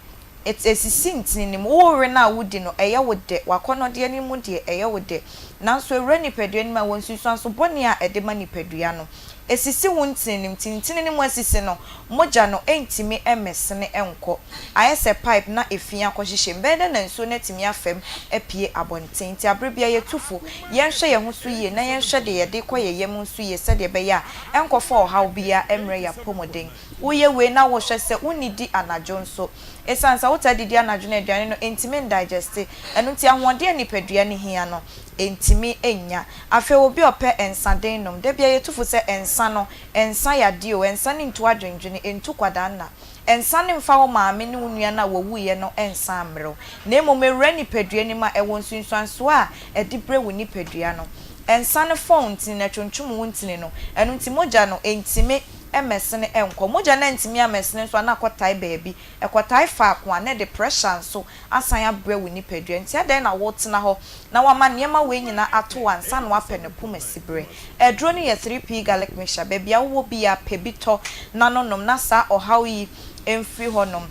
S10: Esisi ntini no mu. Wo were no a wudi no, ɛyɛ wo dɛ, w'akɔnnɔdeɛ no mu deɛ, ɛyɛ wo dɛ. Nanso ɛwura nipadua no mu a, ɛwɔ nsunsuanso bɔne a ɛde ma nipadua no. Esisi wo ntini no mu, nti ntini no mu asisi no, mogya no ntumi mmɛsene nkɔ. Ayɛ sɛ pipe na efi akɔhyehyɛ mu. Ɛbɛyɛ dɛn na nsuo no atumi afa mu apue abɔnten? Nti aberɛ biara yɛtu fo, yɛnhwɛ yɛn ho so yie na yɛnhwɛ deɛ yɛde rekɔ yɛn yam nso yie sɛdeɛ ɛbɛyɛ a ɛnkɔfa ɔhaw biara mmrɛ yɛn apɔmuden. Woyɛ wei na wohwɛ sɛ wonnidi anadwo nso. Esiane sɛ wotaa didi anadwo no aduane no ntumi ndaegyɛste, ɛno nti ahoɔden a nipadua no hia no, entumi nnya. Afei obi a ɔpɛ nsa den nom, da biara yɛtu fo sɛ nsa no, nsa yɛ adeɛ o, nsa no ntu adwendwene, entu kwadaa nna. Nsa no mfa wo maame ne wo nua no a wɔwuiɛ no nsa mmrɛ wo, na mmom ɛwura nipadua no mu a, ɛwɔ nsunsuansoɔ a ɛde brɛ wo nipadua no. Nsa no fɔn ntini na ɛtwontwom wo ntini no, ɛno nti mogya no ntumi. mmɛsene nkɔ. Mogya no antumi ammɛsene nso a na akɔtae baabi. Ɛkɔtae faako a, na ɛde pressure nso asan abrɛ wo nipadua. Nti adɛn na wotena hɔ na woama nneɛma wei nyinaa ato wo ansa na woapɛ no poma siberɛ? Aduro no yɛ 3P Garlic Mixture. Baabi a wowɔ biara, pɛ bi tɔ na no nom na saa ɔhaw yi mfiri hɔnom.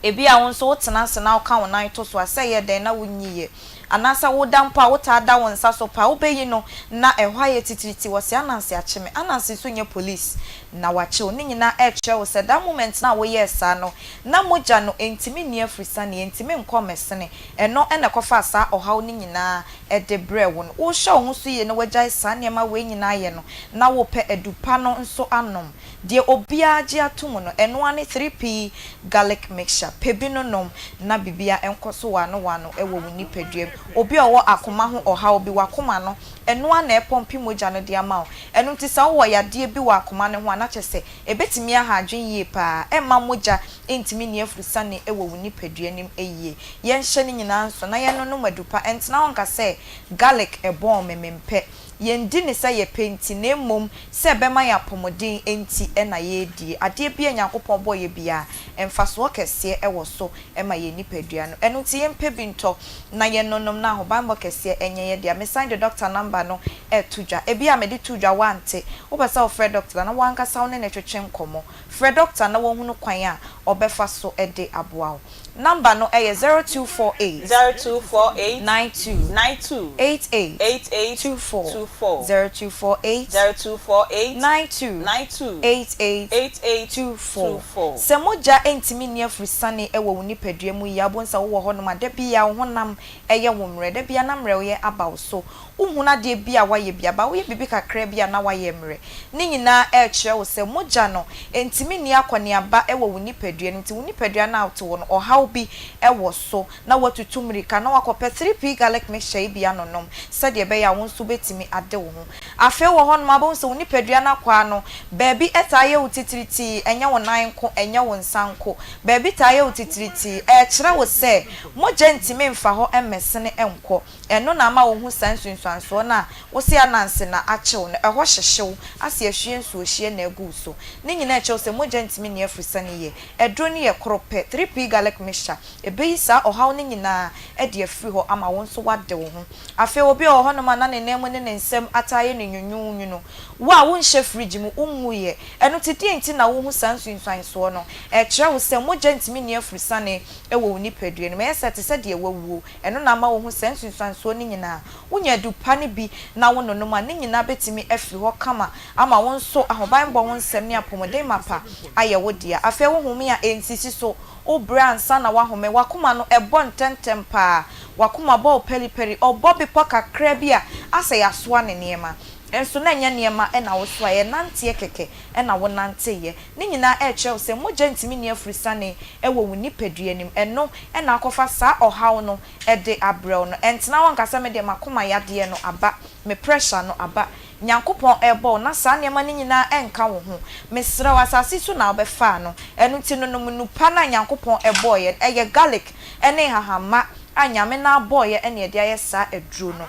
S10: Ebia wo nso wotena ase na woka wo nan to so a, sɛ ɛyɛ dɛn na wunyiiɛ? Anaasɛ woda mpo a, wotaa da wo nsa so paa? Wobɛyi no na ɛhɔ ayɛ titiritii. Wɔse Ananse akye me. Ananse nso nyɛ police na wakye wo. Ne nyinaa ɛrekyerɛ wo sɛ that moment no a woyɛɛ saa no, na mogya no ntumi nni afirisaneɛ, ntumi nkɔ mmɛsene. Ɛno na ɛkɔfaa saa ɔhaw no nyinaa de brɛɛ wo no. Wohyɛ wo ho so yie na woagyae saa nneɛma wei nyinaa yɛ no, na wopɛ adu pa no nso anom. Deɛ obiara gye ato mu no, ɛno ara ne 3P Garlic Mixture. Pɛ bi no nom na biribiara nkɔ so waano waano wɔ wo nipadua mu. Obi a ɔwɔ akoma ho ɔhaw bi, w'akoma no, ɛno ara na ɛpɔmpe mogya no de ama wo. Ɛno nti sɛ wowɔ yadeɛ bi wɔ akoma no ho a, na kyerɛ sɛ ɛbɛtumi aha adwene yie pa ara. Ɛmma mogya ntumi nni afurusane wɔ wo nipadua no mu yie. Yɛnhyɛ ne nyinaa nso na yɛnnonom adupa. Ɛntena hɔ nka sɛ, Garlic bɔn me, mempɛ. Yɛndi no sɛ yɛpɛ nti, na mmom sɛ ɛbɛma yɛn apɔmuden nti na yɛredie. Adeɛ biara a Nyankopɔn bɔeɛ biara, mfasoɔ kɛseɛ wɔ so ma yɛn nipadua no. Ɛno nti yɛmpɛ bi ntɔ na yɛnnonom na ahobanbɔ kɛseɛ nyɛ yɛn dea. Mesan de dɔkta number no reto dwa. Ebia mede too dwa woante. Wopɛ sɛ wofrɛ dɔkta na w'ankasa wo ne no twetwe nkɔmmɔ. Frɛ dɔkta na wahunu kwan a ɔbɛfa so de aboa wo. Number no yɛ 0248.
S11: 0248.
S10: 92.
S11: 92.
S10: 88.
S11: 88.
S10: 24.
S11: 24.
S10: 0248.
S11: 0248.
S10: 92.
S11: 92.
S10: 88.
S11: 88.
S10: 24.
S11: 24.
S10: Sɛ mogya ntumi nni afurusane wɔ wo nipadua mu yie a, wobɛhu sɛ wowɔ hɔnom a, da biara wo honam yɛ wo mmerɛ. Da biara na mmerɛwyɛ aba wo so. Wohunu adeɛ bi a woayɛ bi aba, woyɛ biribi kakra bi a na woayɛ mmerɛ. Ne nyinaa rekyerɛ wo sɛ mogya no ntumi nni akɔneaba wɔ wo nipadua no mu nti wo nipadua no a wote hɔ no ɔhaw bi wɔ so na woatutu mmirika na woakɔpɛ 3P garlic mixture yi bi anonom sɛdeɛ ɛbɛyɛ a wo nso wobɛtumi ade wo ho. Afei wɔ hɔnom a wobɛhu sɛ wo nipadua no akwaa no baabi taa yɛ wo titiritii, ɛnyɛ wo nan nko, ɛnyɛ wo nsa nko, baabi taa yɛ wo titiritii. Ɛrekyerɛ wo sɛ mogya ntumi mfa hɔ mmɛsene nkɔ. Ɛno na ama wohu saa nsunsuansoɔ no a wose ananse na akye wo no, ɛhɔ hyehye wo, ase ahwie nsuohyeɛ na agu wo so. Ne nyinaa kyerɛ wo sɛ mogya ntumi nni afurusane yie. Aduro no yɛ koro pɛ, 3P Garlic Mixture, ɛbɛyi saa ɔhaw no nyinaa de afiri hɔ ama wo nso woade wo ho. Afei obi wɔ hɔnom a na ne nan mu ne ne nsam ataa yɛ no nwunwuunwunu. Wo a wonhyɛ fridge mu, wonwuiɛ. Ɛno nti deɛn nti na wohu saa nsunsuansoɔ no? Ɛkyerɛ wo sɛ mogya ntumi nni afurusane wɔ wo nipadua no mu. Ɛyɛ sɛ te sɛ deɛ woawuo. Ɛno na ama wohu saa nsunsuansoɔ no nyinaa. Wonya adu pa no bi na wononom a, ne nyinaa bɛtumi afiri hɔ kama ama wo nso ahobanbɔ ho nsɛm ne apɔmuden mapa ayɛ wo dea. Afei wo home a ɛnsisi so, wobrɛ ansa na woahome, w'akoma no ɛbɔ ntɛmntɛm pa ara, w'akoma bɔ wo pɛripɛri, ɔbɔ bepɔ kakra bi a asɛ yɛasoa ne nneɛma. Nso na ɛnyɛ nneɛma na wosoa, ɛyɛ nanteɛ kɛkɛ na wonanteeɛ. Ne nyinaa ɛrekyerɛ wo sɛ mogya ntumi nni afurusane wɔ wo nipadua no mu. Ɛno na akɔfa saa ɔhaw no de abrɛ wo no. Ɛntena hɔ nka sɛ me deɛ m'akoma yadeɛ no aba, me pressure no aba. Nyankopɔn rebɔ wo na saa nneɛma no nyinaa ɛnka wo ho. Mesrɛ wo, asase yi so na wobɛfaa no. Ɛno nti no nom nnupa no a Nyankopɔn bɔeɛ no. Ɛyɛ garlic ne nhahamma a Nyame no ara bɔeɛ na yɛde ayɛ saa aduro no.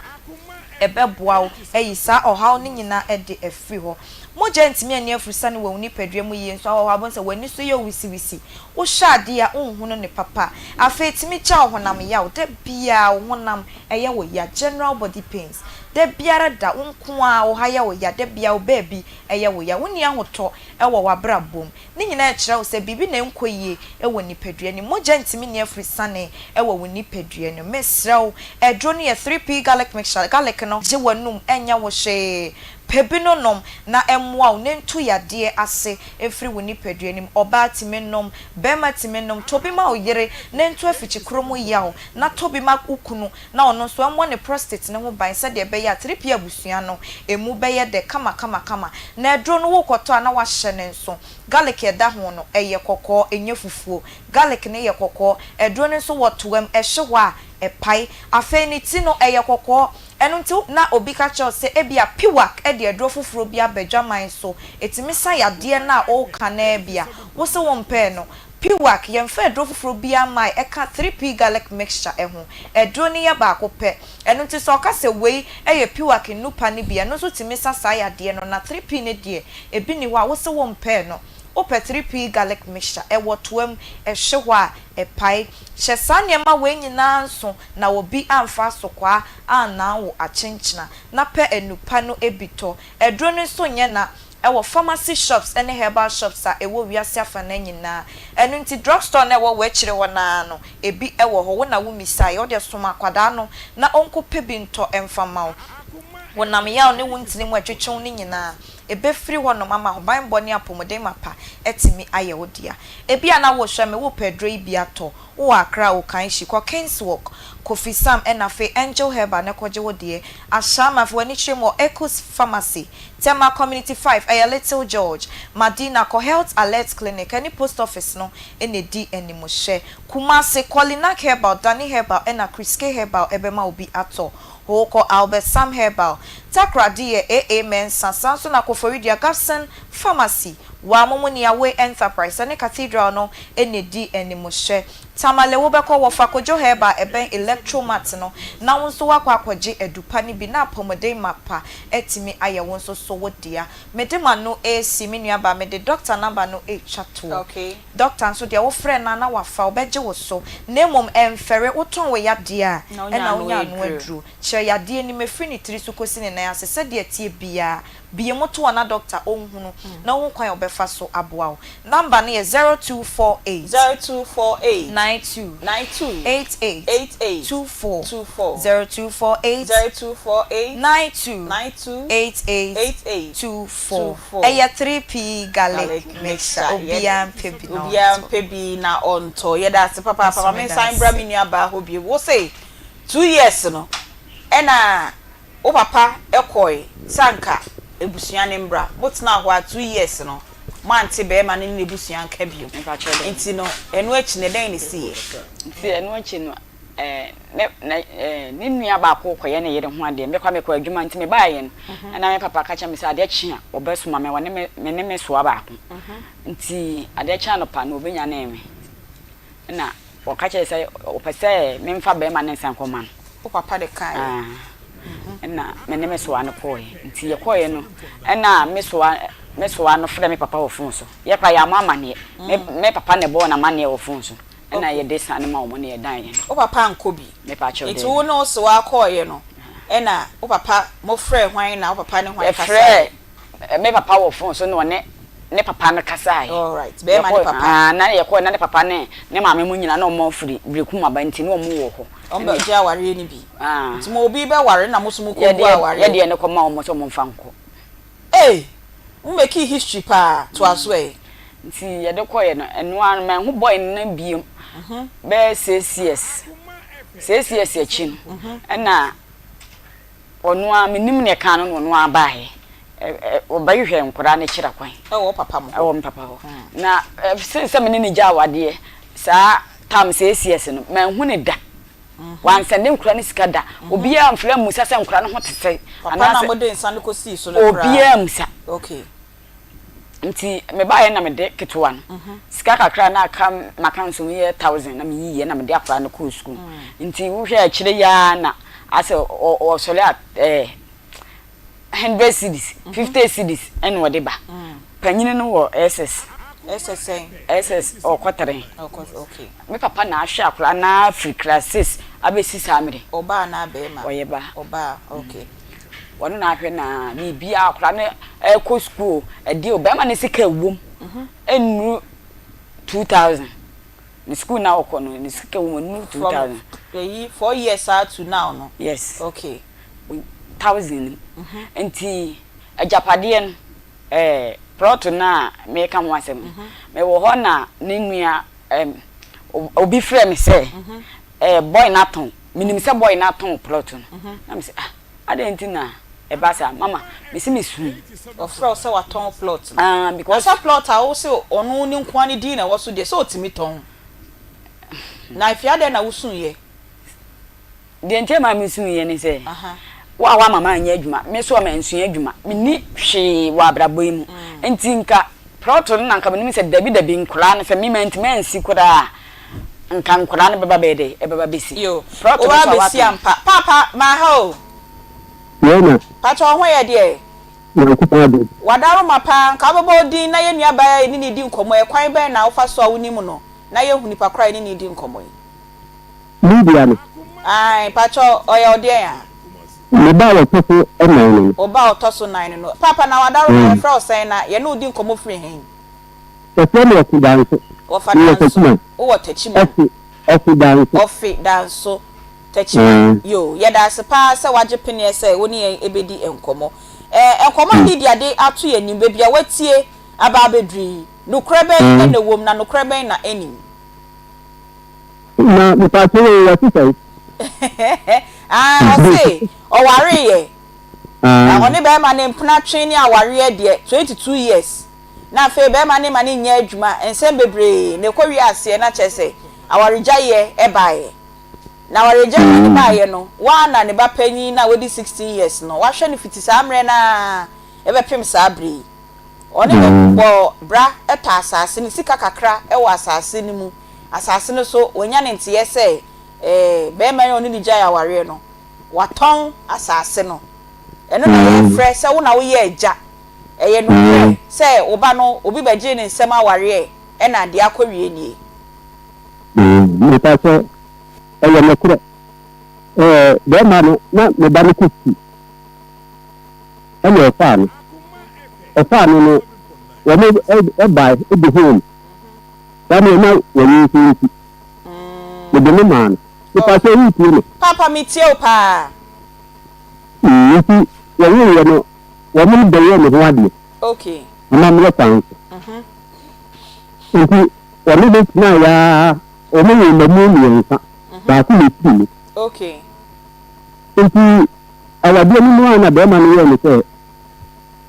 S10: Ɛbɛboa wo ayi saa ɔhaw no nyinaa de afiri hɔ. Mogya ntumi anni afurusane wɔ wo nipadua mu yie nso ahɔhoɔ abɛhu sɛ w'ani so yɛ wisiwisi. Wohwɛ adeɛ a wonhunu no papa. Afei ɛtumi gya wo honam yaw. Da biara wo honam yɛ wo ya, general body pains. Da biara da wo nko ara wo ha yɛ wo ya, da biara wo baabi yɛ wo ya. Wonni ahotɔ wɔ w'abrabɔ mu. Ne nyinaa kyerɛ wo sɛ biribi na ɛnkɔ yie wɔ nipadua no mu. Mogya ntumi nni afurusane wɔ wo nipadua no mu. Mesrɛ wo, aduro no yɛ 3P garlic mixture. Garlic no gye w'anum, ɛnyɛ wo hwee. Pɛ bi no nom na ɛmmoa wo na ɛntu yadeɛ ase mfiri wo nipadua no mu. Ɔbaa tumi nom, barima tumi nom. Tɔ bi ma wo yere na ɛntu afikyikuro mu yaw, na tɔ bi ma wo kunu na ɔno nso ɛmmɔ ne prostate no ho ban sɛdeɛ ɛbɛyɛ a 3P abusua no ɛmu bɛyɛ dɛ kamakamakama. Na aduro no worekɔtɔ a na woahyɛ no nso. Garlic a ɛda ho no, ɛyɛ kɔkɔɔ, ɛnyɛ fufuo. Garlic no yɛ kɔkɔɔ. Aduro no nso wɔtoa mu, ɛhye hɔ a, ɛpae. Afei ne ti no, ɛyɛ kɔkɔɔ. Ɛno nti na obi ka kyerɛ wo sɛ ebia Piwak de aduro foforɔ bi aba adwaman so, ɛtumi sa yadeɛ no a woreka no ara bi a, wo se wompɛɛ no. Piwak, yɛmfa aduro foforɔ biara mmae ɛka 3P garlic mixture ho. Aduro no yɛ baako pɛ. Ɛno nti sɛ ɔka sɛ wei yɛ Piwak nnupa no bi a, ɛno nso tumi sa saa yadeɛ no. Na 3P no deɛ, ebi nni hɔ a wose wompɛɛ no. Wopɛ 3P garlic mixture, ɛwɔ toa mu, ɛhye hɔ a, ɛpae. Hyɛ saa nneɛma wei nyinaa nso na obi amfa asokwaa annan wo akyenkyena. Na pɛ nnupa no bi tɔ. Aduro no nso nyɛ na Ɛwɔ pharmacy shops ne herbal shops a ɛwɔ wiase afanaa nyinaa. Ɛno nti drug store no a ɛwɔ w'akyire hɔ no ara no, ebi wɔ hɔ. Wo na wommisaeɛ. Wo deɛ soma akwadaa no na ɔnkɔpɛ bi ntɔ mfa mma wo. Wonam yaw ne wo ntini mu ɛtwetwe wo no nyinaa, ɛbɛfiri hɔnom ama ahobanbɔ ne apɔmuden mapa atumi ayɛ wo dea. Ebia na worehwɛ me, worepɛ aduro yi bi atɔ. Wowɔ Accra, Okaishie, kɔ Kingswalk, Kofi Sam ɛna afei Angel Herbal na kɔgye wo deɛ. Ashama, fa w'ani kyerɛ mu wɔ Ekus Pharmacy, Tema Community 5, ɛyɛ Little George, Madina, kɔ Health Alert Clinic ɛne Post Office no na ɛdi animhwɛ. Kumasi, kɔ Linak Herbal, Dani Herbal ɛna Kriske Herbal ɛbɛma wo bi atɔ. Hoo kɔ Albert Sam Herbal, Takoradi yɛ AA Mensah, saa nso na Koforidua Gabson Pharmacy, Wamumuni Away Enterprise ɛne Cathedral no na ɛdi animhwɛ. Tamale wobɛkɔ Wɔfa Kojo Herbal a ɛbɛn Electromart no na wo nso woakɔ akɔgye adupa no bi na apɔmuden mapa atumi ayɛ wo nso so wo dea. Mede m'ano resi me nuabaa mede doctor number no retwa toɔ. Doctor nso deɛ wofrɛ no a na wafa ɔbɛgye wo so na mmom ɛmfɛre wotɔn wo yadeɛ a ɛna wonya ano aduro. Kyerɛ yadeɛ no mu ɛfiri ne tiri so kɔsi ne nan ase sɛdeɛ ɛteɛ biara Bue mu to hɔ na dɔkta ɔnhunu na ɔhu kwan a ɔbɛfa so aboa wo. Number no yɛ 0248.
S11: 0248.
S10: 92.
S11: 92.
S10: 88.
S11: 88.
S10: 24.
S11: 24.
S10: 0248.
S11: 0248.
S10: 92.
S11: 92.
S10: 88.
S11: 88.
S10: 24.
S11: 24.
S10: Ɛyɛ 3P garlic
S11: Garlic
S10: mixture.
S11: mixture.
S10: Obiara mpɛ bi na ɔntɔ.
S11: Obiara mpɛ bi na ɔntɔ. Yɛda ase papaapa.
S10: Nso
S11: Ma
S10: meda
S11: mensan mbra
S10: ase.
S11: me nua baa hɔ bio. Wo se two years no ɛna Wo papa kɔe sɛ anka abusua no mbra. Mo tenaa hɔ a 2 years no moante barima no ne n'abusua nka bio. Nti no ɛno akyi no ɛdɛn na esiiɛ?
S7: Nti ɛno akyi no eh, ne na eh, ne nua baako rekɔyɛ ne yere ho adeɛ. Me koraa mekɔɔ adwuma nti mebaeɛ no ɛna me papa ka kyerɛ me sɛ adeɛ kye a ɔbɛsoma me, ɔne me, me ne me soa baako. Nti adeɛ kye anɔpa no ɔbɛnyanee me. Ɛna ɔka kyerɛɛ sɛ ɔpɛ sɛ memfa barima no nsa nkɔma no.
S11: Wo papa de kaeɛ?
S7: Ah, ɛna me ne me soa no kɔeɛ. Nti yɛkɔeɛ no, ɛna me soa me soa no frɛ me papa wɔ fon so. Yɛ koraa yɛammɔ amanneɛ. Me me papa na ɛbɔɔ no amanneɛ wɔ fon so. Ɛna yɛde sane ma wɔn na yɛdan yɛn.
S11: Wo papa ankɔ bi?
S7: Mepa kyɛw,
S11: Nti
S7: daabi.
S11: wo ne wo soa kɔeɛ no, ɛna wo papa, mofrɛɛ hwan na wo papa ne hwan kasaeɛ?
S7: Yɛfrɛɛ Me papa wɔ phone so na ɔne ne papa no kasaeɛ.
S11: Alright, bɛɛma ne
S7: Yɛkɔɔ
S11: papa.
S7: ah, na yɛkɔɔ na ne papa ne ne maame mu nyinaa na wɔn afiri Berekum aba nti na wɔn wɔ hɔ.
S11: Wɔn
S7: Ɛna
S11: bɛ gye awareɛ no bi.
S7: ah,
S11: Nti mo obi bɛ ware na mo nso mo kɔ gu
S7: yɛdeɛ
S11: awareɛ.
S7: yɛdeɛ no kɔma wɔn sɛ wɔn mfa nkɔ.
S11: Ei! Mo makii history paa, toa so ɛ.
S7: Nti yɛde kɔeɛ no, ɛno ara no manhu boy no biom bɛyɛ 6 years. 6 years akyi no, ɛna Ɔno ara, mennim nea ɛkaa no na ɔno ara baeɛ. Ɔbɛhwehwɛɛ nkwadaa no kyerɛ kwan.
S11: Ɛwɔ wo papa mo hɔ?
S7: Ɛwɔ me papa hɔ. Na since sɛ me ne no gyaa awadeɛ saa time 6 years no, manhu no da. Wansɛnde nkwadaa no sika da. Obiara amfrɛ ammisa sɛ nkwadaa no ho te sɛn.
S11: Papa no a mode nsa no kɔsii so no koraa?
S7: Obiara ammisa.
S11: Okay.
S7: Nti mebaeɛ na mede ketewa no, sika kakra a na aka m'account mu yɛ 1000 na meyiiɛ na mede akwadaa no kɔɔ sukuu. Nti wohwɛ akyire yi ara na asɛ ɔsɔre a ɛɛ 100 cedis, 50 cedis ɛna ɔde ba. Panyini no wɔ SS.
S11: SS sɛn?
S7: SS ɔkɔ three.
S11: Ɔkɔ okay.
S7: Me papa na ahwɛ akwadaa no ara firi class six abɛsi saa mmerɛ.
S11: Ɔbaa anaa bɛrima?
S7: Ɔyɛ baa.
S11: Ɔbaa okay.
S7: Ɔno na ahwɛ no ara, biribiara, akwadaa no ɛrekɔ sukuu o, ɛdeɛ o, barima no sika ɛwom ɛnnuru 2000. Ne sukuu no a ɔkɔ no, ne sika ɛwom ɛnnuru 2000.
S11: From ɛyi 4 years ara to now no?
S7: Yes.
S11: Okay.
S7: Thousand mu. Nti agyapadeɛ no, ɛɛ plot no a mereka ho asɛm no, mewɔ hɔ na ne nua ɛɛm obi frɛ me sɛ ɛɛ boy no atɔn, menim sɛ boy no atɔn plot no. Na mese ah. Adɛn nti na ɛba saa? Mama, mese mesui.
S11: Ɔfrɛ wo sɛ watɔn plot no.
S7: Ah, because.
S11: Na sɛ plot a wose ɔno ne nkoa ne din na ɛwɔ so deɛ, sɛ ɔtumi tɔn. Na afei adɛn na wosuiɛ?
S7: Deɛ nti a ɛmaa mesuiɛ ne sɛ, wo a woama manyɛ adwuma, me nso a mansua adwuma, menni hwee wɔ abrabɔ yi mu. Nti nka. Plɔto no na nka menim sɛ dabi dabi nkwadaa no sɛ me mantumi ansi koraa a nka nkwadaa no bɛba bɛyɛ dɛ ɛbɛba bɛsi.
S11: Yo,
S7: Plɔto
S11: wo
S7: no
S11: ba
S7: nso a
S11: bɛsi
S7: watɔn.
S11: ampa. Paapa, maha o.
S12: Yɛna.
S11: Pakyɛ wo ho yɛ deɛ?
S12: Nyankopɔn adom.
S11: Wadaroma paa, nka wobɛbɔ wo din na yɛn nua baa yi a yɛne no redi nkɔmmɔ yi, ɛkwan bɛn na wofa so a wonim no na yɛahu nipa korɔ a yɛne no redi nkɔmmɔ yi?
S12: Lydia no.
S11: Ae, pakyɛ ɔyɛ wo deɛn a?
S12: Me ba a ɔtɔ so nan no no.
S11: Wo ba a ɔtɔ so nan no no. Paapa, na wadaroma yɛfrɛ wo sɛn na yɛne wo di nkɔmmɔ firi hen?
S12: Yɛfrɛ me Ɔfe Danso.
S11: Wɔfa
S12: Mewɔ
S11: Danso.
S12: Techiman.
S11: Wowɔ Techiman.
S12: Ɔfe, Ɔfe Danso.
S11: Ɔfe Danso. Techiman. Yoo, yɛda ase paa sɛ woagye peneɛ sɛ wo ne yɛn bɛdi nkɔmmɔ. Ɛɛ, nkɔmmɔ a Lydia de ato yɛn anim, baabi a woatie aba abɛduru yi, nokorɛ bɛn na ɛwɔ mu, na nokorɛ bɛn na ɛnni mu?
S12: Na mepaakyɛw o, wɔte sɛn?
S11: Ah, ɔse ɔwareeɛ. Na ɔne bɛrima no mpena twe ne awareɛ deɛ 22 years. Na afei bɛrima no ma no nyɛ adwuma, nsɛm bebree na ɛkɔwie aseɛ na kyerɛ sɛ awaregyaeɛ baeɛ. Na awaregyaeɛ no baeɛ no, waa na ne ba panyin no a wadi 16 years no, wahwɛ no fiti saa mmerɛ no ara bɛpem saa berɛ yi. Ɔne no bɔɔ bra tɔ asase no, sika kakra wɔ asase no mu. Asase no so, wanya ne nteɛ sɛ barima yi a ɔne no gyae awareɛ no, watɔn asase no. Ɛno na yɛfrɛ sɛ wo na woyɛ agya. Ɛyɛ nokorɛ sɛ wo ba no, obi bɛgyee ne nsam awareɛ ɛna deɛ akɔwie nie.
S12: Mepa kyɛw, ɛyɛ nokorɛ. Barima no, na ne ba no kɔ sukuu. Ɛna ɔfaa no. Ɔfaa no no, wɔn bae bɛhuu no. Saa mmerɛ na wɔnyinsɛn nti, mede no maa no. Mepa kyɛw woretie me?
S11: Papa metie wo paa.
S12: Nti wɔwoeɛ no, wɔn bɛyɛɛ me ho adeɛ.
S11: Okay.
S12: Amammerɛ kwan so. Nti wɔne me tenaeɛ ara, wɔn woo mmamu mmiɛnsa, baako na ɛfiri mu.
S11: Okay.
S12: Nti awadeɛ no mu ara na barima no yɛɛ me sɛ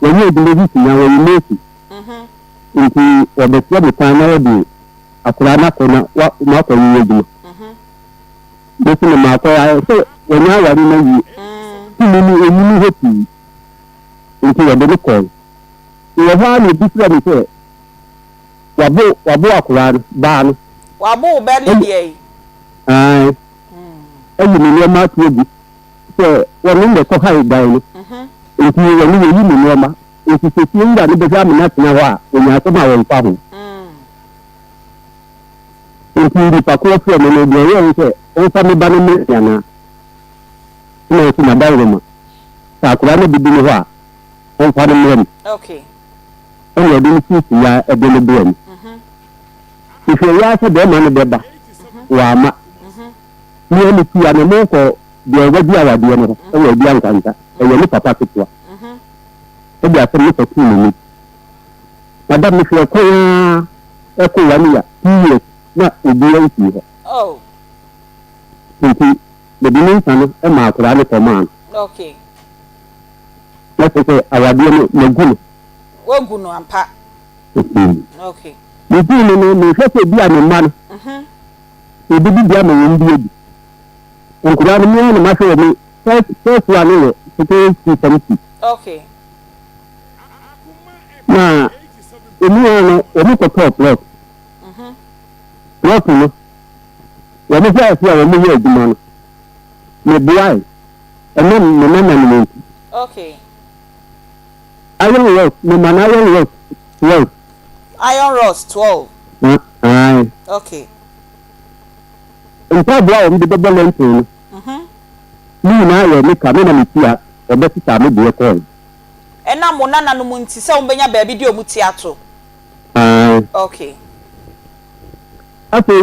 S12: wɔnyɛ adwuma bi si na wɔyɛ mason. Nti wɔbɛkyerɛ me kwan na wɔde akwadaa no akɔ na wa makɔyɛ adwuma. Mese no makɔ ayɛ sɛ wɔnyɛ aware no awie. Tumi no ɛnni me hɔ pii. Nti wɔde no kɔe. Mewɔ hɔ ara na obi frɛ me sɛ wabo wabo akwadaa no, baa no.
S11: Wabo wo ba Lydia yi?
S12: Ae. Ayi ne nneɛma ato agu sɛ wɔne na ɛkɔhae dan no. Nti wɔne wɔyi ne nneɛma. Nti sɛ fie wura no bɛhwɛ amena atena hɔ a, wɔnya asɛm a wɔmfa ho. Nti nipa ko frɛ me no, deɛ ɔyɛɛ ne sɛ ɔmfa me ba no mmrɛ me anaa? Ɛna ɔse madawroma, sɛ akwadaa no bɛdi ne hɔ a, ɔmfa no mmrɛ me. Ɛna ɔde no sii ya de no brɛɛ me. Mehwɛɛ ara sɛ bɛrima no bɛba, wamma. Me a metua no, monkɔ deɛ wagye awadeɛ no hɔ wɔ Abia Nkwanta, ɛyɛ ne papa ketewa. Ɛde asɛm no kɔtoo n'anim. Madam, mehwɛɛ kwan ara ɛkɔ one year, two years, na obiara mfii hɔ. Nti mede ne nsa no maa akwadaa no kɔmaa no. Na kyerɛ sɛ awadeɛ no, magu no.
S11: Woagu no ampa. Okay.
S12: Meguu no no, mehwɛ sɛ bi a me mma no, wɔbɛdidi ama wɔn bi adi. Nkwadaa no, me ara na mahwɛ wɔn. First, first one no wɔ secondary school form two.
S11: Okay.
S12: Na emu ara no, wɔn kɔtɔɔ plot. Plot no, wɔn hwɛ ase a wɔn yɛ adwuma no, meboae, ɛnam me nananom nti.
S11: Okay.
S12: Iron rods, mema no iron rods 12.
S11: Iron rods 12.
S12: Ae.
S11: Okay.
S12: Mpaboa a wɔde bɛbɔ lɛnten no, ne nyinaa yɛ me ka, me na metua, wɔbɛsesaa me deɛ kɔɔe.
S11: Ɛnam mo nananom nti sɛ wɔbɛnya baabi de wɔn ti ato.
S12: Ae.
S11: Okay.
S12: Afei,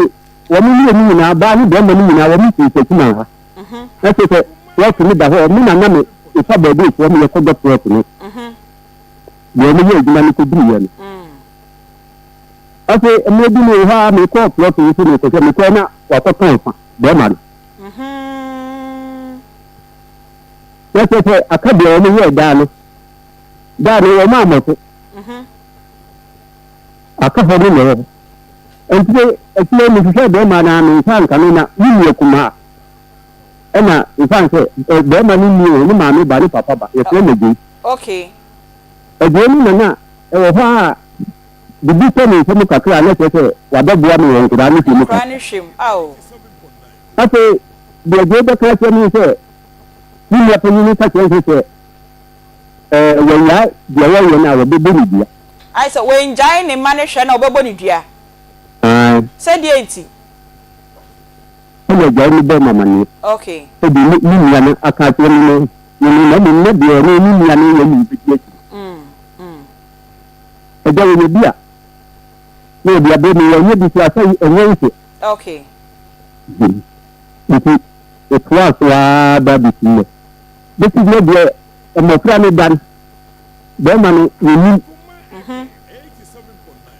S12: wɔn mmienu nyinaa, baa ne barima no nyinaa, wɔn firi Techiman ha. Na kyerɛ sɛ plɔt no da hɔ, me na na mefa baabi refoɔ me yɛkɔdɔ plɔt no. Deɛ wɔyɛ adwuma no kɔduruiɛ no. Afei mmerɛ bi mewɔ hɔ a mekɔɔ plɔt no so mekɔhwɛ, mekɔɛ na wakɔtɔn fa, bɛrima no. Na kyerɛ sɛ aka deɛ wɔyɛɛ daa no, daa no wɔn ammɔ so. Aka hɔ no na ɛwɔ hɔ. Nti akyire mehwehwɛɛ bɛrima no a me nsa anka no na me nua kumaa ɛna mfa sɛ bɛrima no nni o ne maame ba ne papa ba yɛfrɛ no Adwei.
S11: Okay.
S12: Adwei no na na ɛwɔ hɔ a. biribi tɔ ne nsam kakra a na kyerɛ sɛ wabɛboa me wɔ nkwadaa no hwɛ mu
S11: Nkwadaa
S12: kakra.
S11: no hwɛ mu, ao.
S12: Afei deɛ Joe bɛka akyerɛ me ne sɛ, ne nua panyin no ka kyerɛ no sɛ sɛ ɛɛ wannyae deɛ wɔreyɛ no a wɔbɛbɔ no dua.
S11: Ayɛ sɛ wangyae ne mma no hwɛ no a wɔbɛbɔ no dua.
S12: Ae.
S11: Sɛ deɛn nti?
S12: Ɛna agyae no bɔɔ me amaneɛ.
S11: Okay.
S12: Sɛ deɛ ne ne nua no aka akyerɛ no no no no na mmom na deɛ ɔno ne nua no yɛ no bɛdi akyire. Agya wɔnya bi a na wɔde abrɛ me, wɔannya bi nso a sɛ ɛnyɛ nso.
S11: Okay.
S12: Nti ɛtoaa so ara ba bɛsi nnɛ. Bɛsi nnɛ deɛ mmɔfra no da no, bɛrima no wɔnnim.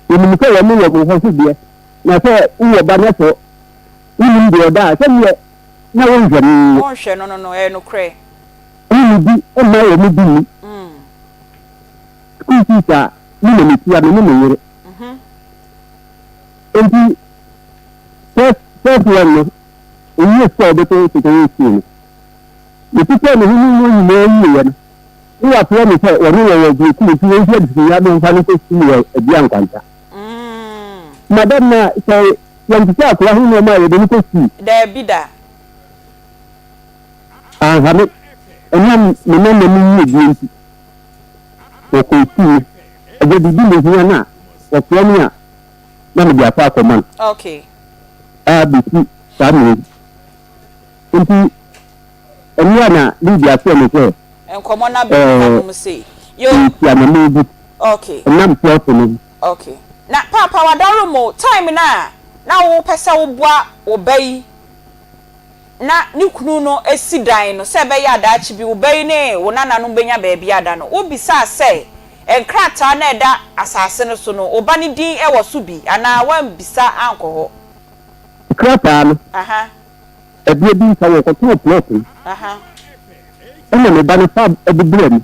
S12: Wɔnim sɛ wɔn wɔ mo hɔ so deɛ, na sɛ wowɔ ba na sɛ wonnim deɛ ɔda a, sɛdeɛ na wonhwɛ no no.
S11: Wonhwɛ no no no, ɛyɛ nokorɛ.
S12: Wonni bi mma wɔn bi nni. School fees a me na metua, me ne me yere. Enti first first one no, ɔwie sukuu a ɔbɛkɔ secondary school no, mekyekyɛɛ ne ho ne wɔn nyinaa wieeɛ no, ne wafrɛ me sɛ wɔne wɔ wɔ Aburokyire nti wɔnsi adesua na ɔmfa no nkɔ sukuu wɔ Abia Nkwanta. Madam na sɛ yɛnkyekyɛ akwadaa ho nneɛma a yɛde no kɔ sukuu.
S11: Daabi da.
S12: Anha me, ɛnam me nana mu yiedie nti, wɔkɔɔ sukuu no. Ɛgya biribi na ɛhia no a, wɔfrɛ me a, na mede akɔ akɔma no.
S11: Okay.
S12: A bɛsi saa mmerɛ yi. Nti, ɛno a na Lydia frɛ me sɛ,
S11: Nkɔmmɔ no abɛdu hanom sei. Yo.
S12: Nti anamɔn bi.
S11: Okay.
S12: Ɛnam plot no ho.
S11: Okay. Na Paapa Wadaremo, time no a na wopɛ sɛ woboa wo ba yi na ne kunu no si dan no sɛ ɛbɛyɛ a daakye bi wo ba yi ne wo nananom bɛnya baabi ada no, wobisaa sɛ nkrataa no a ɛda asase no so no, wo ba no din wɔ so bi anaa woammisa ankɔ hɔ?
S12: Krataa no, ɛberɛ bi nka wɔkɔtɔɔ plot no, ɛna me ba no fa de brɛɛ me.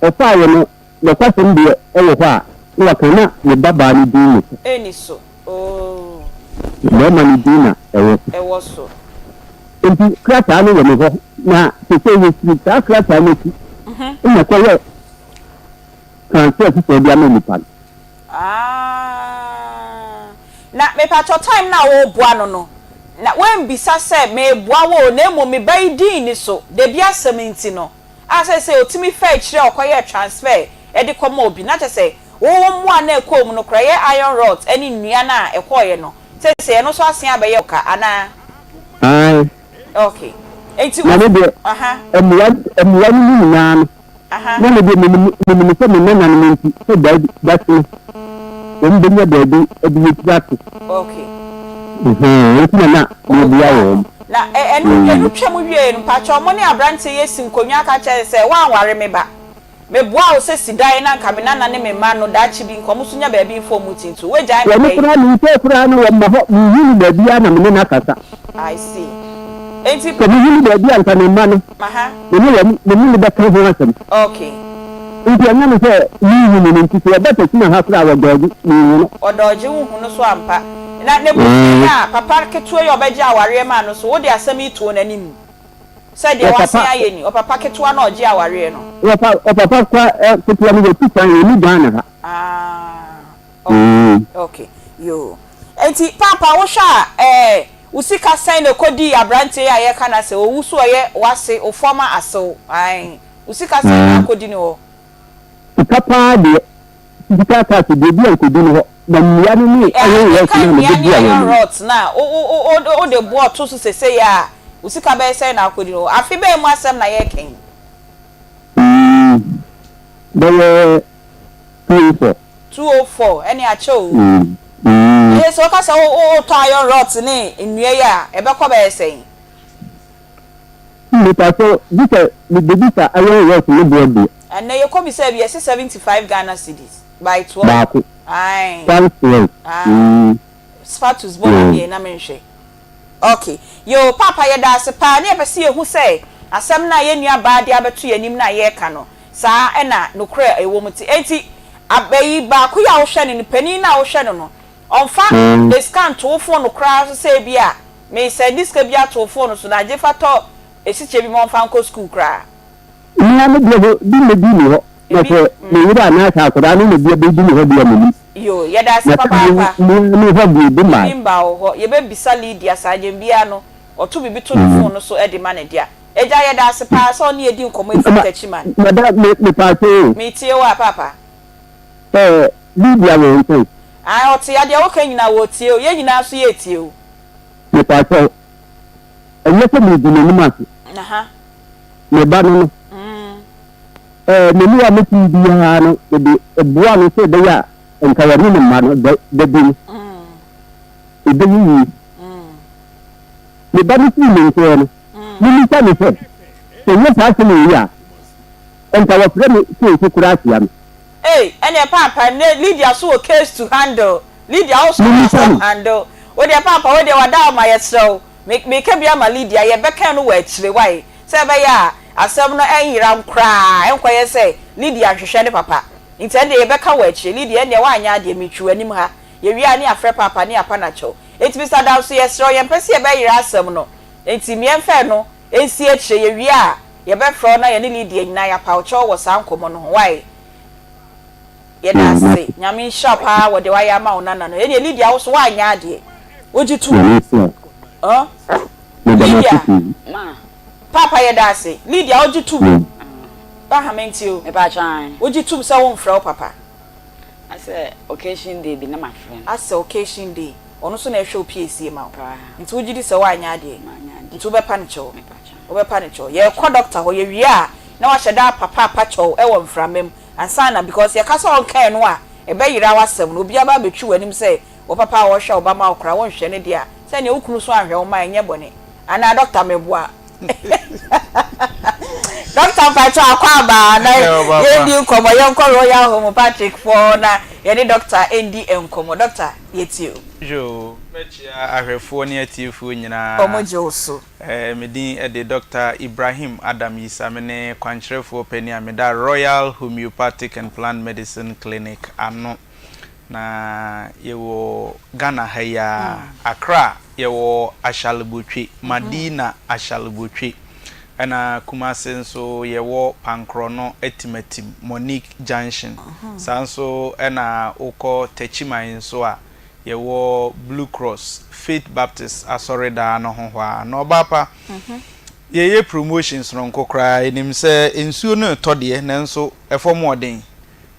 S12: Ɔfaeɛ no, Nokwasɛm deɛ ɛwɔ hɔ a na waka na ne ba baa no din nni so.
S11: Ɛnni so oo.
S12: Barima no din na ɛwɔ so.
S11: Ɛwɔ so.
S12: Enti krataa no wɔ me hɔ na seesei wɔfiri saa krataa no akyi na ɛkɔyɛ transfer foforɔ de ama nipa no.
S11: Ah. Na mepakyɛw time no a woreboa no no na woambisa sɛ mereboa wo o na mmom me ba yi din nni so, dabi asɛm nti no. a seesei otumi fa akyiri a ɔkɔyɛɛ transfer de kɔma obi, na kyerɛ sɛ wo wo mmoa no a ɛkɔɔ mu no koraa, ɛyɛ iron rods ne nnua no a ɛkɔeɛ no, seesei ɛno nso asen abɛyɛ wo ka anaa?
S12: Ae.
S11: Okay. Enti
S12: Na
S11: wo,
S12: me deɛ,
S11: aha.
S12: mmoa, mmoa no mu nyinaa no,
S11: Aha.
S12: na me deɛ menim, menim sɛ me nananom nti, sɛ da bi, da so no, wɔbɛnya baabi de yɛn tiri ato.
S11: Okay.
S12: Ɛhɛn, enti na na meboa wɔn.
S11: Na ɛ, ɛno, ɛno twam wieeɛ no, mpakyɛw, mo ne aberanteɛ yi asi nkonnwa aka akyerɛ no sɛ, Woanware me ba. Meboaa wo sɛ si dan na anka me nana ne me mma no, daakye bi, nka wɔn nso nya baabi mfa wɔn ti nto. Woagyae me
S12: Wɔn
S11: ba yi.
S12: koraa, me nkyɛn koraa no, wɔmma hɔ. Menhu no baabiara na me ne no akasa.
S11: I see. Enti.
S12: Sɛ mehu no baabi a, anka me mma no,
S11: Aha.
S12: me ne wɔn, me ne no bɛka ho asɛm.
S11: Okay.
S12: Enti ɛnam sɛ menhu no no nti, sɛ ɔba Kassina ha koraa a, wɔdɔɔgye, menhu no.
S11: Ɔdɔɔgye, wonhu no so ampa. Na n'abusua yi a papa ketewa yi a ɔbɛgye awareɛ maa no nso, wode asɛm yi too n'anim sɛ deɛ wasan ayɛ ni, ɔpapa ketewa no a ɔgyee awareɛ no.
S12: Ɔpa, ɔpapa kwa ɛ, ketewa no watu kwan, ɔnni Ghana ha.
S11: Ah, okay, okay, yoo. Enti paapa wohwɛ a, ɛɛ, wo sika sɛn na ɛkɔdii aberanteɛ yi a yɛreka no asɛ, ɔwu so ɔyɛ w'ase, wo former asew, ae, wo sika sɛn na akɔdi ne hɔ?
S12: Sika paa deɛ, physical cash deɛ bi ankɔdi ne hɔ, na nnua no ne iron rods
S11: Meka
S12: no a
S11: nnua
S12: mede
S11: ne
S12: boa wɔn
S11: iron
S12: no.
S11: rods no a, wo wo wo wode boɔ to so sesei a, wo sika bɛyɛ sɛn na akɔdi ne hɔ? Afe bɛn mu asɛm na yɛreka yi?
S12: Mm, bɛyɛ 204.
S11: 204, ɛne akyɛ o.
S12: Mm, mm.
S11: Ɛyɛ sɛ woka sɛ wo wo wotɔ iron rods ne nnua yi a, ɛbɛkɔ bɛyɛ sɛn?
S12: Mepakyɛw, gye sɛ mibebisa iron rods no boɔ deɛ.
S11: Ɛnnɛ yɛkɔbisaa bi, yɛse 75 Ghana cedis by 12.
S12: Baako.
S11: Ae.
S12: Times 12.
S11: Ae.
S12: Mm.
S11: Spatus bɔ ma deɛ na menhwɛ. Ok. Yoo, Paapa yɛda ase paa. Ne yɛpɛ sɛ yɛhu sɛ asɛm no a yɛn nua baa de abɛto yɛn anim no a yɛreka no, saa na nokorɛ a ɛwɔ mu te. Enti, ab, ayi, baako yi a wohwɛ no no, panin no a wohwɛ no no, ɔmfa sika nto wo fon no koraa so sɛ ebia Me sɛnde sika bi ato wo phone so na gye fa tɔ esikyire bi ma ɔmfa nkɔ school koraa.
S12: Me ara me deɛ hɔ bi mmɛdii me hɔ. Na sɛ me yere anaasɛ akwadaa no na bi abɛdi me hɔ deɛ a mennim.
S11: Yoo, yɛda ase
S12: Na sɛ me
S11: papaapa.
S12: me ara me hɔ deɛ ebi mmae.
S11: Ebi mmaa wo hɔ. Yɛbɛbisa Lydia saa gyem biara no, ɔto biribi to ne phone no so de ma ne dea. Agya, yɛda ase paa sɛ wo ne yɛdi nkɔmmɔ ɛfiri
S12: Ma,
S11: Techiman.
S12: madam, me, mepaakyɛw o.
S11: Metie wo a, paapa.
S12: Ɛɛ, Lydia wɔ wo nkyɛn?
S11: Ae, ɔte ha, deɛ woka nyinaa ɔretie o. Yɛn nyinaa nso yɛretie o.
S12: Mepaakyɛw, ɛnyɛ sɛ meredi n'anim ase.
S11: Aha.
S12: Me ba no no. Ɛɛ, m'ani a mete biara no, mede boa no sɛ ɛbɛyɛ a nka wɔne ne mma no da, da bi no, ɛbɛyɛ yie. Me ba no firi me nkyɛn no, memmisa no sɛ, sɛ ɛnyɛ saa asɛm wei a, nka wɔfrɛ me seesei koraa tia me.
S11: Ei ɛneɛ paapa nnɛ Lydia so wɔ case to handle Lydia wo so wɔ asɛm handle wo deɛ paapa wo deɛ wada wo ma yɛsrɛ wo me meka bi ama Lydia yɛ bɛka no wɔ akyire wai sɛ ɛbɛyɛ a asɛm no ɛnyera koraa ɛnkɔyɛ sɛ Lydia nhwehwɛ ne papa nti ɛndeɛ yɛbɛka wɔ akyire Lydia ɛndeɛ woanyɛ adeɛ metwi w'anim ha yɛwie a ne yɛafrɛ paapa ne yɛapa no akyɛw nti Mister Danso yɛsrɛ wo yɛmpɛ sɛ yɛbɛyera asɛm no nti meɛmfa ɛno nsi akyire yɛwie a Yɛbɛfrɛ wo na yɛne Lydia nyinaa yɛapaw kyɛw wɔ saa nkɔmmɔ no ho. Wai? Yɛda ase. Nyame nhyira wo paa wɔ deɛ wayɛ ama wo nana no. Ɛneɛ Lydia wo so woanyɛ adeɛ. Wogye tom?
S12: Nyame nhyira wo.
S11: Huh?
S12: Meda mo ase
S11: Lydia.
S12: pii.
S11: Paapa yɛda ase. Lydia wogye tom?
S12: Yeah.
S11: Ba ha mentie o.
S7: Mepakyɛ ae.
S11: Wogye tom sɛ womfrɛ wo papa?
S7: Asɛ occasion day bi na mafrɛ no.
S11: Asɛ occasion day. Ɔno nso na ɛhwɛ wo piesie ma wo.
S7: Paa.
S11: Nti wogye di sɛ woanyɛ adeɛ?
S7: Manyɛ adeɛ.
S11: Nti wobɛpa no kyɛw?
S7: Mepakyɛ.
S11: Wobɛpa no kyɛw. Yɛkɔ doctor hɔ, yɛwie a na wahyɛ da apa paapa kyɛw wɔ mframa mu ansa na because yɛka sɛ ɔnka ɛno a ɛbɛyera w'asɛm no. Obi aba abɛtwi w'anim sɛ wo papa a ɔhwɛ wo ba ma wo koraa wonhwɛ no deɛ a, sɛdeɛ wo kunu nso anhwɛ wo mma a ɛnyɛ bɔne. Anaa doctor meboa? Doctor mpakyɛw akɔ aba na yɛndi nkɔmmɔ. Yɛnkɔ Royal Homeopathic foɔ na yɛne doctor ndi nkɔmmɔ. Doctor yɛtie o.
S13: Yoo, mɛkyea ahwɛfoɔ ne atiefoɔ nyinaa.
S11: Wɔgye wo so.
S13: Me din de Dɔkta Ibrahim Adam Yisa. Me ne kwankyerɛfoɔ panin a meda Royal Homeopathic and Plant Medicine Clinic ano. Na yɛwɔ Ghana ha yi ara, Accra, yɛwɔ Ashalebotwe, Madina Ashalebotwe. Ɛna Kumasi nso yɛwɔ Pankrɔno Atimatim, Monique Junction. Saa nso na wokɔ Techiman nso a, Yɛwɔ Blue Cross, Faith Baptist asɔredan no ho hɔ ara. Na ɔbaa pa, yɛyɛ promotion sononko koraa. Yɛnim sɛ nsuo no retɔ deɛ, nanso ɛfam ɔden.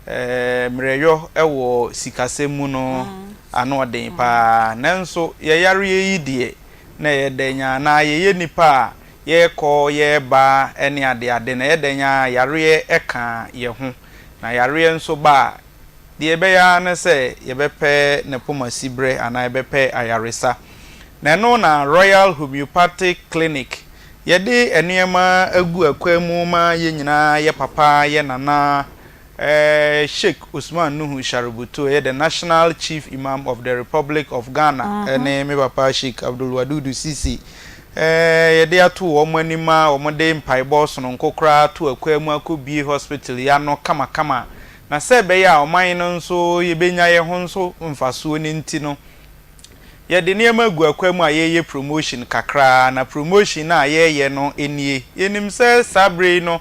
S13: Mmerɛyɔ wɔ sikasɛm mu no, ano ɔden pa ara. Nanso yɛn yareɛ yi deɛ, na ɛyɛ dɛn ara, na yɛyɛ nnipa a yɛrekɔ, yɛreba ne adeade no, ɛyɛ dɛn ara yareɛ ka yɛn ho. Na yareɛ nso ba a, Deɛ yɛbɛyɛ ara ne sɛ yɛbɛpɛ ne poma siberɛ anaa yɛbɛpɛ ayaresa. Na ɛno na Royal Homeopathic Clinic, yɛde nneɛma agu akwan mu ma yɛn nyinaa, yɛ papa, yɛ nana, Sheik Usman Nuhu Sharubutu, ɔyɛ the National Chief Imam of the Republic of Ghana, ne me papa Sheik Abdul Wadudu Sisi, yɛde ato wɔn anim a wɔde mpaebɔ sononko koraa ato akwan mu akɔbue hospital yi ano kamakama. Na sɛ ɛbɛyɛ a ɔman no nso yɛbɛnya yɛn ho nso mfasoɔ no nti no, yɛde nneɛma agu akwan mu a yɛreyɛ promotion kakra, na promotion no a yɛreyɛ no nie. Yɛnim sɛ saa berɛ yi no,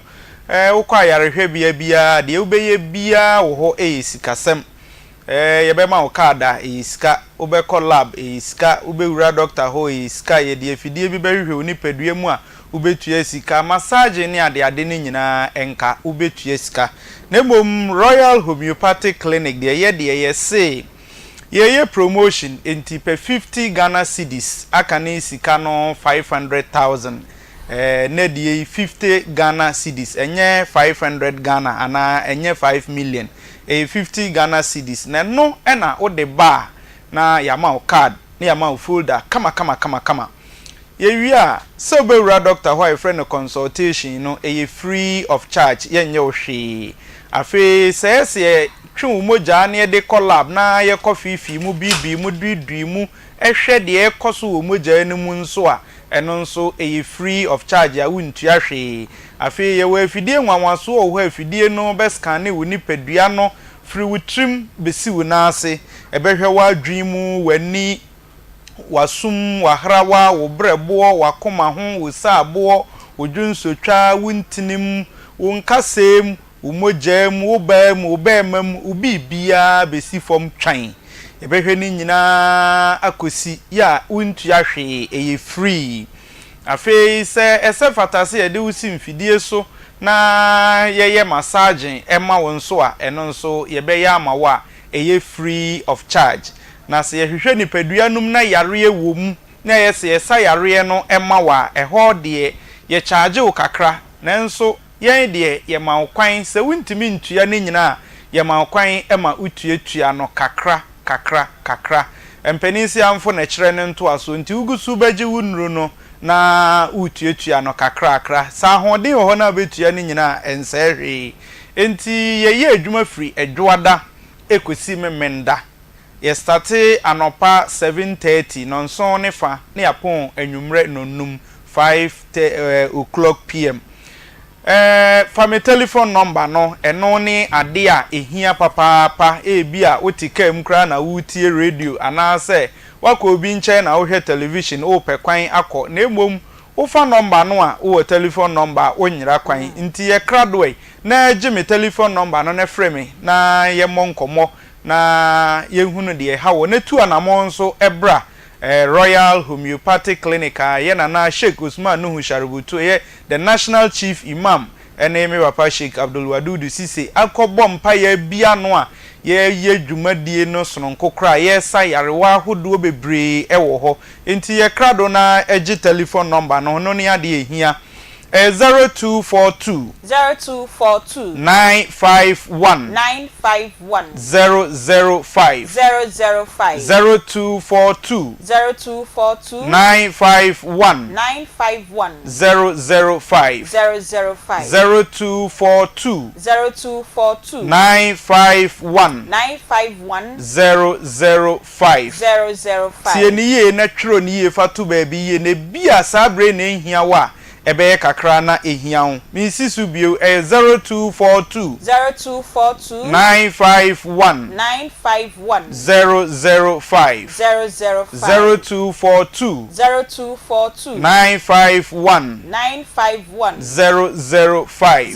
S13: wokɔ ayarehwɛbea biara a, deɛ wobɛyɛ biara wɔ hɔ yɛ sikasɛm. Yɛbɛma wo card a, ɛyɛ sika. Wobɛkɔ lab, ɛyɛ sika. Wobɛwura dɔkta hɔ, ɛyɛ sika. Yɛde afidie bi bɛhwehwɛ wo nipadua mu a, wobɛtua sika. Massaging ne adeade no nyinaa nka, wobɛtua sika. Na mmom Royal Homeopathic Clinic deɛ, yɛ deɛ yɛse yɛyɛ promotion nti pɛ 50 Ghana cedis aka ne sika no 500,000. Ɛɛ nnɛ deɛ yi 50 Ghana cedis, ɛnyɛ 500 Ghana anaa ɛnyɛ 5 million. Ɛyɛ 50 Ghana cedis. Na ɛno na wode ba a, na yɛama wo card, na yɛama wo folder kamakamakamakama. Yɛwie a, sɛ wobɛwura doctor hɔ a yɛfrɛ no consultation no, ɛyɛ free of charge, yɛnyɛ wo hwee. Afei sɛ ɛyɛ sɛ yɛtwe wo mogyaa na yɛde kɔ lab na yɛkɔ feefee mu, biibii mu, duidui mu, hwɛ deɛ ɛrekɔ so wɔ mogyaa no mu nso a, ɛno nso ɛyɛ free of charge a wontua hwee. Afei yɛwɔ afidie nwanwasoɔ wɔ hɔ a afidie no bɛ scanne wo nipadua no firi wo tirim bɛsi wo nan ase. Ɛbɛhwɛ w'adwene mu, w'ani, w'asom, w'ahrawa, wo berɛboɔ, w'akoma ho, wo saaboɔ, wo dwonsotwa, wo ntinim, wo nkasɛɛ mu, Wo mogyaa mu, wo baa mu, wo bɛɛma mu, wo biribiara bɛsi fam twann. Yɛbɛhwɛ ne nyinaa akɔsi yɛ a wontua hwee, ɛyɛ free. Afei sɛ ɛsɛ fata sɛ yɛde wo si mfidie so na yɛyɛ massaging ma wo nso a, ɛno nso yɛbɛyɛ ama wo a ɛyɛ free of charge. Na sɛ yɛhwehwɛ nipadua no mu na yareɛ wɔ mu na ɛyɛ sɛ yɛsa yareɛ no ma wo a, ɛhɔ deɛ yɛcharge wo kakra nanso yɛn deɛ yɛma wo kwan, sɛ wontumi ntua ne nyinaa a, yɛma wo kwan ma wotuatua no kakra kakra kakra. Mpanin se amfo na ɛkyerɛ ne ntoasoɔ nti wogu so bɛgye wo nnuro no na woretuatua no kakrakra. Sɛ ahoɔden wɔ hɔ na wobɛtua ne nyinaa a, ɛnsɛe hwee. Enti yɛyɛ adwuma firi Ɛdwoada kɔsi Memenda. Yɛstate anɔpa 7:30, nnɔnson ne fa, na yɛapɔn anwummerɛ nnɔnnum, 5 o'clock PM. Ɛɛ, fa me telefon nɔmba no, ɛno ne ade a ehia papaapa. Ebia wote kaa mu koraa na woretie radio, anaasɛ woakɔ obi nkyɛn na worehwɛ television, worepɛ kwan akɔ. Na mmom, wofa nɔmba no a, wowɔ telefon nɔmba a, wonyera kwan. Enti yɛ krado ɛ, na gye me telefon nɔmba no na frɛ me na yɛmmɔ nkɔmmɔ na yɛnhunu deɛ ɛha wo, na tu anammɔn nso bra Royal Homeopathic Clinic a yɛ Nana Sheik Usman Nuhu Sharubutu yɛ the National Chief Imam ne me papa Sheik Abdul Wadudu Sise akɔbɔ mpaeɛ abia ano a yɛreyɛ dwumadie no sononko koraa yɛresa yarewa ahodoɔ bebree wɔ hɔ nti yɛ krado na gye telephone number no no ne adeɛ ɛhia Ɛyɛ 0242.
S11: 0242.
S13: 951.
S11: 951.
S13: 005.
S11: 005.
S13: 0242.
S11: 0242.
S13: 951.
S11: 951.
S13: 005.
S11: 005.
S13: 0242.
S11: 0242.
S13: 951.
S11: 951.
S13: 005.
S11: 005.
S13: Tie no yie na twerɛ no yie fa to baabi yie na ebia saa berɛ yi na ɛnhia wo a, ɛbɛyɛ kakra na ɛhia wo. Mensi so bio, ɛyɛ 0242.
S11: 0242.
S13: 951.
S11: 951.
S13: 005.
S11: 005.
S13: 0242.
S11: 0242.
S13: 951.
S11: 951.
S13: 005.
S11: 005.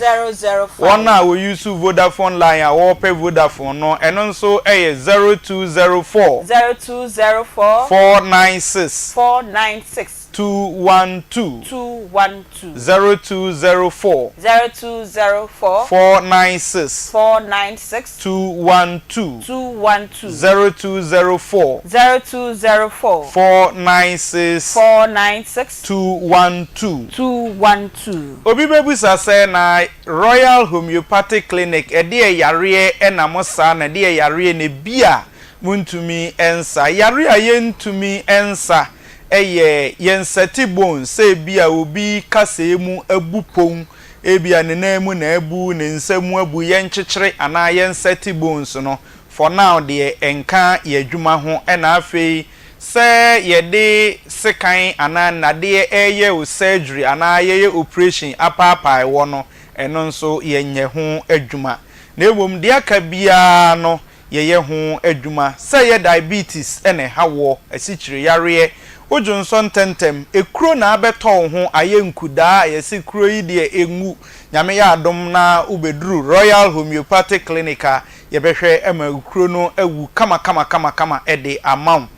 S13: Wɔn a wɔyusu Vodafone line a wɔrepɛ Vodafone no, ɛno nso yɛ 0204.
S11: 0204.
S13: 496.
S11: 496.
S13: 212.
S11: 212.
S13: 0204.
S11: 0204.
S13: 496.
S11: 496.
S13: 212.
S11: 212.
S13: 0204.
S11: 0204.
S13: 496.
S11: 496.
S13: 212.
S11: 212.
S13: Obi bɛbisa sɛ, na Royal Homeopathic Clinic ɛdeɛ yareɛ na mo sa na ɛdeɛ yareɛ na ebia montumi nsa? Yareɛ a yɛntumi nsa yɛ yɛn nsɛte bone, sɛ ebia obi kasɛɛ mu abu pon, ebia ne nan mu na abu, ne nsa mu abu, yɛnkyekyere anaa yɛnsɛte bones no, for now deɛ ɛnka yɛn adwuma ho, ɛna afei sɛ yɛde sekan anaa nnadeɛ reyɛ wo surgery anaa yɛyɛ operation apaapae wɔ no, ɛno nso yɛnyɛ ho adwuma. Na mmom deɛ aka biara no yɛyɛ ho adwuma. Sɛ ɛyɛ diabetes na ɛha woɔ, asikyire yareɛ, wo dwonsɔ ntɛntɛm, ekuro na abɛtɔ wo ho ayɛ nkudaa a yɛse kuro yi deɛ ɛnwu, Nyame yɛ adom na wobɛduru Royal Homeopathic Clinic a, yɛbɛhwɛ ma kuro no awu kamakamakamakama de ama wo.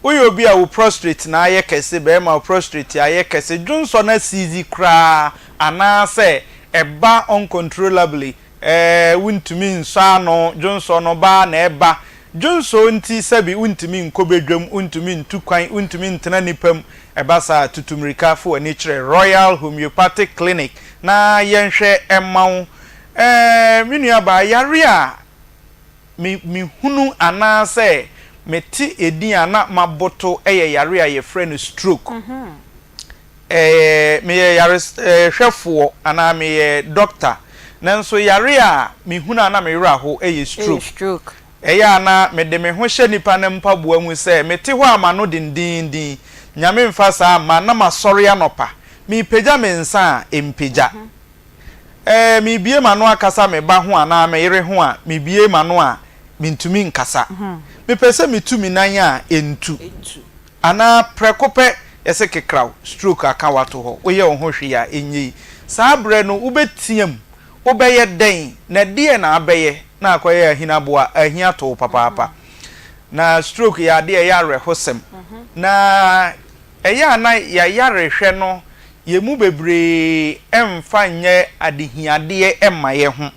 S13: Woyɛ obi a wo prostrate na ayɛ kɛse, barima wo prostrate ayɛ kɛse, dwonsɔ no asiizi koraa anaasɛ ɛba uncontrollably, Ɛɛ, wontumi nsɔ ano, dwonsɔ no ba ara na ɛba. Dwonsɔ nti sɛbi wontumi nkɔ badwam, wontumi ntu kwan, wontumi ntena nnipa mu. Ɛba saa a, tutu mmirika fa w'ani kyerɛ Royal Homeopathic Clinic na yɛnhwɛ mma wo. Ɛɛ, me nuabaa, yare a me mehunu anaasɛ mete edin a na maboto yɛ yare a yɛfrɛ no stroke. Ɛɛ, meyɛ yarehwɛfoɔ anaa meyɛ dɔkta, nanso yare a mehunu a na me werɛ aho yɛ stroke. Ɛyɛ a na mede me ho hyɛ nnipa no mpaboa mu sɛ mete hɔ a m'ano dendeenden, Nyame mfa saa mma, na masɔre anɔpa, merepagya me nsa a, ɛmpagya. Ɛɛ, merebue m'ano akasa me ba ho anaa me yere ho a, mebue m'ano a, mentumi nkasa. Mepɛ sɛ metu me nan a, ɛntu. Anaa prɛko pɛ yɛse kekraw, stroke aka wo ato hɔ, woyɛ wo ho hwee a ɛnyɛ yi. Saa berɛ no wobɛteam, Wobɛyɛ dɛn, na ɛdeɛn na abɛyɛ na akɔyɛ ahinaboa a ahia to wo papaapa? Na stroke yɛ adeɛ a ɛyɛ awerɛhosɛm. Na ɛyɛ a na yɛayarehwɛ no, yɛn mu bebree mfa nyɛ adehiadeɛ mma yɛn ho.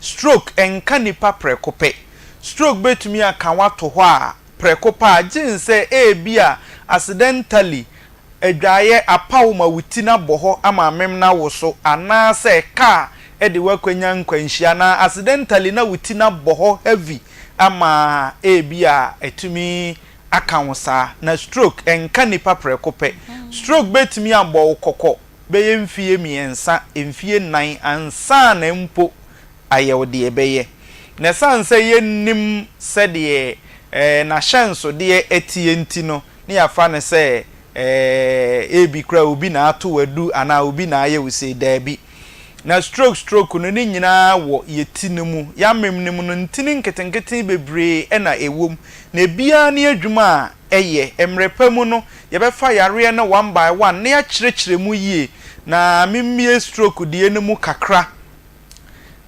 S13: Stroke nka nnipa prɛko pɛ. Stroke bɛtumi aka wo ato hɔ a prɛko pɛ a, gye nsɛ ebia accidentally adwaeɛ apa wo ma wo ti no abɔ hɔ ama amem no awo so anaasɛ car de wo akwanya nkwanhyia anaa accidentally na wo ti no abɔ hɔ heavy ama ebia atumi aka wo saa. Na stroke nka nnipa prɛko pɛ. Stroke bɛtumi abɔ wo kɔkɔ bɛyɛ mfie mmiɛnsa, mfie nnan ansa na mpo ayɛ wo deɛ ɛbɛyɛ. Na ɛsiane sɛ yɛnnim sɛdeɛ n'ahyɛnsodeɛ teɛ nti no, na yɛafa no sɛ ebi koraa obi na ato wo adu anaa obi na ayɛ wo sei. Daabi. Na stroke stroke no, ne nyinaa wɔ yɛn ti no mu. Yɛn amem no mu no, ntini nketenkete bebree na ɛwɔ mu, na ebiara ne adwuma a ɛyɛ. Mmerɛ pa mu no, yɛbɛfa yareɛ no one by one na yɛakyerɛkyerɛ mu yie. Na memmue stroke deɛ no mu kakra.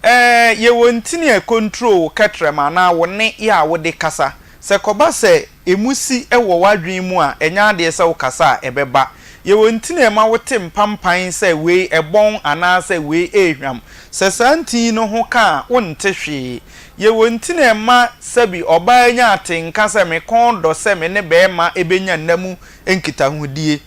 S13: Ɛɛ, yɛwɔ ntini a ɛcontrol wo kɛtrɛma anaa wo nne yɛ a wode kasa. Sɛ ɛkɔba sɛ ɛmu si wɔ w'adwene mu a, ɛnyɛ adeɛ sɛ wokasa a ɛbɛba. Yɛwɔ ntini a ɛma wote mpampan sɛ wei ɛbɔn anaasɛ wei ɛrehwam. Sɛ saa ntini no ho ka a, wonte hwee. Yɛwɔ ntini a ɛma sɛbi ɔbaa nya atenka sɛ me kɔn dɔ sɛ me ne barima bɛnya nna mu nkitahodie.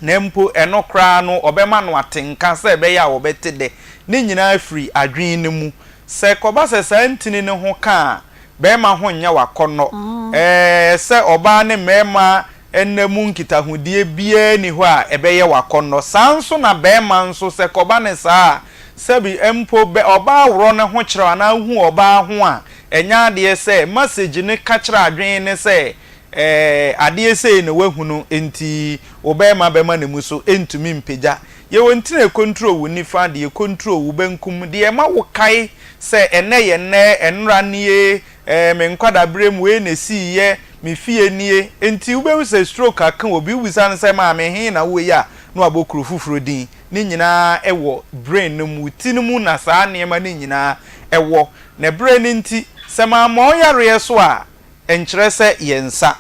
S13: na mpo ɛno koraa no ɔbɛma no ate nka sɛ ɛbɛyɛ a wɔbɛte dɛ. Ne nyinaa firi adwene no mu. Sɛ ɛkɔba sɛ saa ntini no ho ka a, barima ho nyɛ wo akɔnnɔ. Ɛɛ, sɛ ɔbaa ne mmarima nna mu nkitahodie biara nni hɔ a ɛbɛyɛ wo akɔnnɔ. Saa nso na barima nso, sɛ ɛkɔba no saa a, sɛbi mpo bɛ, ɔbaa worɔ ne ho kyerɛ wo anaa wohu ɔbaa ho a, ɛnyɛ adeɛ sɛ message no ka kyerɛ adwene no sɛ Ɛɛ, adeɛ sei na woahunu nti wo barima bɛma ne mu so ntumi mpagya. Yɛwɔ ntini a ɛkontro wo nifa, deɛ ɛkontro wo benkum, deɛ ɛma wokae sɛ ɛnnɛ yɛ nnɛ, ɛnnora nie, ɛɛ, me nkwadaaberɛ mu wei na ɛsiiɛ, me fie nie. Nti wobɛhu sɛ stroke aka obi, wobisa no sɛ maame he na wowɔ yi a, na wabɔ kuro foforɔ din. Ne nyinaa wɔ brain no mu, wo ti no mu na saa nneɛma no nyinaa wɔ. Na berɛ no nti, sɛ mammɔ wo yareɛ so a, nkyerɛ sɛ yɛ nsa.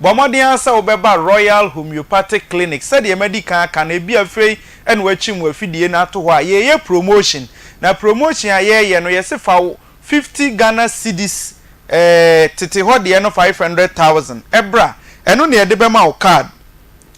S13: Bɔ mmɔden ara sɛ wobɛba Royal Homeopathic Clinic. Sɛdeɛ madi kan aka no, ebia afei na woakyim w'afidie no ato hɔ a, yɛreyɛ promotion. Na promotion a yɛreyɛ no, yɛse fa wo 50 Ghana cedis, eh, tete hɔ deɛ no 500,000, bra. Ɛno na yɛde bɛma wo card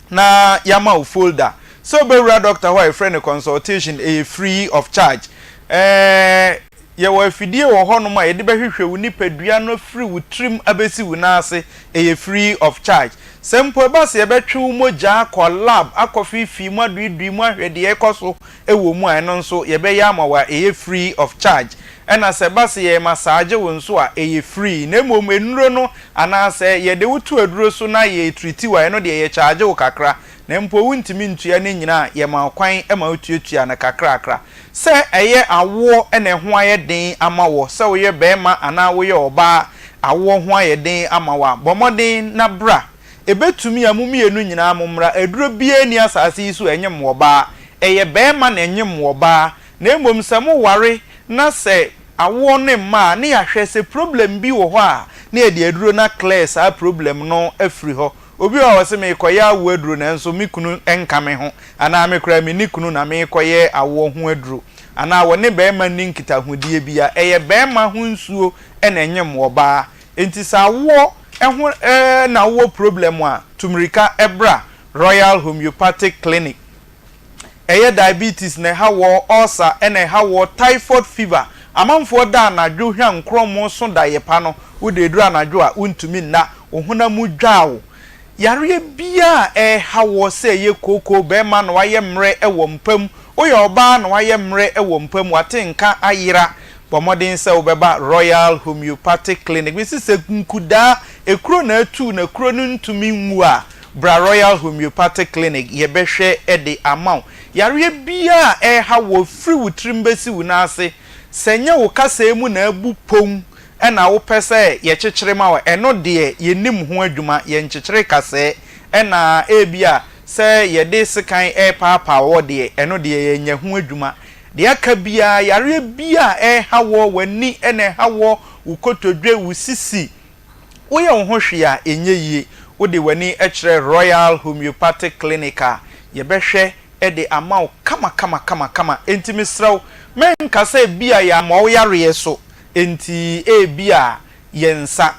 S13: na yɛama wo folder. Sɛ wobɛwura doctor hɔ a yɛfrɛ no consultation, ɛyɛ free of charge. Eh, Yɛwɔ afidie wɔ hɔnom a yɛde bɛhwehwɛ wo nipadua no afiri wo tirim abɛsi wo nan ase, ɛyɛ free of charge. Sɛ mpo ɛba sɛ yɛbɛtwe wo mogya akɔ lab akɔfeefee mu aduidui mu ahwɛ deɛ ɛrekɔ so wɔ mu a, ɛno nso yɛbɛyɛ ama wo a ɛyɛ free of charge. Ɛna sɛ ɛba sɛ yɛremasaagye wo nso a, ɛyɛ free. Na mmom nnuro no anaa sɛ yɛde wo to aduro so na yɛretreati wo a, ɛno deɛ yɛkyaagye wo kakra. Na mpo wontumi ntua ne nyinaa a, yɛma wo kwan ma wotuatua no kakrakra. Sɛ ɛyɛ awoɔ na ɛho ayɛ den ama wɔ, sɛ woyɛ barima anaa woyɛ ɔbaa, awoɔ ho ayɛ den ama wo a, bɔ mmɔden na bra. Ɛbɛtumi a mo mmienu nyinaa mommra. Aduro biara nni asase yi so a ɛnyem ɔbaa. Ɛyɛ barima na ɛnyem ɔbaa. Na mmom sɛ moware na sɛ awoɔ no mma a, na yɛahwɛ sɛ problem bi wɔ hɔ a, na yɛde aduro no aclear saa problem no afiri hɔ. Obi wɔ hɔ a ɔse merekɔyɛ awoɔ aduro nanso me kunu nka me ho anaa me koraa menni kunu na merekɔyɛ awoɔ ho aduro anaa wɔne barima nni nkitahodie bia, ɛyɛ barima ho nsuo na ɛnyem ɔbaa. Enti sɛ awoɔ ho na wowɔ problem a, tu mmirika bra Royal Homeopathic Clinic. Ɛyɛ diabetes na ɛha woɔ, ulcer na ɛha woɔ, typhoid fever. Amanfoɔ da anadwo hwa nkorɔmo so da yɛ pa no, wode aduru anadwo a wontumi nna, wo honam mu dwaa wo. Yareɛ biara a ɛreha woɔ sɛ ɛyɛ kooko, barima na wayɛ mmerɛ wɔ mpa mu, woyɛ ɔbaa na wayɛ mmerɛ wɔ mpa mu, wate nka ayera, bɔ mmɔden sɛ wobɛba Royal Homeopathic Clinic. Mese sɛ nkudaa, ekuro na atu na kuro no ntumi nwu a, Bra Royal Homeopathic Clinic yɛbɛhwɛ de ama wo. Yareɛ biara a ɛreha wo firi wo tirim bɛsi wo nan ase, sɛ ɛnyɛ wo kasaa mu na abu pon na wopɛ sɛ yɛkyekyere ma wo a, ɛno deɛ yɛnnim ho adwuma, yɛnkyekyere kasɛɛ. Ɛna ebia sɛ yɛde sekan repaapaa wo deɛ, ɛno deɛ yɛnyɛ ho adwuma. Deɛ aka biara, yareɛ biara a ɛreha woɔ, w'ani na ɛha woɔ, wo kotodwe, wo sisi, woyɛ wo ho hwee a ɛnyɛ yie, wode w'ani kyerɛ Royal Homeopathic Clinic a, yɛbɛhwɛ de ama wo kama kama kama kama. Enti mesrɛ wo, mɛnka sɛ ebia yɛammɔ wo yareɛ so, enti ebia yɛnsa.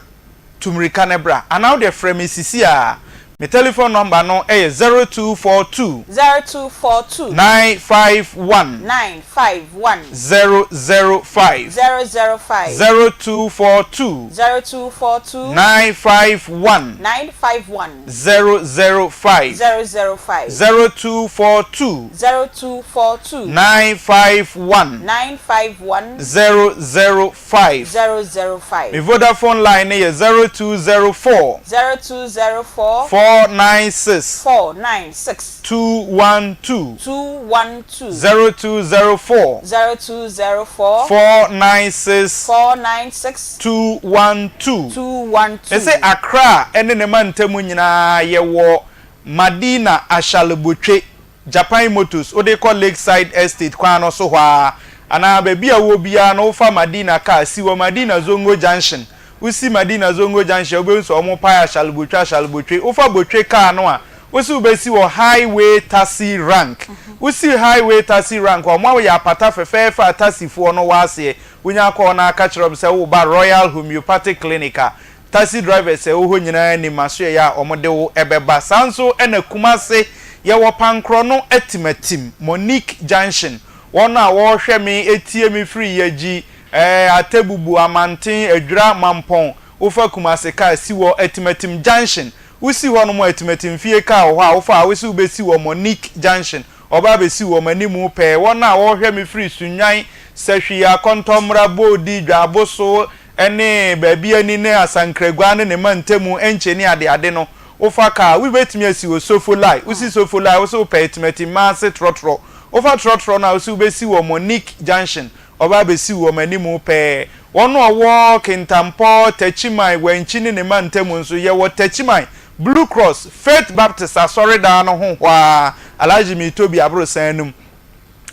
S13: Tu mmirika na bra. Anaa wo deɛ frɛ me sisi ara. Me telephone number no yɛ 0242.
S11: 0242.
S13: 951.
S11: 951.
S13: 005.
S11: 005.
S13: 0242.
S11: 0242.
S13: 951.
S11: 951.
S13: 005.
S11: 005.
S13: 0242.
S11: 0242.
S13: 951.
S11: 951.
S13: 005.
S11: 005.
S13: Me Vodafone line no yɛ 0204.
S11: 0204.
S13: 496.
S11: 496.
S13: 212.
S11: 212.
S13: 0204.
S11: 0204.
S13: 496.
S11: 496.
S13: 212.
S11: 212.
S13: Mese Accra ne ne mantamu nyinaa yɛwɔ Madina Ashalebotwe. Japan Motors, wode kɔ Lakeside Estate kwan no so hɔ ara, anaa baabi a wowɔ biara no wofa Madina car si wɔ Madina Zongo Junction. Wosi Madina Zongo Junction a wobɛhu sɛ wɔrepae Ashalebotwe Ashalebotwe. Wofa Botwe car no a, wose wobɛsi wɔ Highway Taxi Rank. Wosi Highway Taxi Rank a, wɔayɛ apata fɛfɛɛfɛ a taxifoɔ no wɔ aseɛ. Wonya kɔ hɔ na ka kyerɛ wɔn sɛ woreba Royal Homeopathic Clinic a, Taxi drivers a ɛwɔ hɔ nyinaa nim asoɛeɛ a wɔde wo bɛba. Saa nso na Kumase, yɛwɔ Pankorɔno Atimatim, Monique Junction. Wɔn a wɔrehwɛ me tie me firi Yagyi, eh, Atebubu, Amanten, Adwira, Mampɔn, wofa Kumase kaa si wɔ Atimatim Junction. Wosi hɔnom a, Atimatim fie kaa wɔ hɔ a wofa a wose wobɛsi wɔ Monique Junction. Wɔba abɛsi wɔ m'animu pɛɛ. Wɔn a wɔrehwɛ me firi Sunnwan, Sahwi, Akɔntɔmmra, Boodi, Dwaaboso, ne baabi ani ne Asankragua ne ne mantamu nkye ne adeade no, wofa kaa a, wobɛtumi asi wɔ Sofolai. Wosi Sofolai a, wose wopɛ Atimatim Maase trɔtrɔ. Wofa trɔtrɔ no a, wose wobɛsi wɔ Monique Junction. Wɔba abɛsi wɔ m'animu pɛɛ. Wɔn a wɔwɔ Kintampo, Takyiman, Wankyi ne ne mantamu nso, yɛwɔ Takyiman, Blue Cross, Faith Baptist Asɔredan no ho hɔ ara, Alhaji Mitobi aborosan no mu.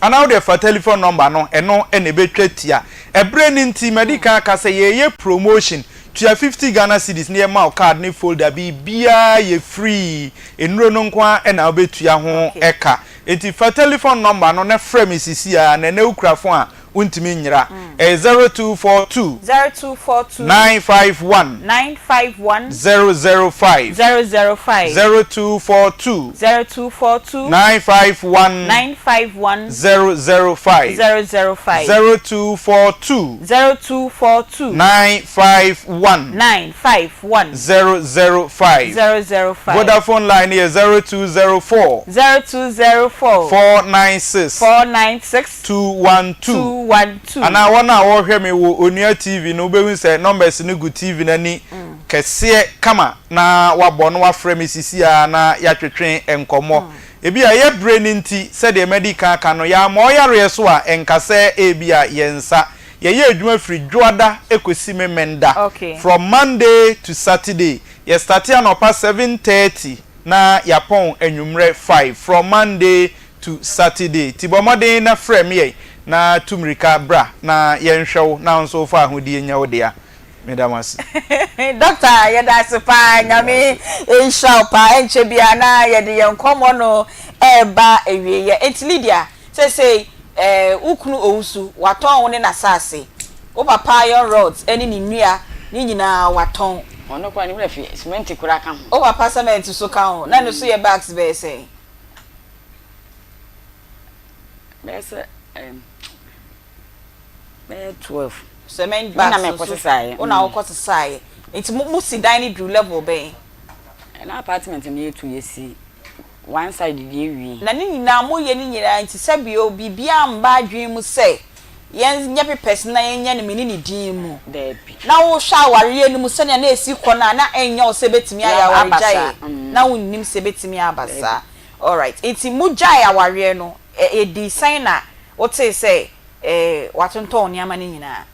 S13: Anaa wo deɛ fa telephone number no, ɛno na ɛbɛtwa tia. Ɛberɛ no nti, madi kan aka sɛ yɛreyɛ promotion, tua 50 Ghana cedis na yɛma wo card ne folder, biribiara yɛ free, nnuro no nko ara na wobɛtua ho ka. Enti fa telephone number no na frɛ me sisi ara, na ɛnnɛ wokura phone a, wontumi nyera. Ɛyɛ 0242.
S11: 0242.
S13: 951.
S11: 951.
S13: 005.
S11: 005.
S13: 0242.
S11: 0242.
S13: 951.
S11: 951.
S13: 005.
S11: 005.
S13: 0242.
S11: 0242.
S13: 951.
S11: 951.
S13: 005.
S11: 005.
S13: Vodafone line no yɛ 0204.
S11: 0204.
S13: 496.
S11: 496.
S13: 212
S11: 212.
S13: Anaa wɔn a wɔrehwɛ me wɔ Onua TV no, wobɛhu sɛ numbers no gu TV no ani kɛseɛ kama na wabɔ na wafrɛ me sisi ara na yɛatwetwe nkɔmmɔ. Ebia ɛyɛ berɛ no nti, sɛdeɛ madi kan aka no, yɛammɔ ɔyareɛ so a, ɛnka sɛ ebia yɛn nsa. Yɛyɛ adwuma firi Dwoada kɔsi Memenda, from Monday to Saturday. Yɛstate anɔpa 7:30 na yɛapɔn anwummerɛ 5, from Monday to Saturday nti bɔ mmɔden na frɛ me ɛ na tu mmirika bra na yɛnhwɛ wo na wo nso wo faahodie nyɛ wo dea. Meda mo ase.
S11: Doctor yɛda ase paa Nyame nhyira wo paa ɛnkyɛ biara na yɛde yɛn nkɔmmɔ no ɛreba awieɛ nti Lydia seesei eh, wo kunu Owusu watɔn wo ne n'asaase wo papa iron rods ɛne ne nnua ne nyinaa watɔn.
S7: Ɔno koraa ne werɛ fi cement koraa ka ho.
S11: Wo papa cement nso ka ho na ɛno nso yɛ bags bɛyɛ sɛn?
S7: Bɛyɛ sɛ ɛɛm bɛyɛ 12.
S11: Cement
S7: Me na
S11: bags
S7: mekɔ
S11: nso
S7: sesaeɛ.
S11: wo na wokɔ sesaeɛ nti mo mo si dan no duru level bɛn?
S7: Na apartment no yɛtu yɛsi one side deɛ wie.
S11: Na ne nyinaa moyɛ ne nyinaa nti sɛbio biribiara mma adwene mu sɛ yɛnyɛ papers na yɛnyɛ no me ne ne din mu.
S7: Daabi.
S11: Na wohwɛ awareɛ no mu sɛnea na ɛsi kɔ no a na ɛnyɛ wo sɛ ɛbɛtumi ayɛ
S7: Na aba saa
S11: awaregyaeɛ
S7: mm.
S11: na wonnim sɛ ɛbɛtumi aba
S7: Daabi.
S11: saa. Alright, nti mogyaee awareɛ no, ɛdii sɛn na wotee sɛ watontɔn nneɛma no nyinaa?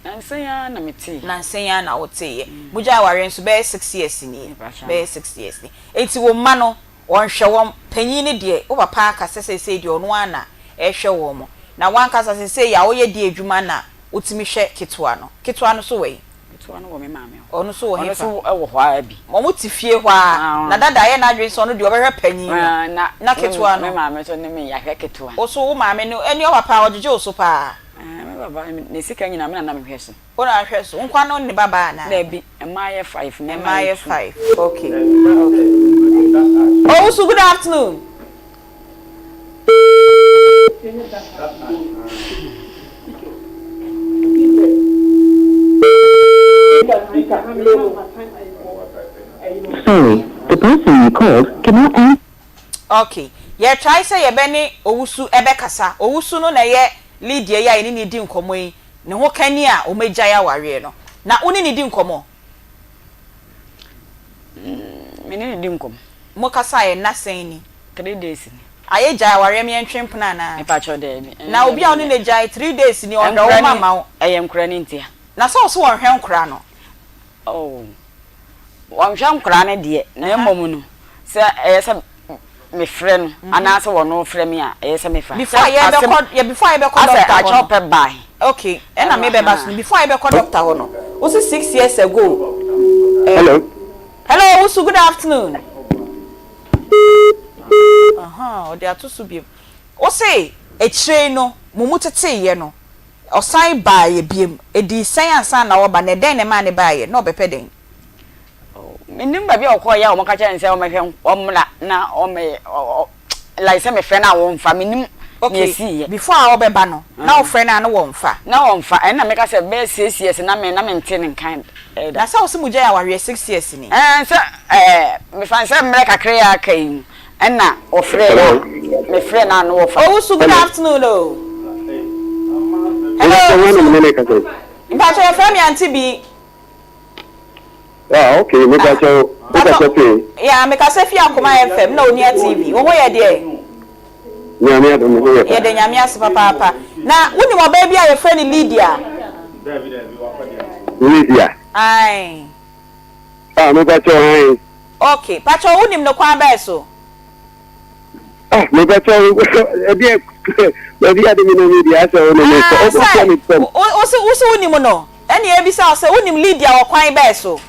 S7: Nansa yi ara na metee.
S11: Nansa yi ara na woteeɛ. Mogyaee awareɛ nso bɛyɛ 6 years nie, bɛyɛ 6 years nie. Nti wo mma no, wɔnhwɛ wɔn, panyin no deɛ, wo papa aka sɛ seesei deɛ ɔno ara na ɛrehwɛ wɔn. Na w'ankasa seesei a woyɛ deɛ adwuma na wotumi hwɛ ketewa no? Ketewa no nso wɔ he?
S7: Ketewa no wɔ me maame hɔ.
S11: Ɔno nso wɔ
S7: Ɔno
S11: hefa?
S7: nso wɔ hɔ ara bi.
S11: Wɔn te fie hɔ ara. Na dada ayɛ n'adwene sɛ ɔno deɛ ɔbɛhwɛ panin no,
S7: Na
S11: na ketewa
S7: me
S11: no.
S7: maame nso ne me yɛahwɛ ketewa no.
S11: Wo nso wo maame no, ɛne ɔpapa ɔgyegye wo so paa?
S7: Me papa, ne sika nyinaa me na na mehwɛ so.
S11: Wo na ahwɛ so. Wo nkoa no ne ba baa anaa?
S7: Dabi, mmaa yɛ five, mmarima
S11: Mmaa
S7: yɛ
S11: yɛ
S7: two.
S11: five. Okay, okay. Owusu, good afternoon.
S12: Sorry, the person you called cannot answer.
S11: Okay, yɛ try sɛ yɛbɛ ne Owusu ɛbɛkasa. Owusu no na ɛyɛ Lydia yi a yɛne no redi nkɔmmɔ yi. Ne ho kani a wɔagyae awareɛ no, na wo ne no di nkɔmmɔ?
S7: Me ne no di nkɔmmɔ.
S11: Mo kasaeɛ nna sɛn ni?
S7: Three days ni.
S11: A yɛgyae awareɛ ma yɛntwe mpena anaa?
S7: Mepakyɛw daabi.
S11: Na obi a wo ne no agyae three days ni ɔhwɛ wo ma ma wo?
S7: Ɛyɛ nkora no ntia.
S11: Na sɛ wo se wɔnhwɛ nkora no?
S7: Oh, wɔnhwɛ nkwadaa no deɛ, na mmom no, sɛ ɛyɛ sɛ mefrɛ no mhm. anaasɛ wɔno frɛ me a, ɛyɛ sɛ mefa.
S11: Before a yɛbɛkɔ yɛ before a yɛbɛkɔ doctor hɔ no.
S7: Asɛ akyɛw pɛ bae.
S11: Okay, ɛna mebɛba so no before a yɛbɛkɔ doctor hɔ no, wosi six years ago.
S12: Eh, Hello.
S11: Hello, Wusu, good afternoon. Ɔde uh-huh, ato so biem. Wose akyire no, mo mu teteeɛ no, Ɔsan baeɛ biom. Ɛdii sɛn ansa na ɔreba, na ɛdɛn na ɛmaa no baeɛ? Na ɔbɛpɛ dɛn?
S7: Mennim baabi a ɔkɔeɛ a wɔka kyerɛɛ no sɛ ɔmmɛhwɛ ɔmmra na ɔmmɛyɛ like sɛ mefrɛ no a wɔmfa mennim nea ɛsiiɛ.
S11: Okay, before a ɔbɛba no, na wofrɛ no a na wɔmfa?
S7: Na wɔmfa, ɛno na meka sɛ bɛyɛ six years na me na mente ne nka da.
S11: Na sɛ wose mogyae awareɛ six years ni?
S7: Ɛɛ sɛ ɛɛ mefa no sɛ mmerɛ kakra yi a aka yi mu Ɛna ɔfrɛɛ no a me frɛ no a na ɔfa.
S11: Owusu good afternoon o. Hello Owusu. Mpakyɛ yɛfrɛ me Auntie Bi.
S12: Ah okay mepakyɛ wo kasa fi.
S11: Yeah me kasa fi Akoma FM na Onua TV. Wo ho yɛ deɛ?
S12: Nyame adom me ho yɛ paa.
S11: Yɛda Nyame ase papaapa. Na wonim ɔbaa bi a yɛfrɛ no Lydia?
S12: Lydia?
S11: Ae.
S12: Ah mepakyɛ wo ae.
S11: Ok pakyɛw wo nim no kwan bɛɛ so.
S12: Ah mepakyɛw ɛdeɛ baabi a de me nam yi deɛ asɛ wo ne me kɔ
S11: Ah
S12: wo
S11: sɛ
S12: me fam.
S11: wo se wo se wo nim no ɛne ebisa wo sɛ wo nim Lydia wɔ kwan bɛɛ so.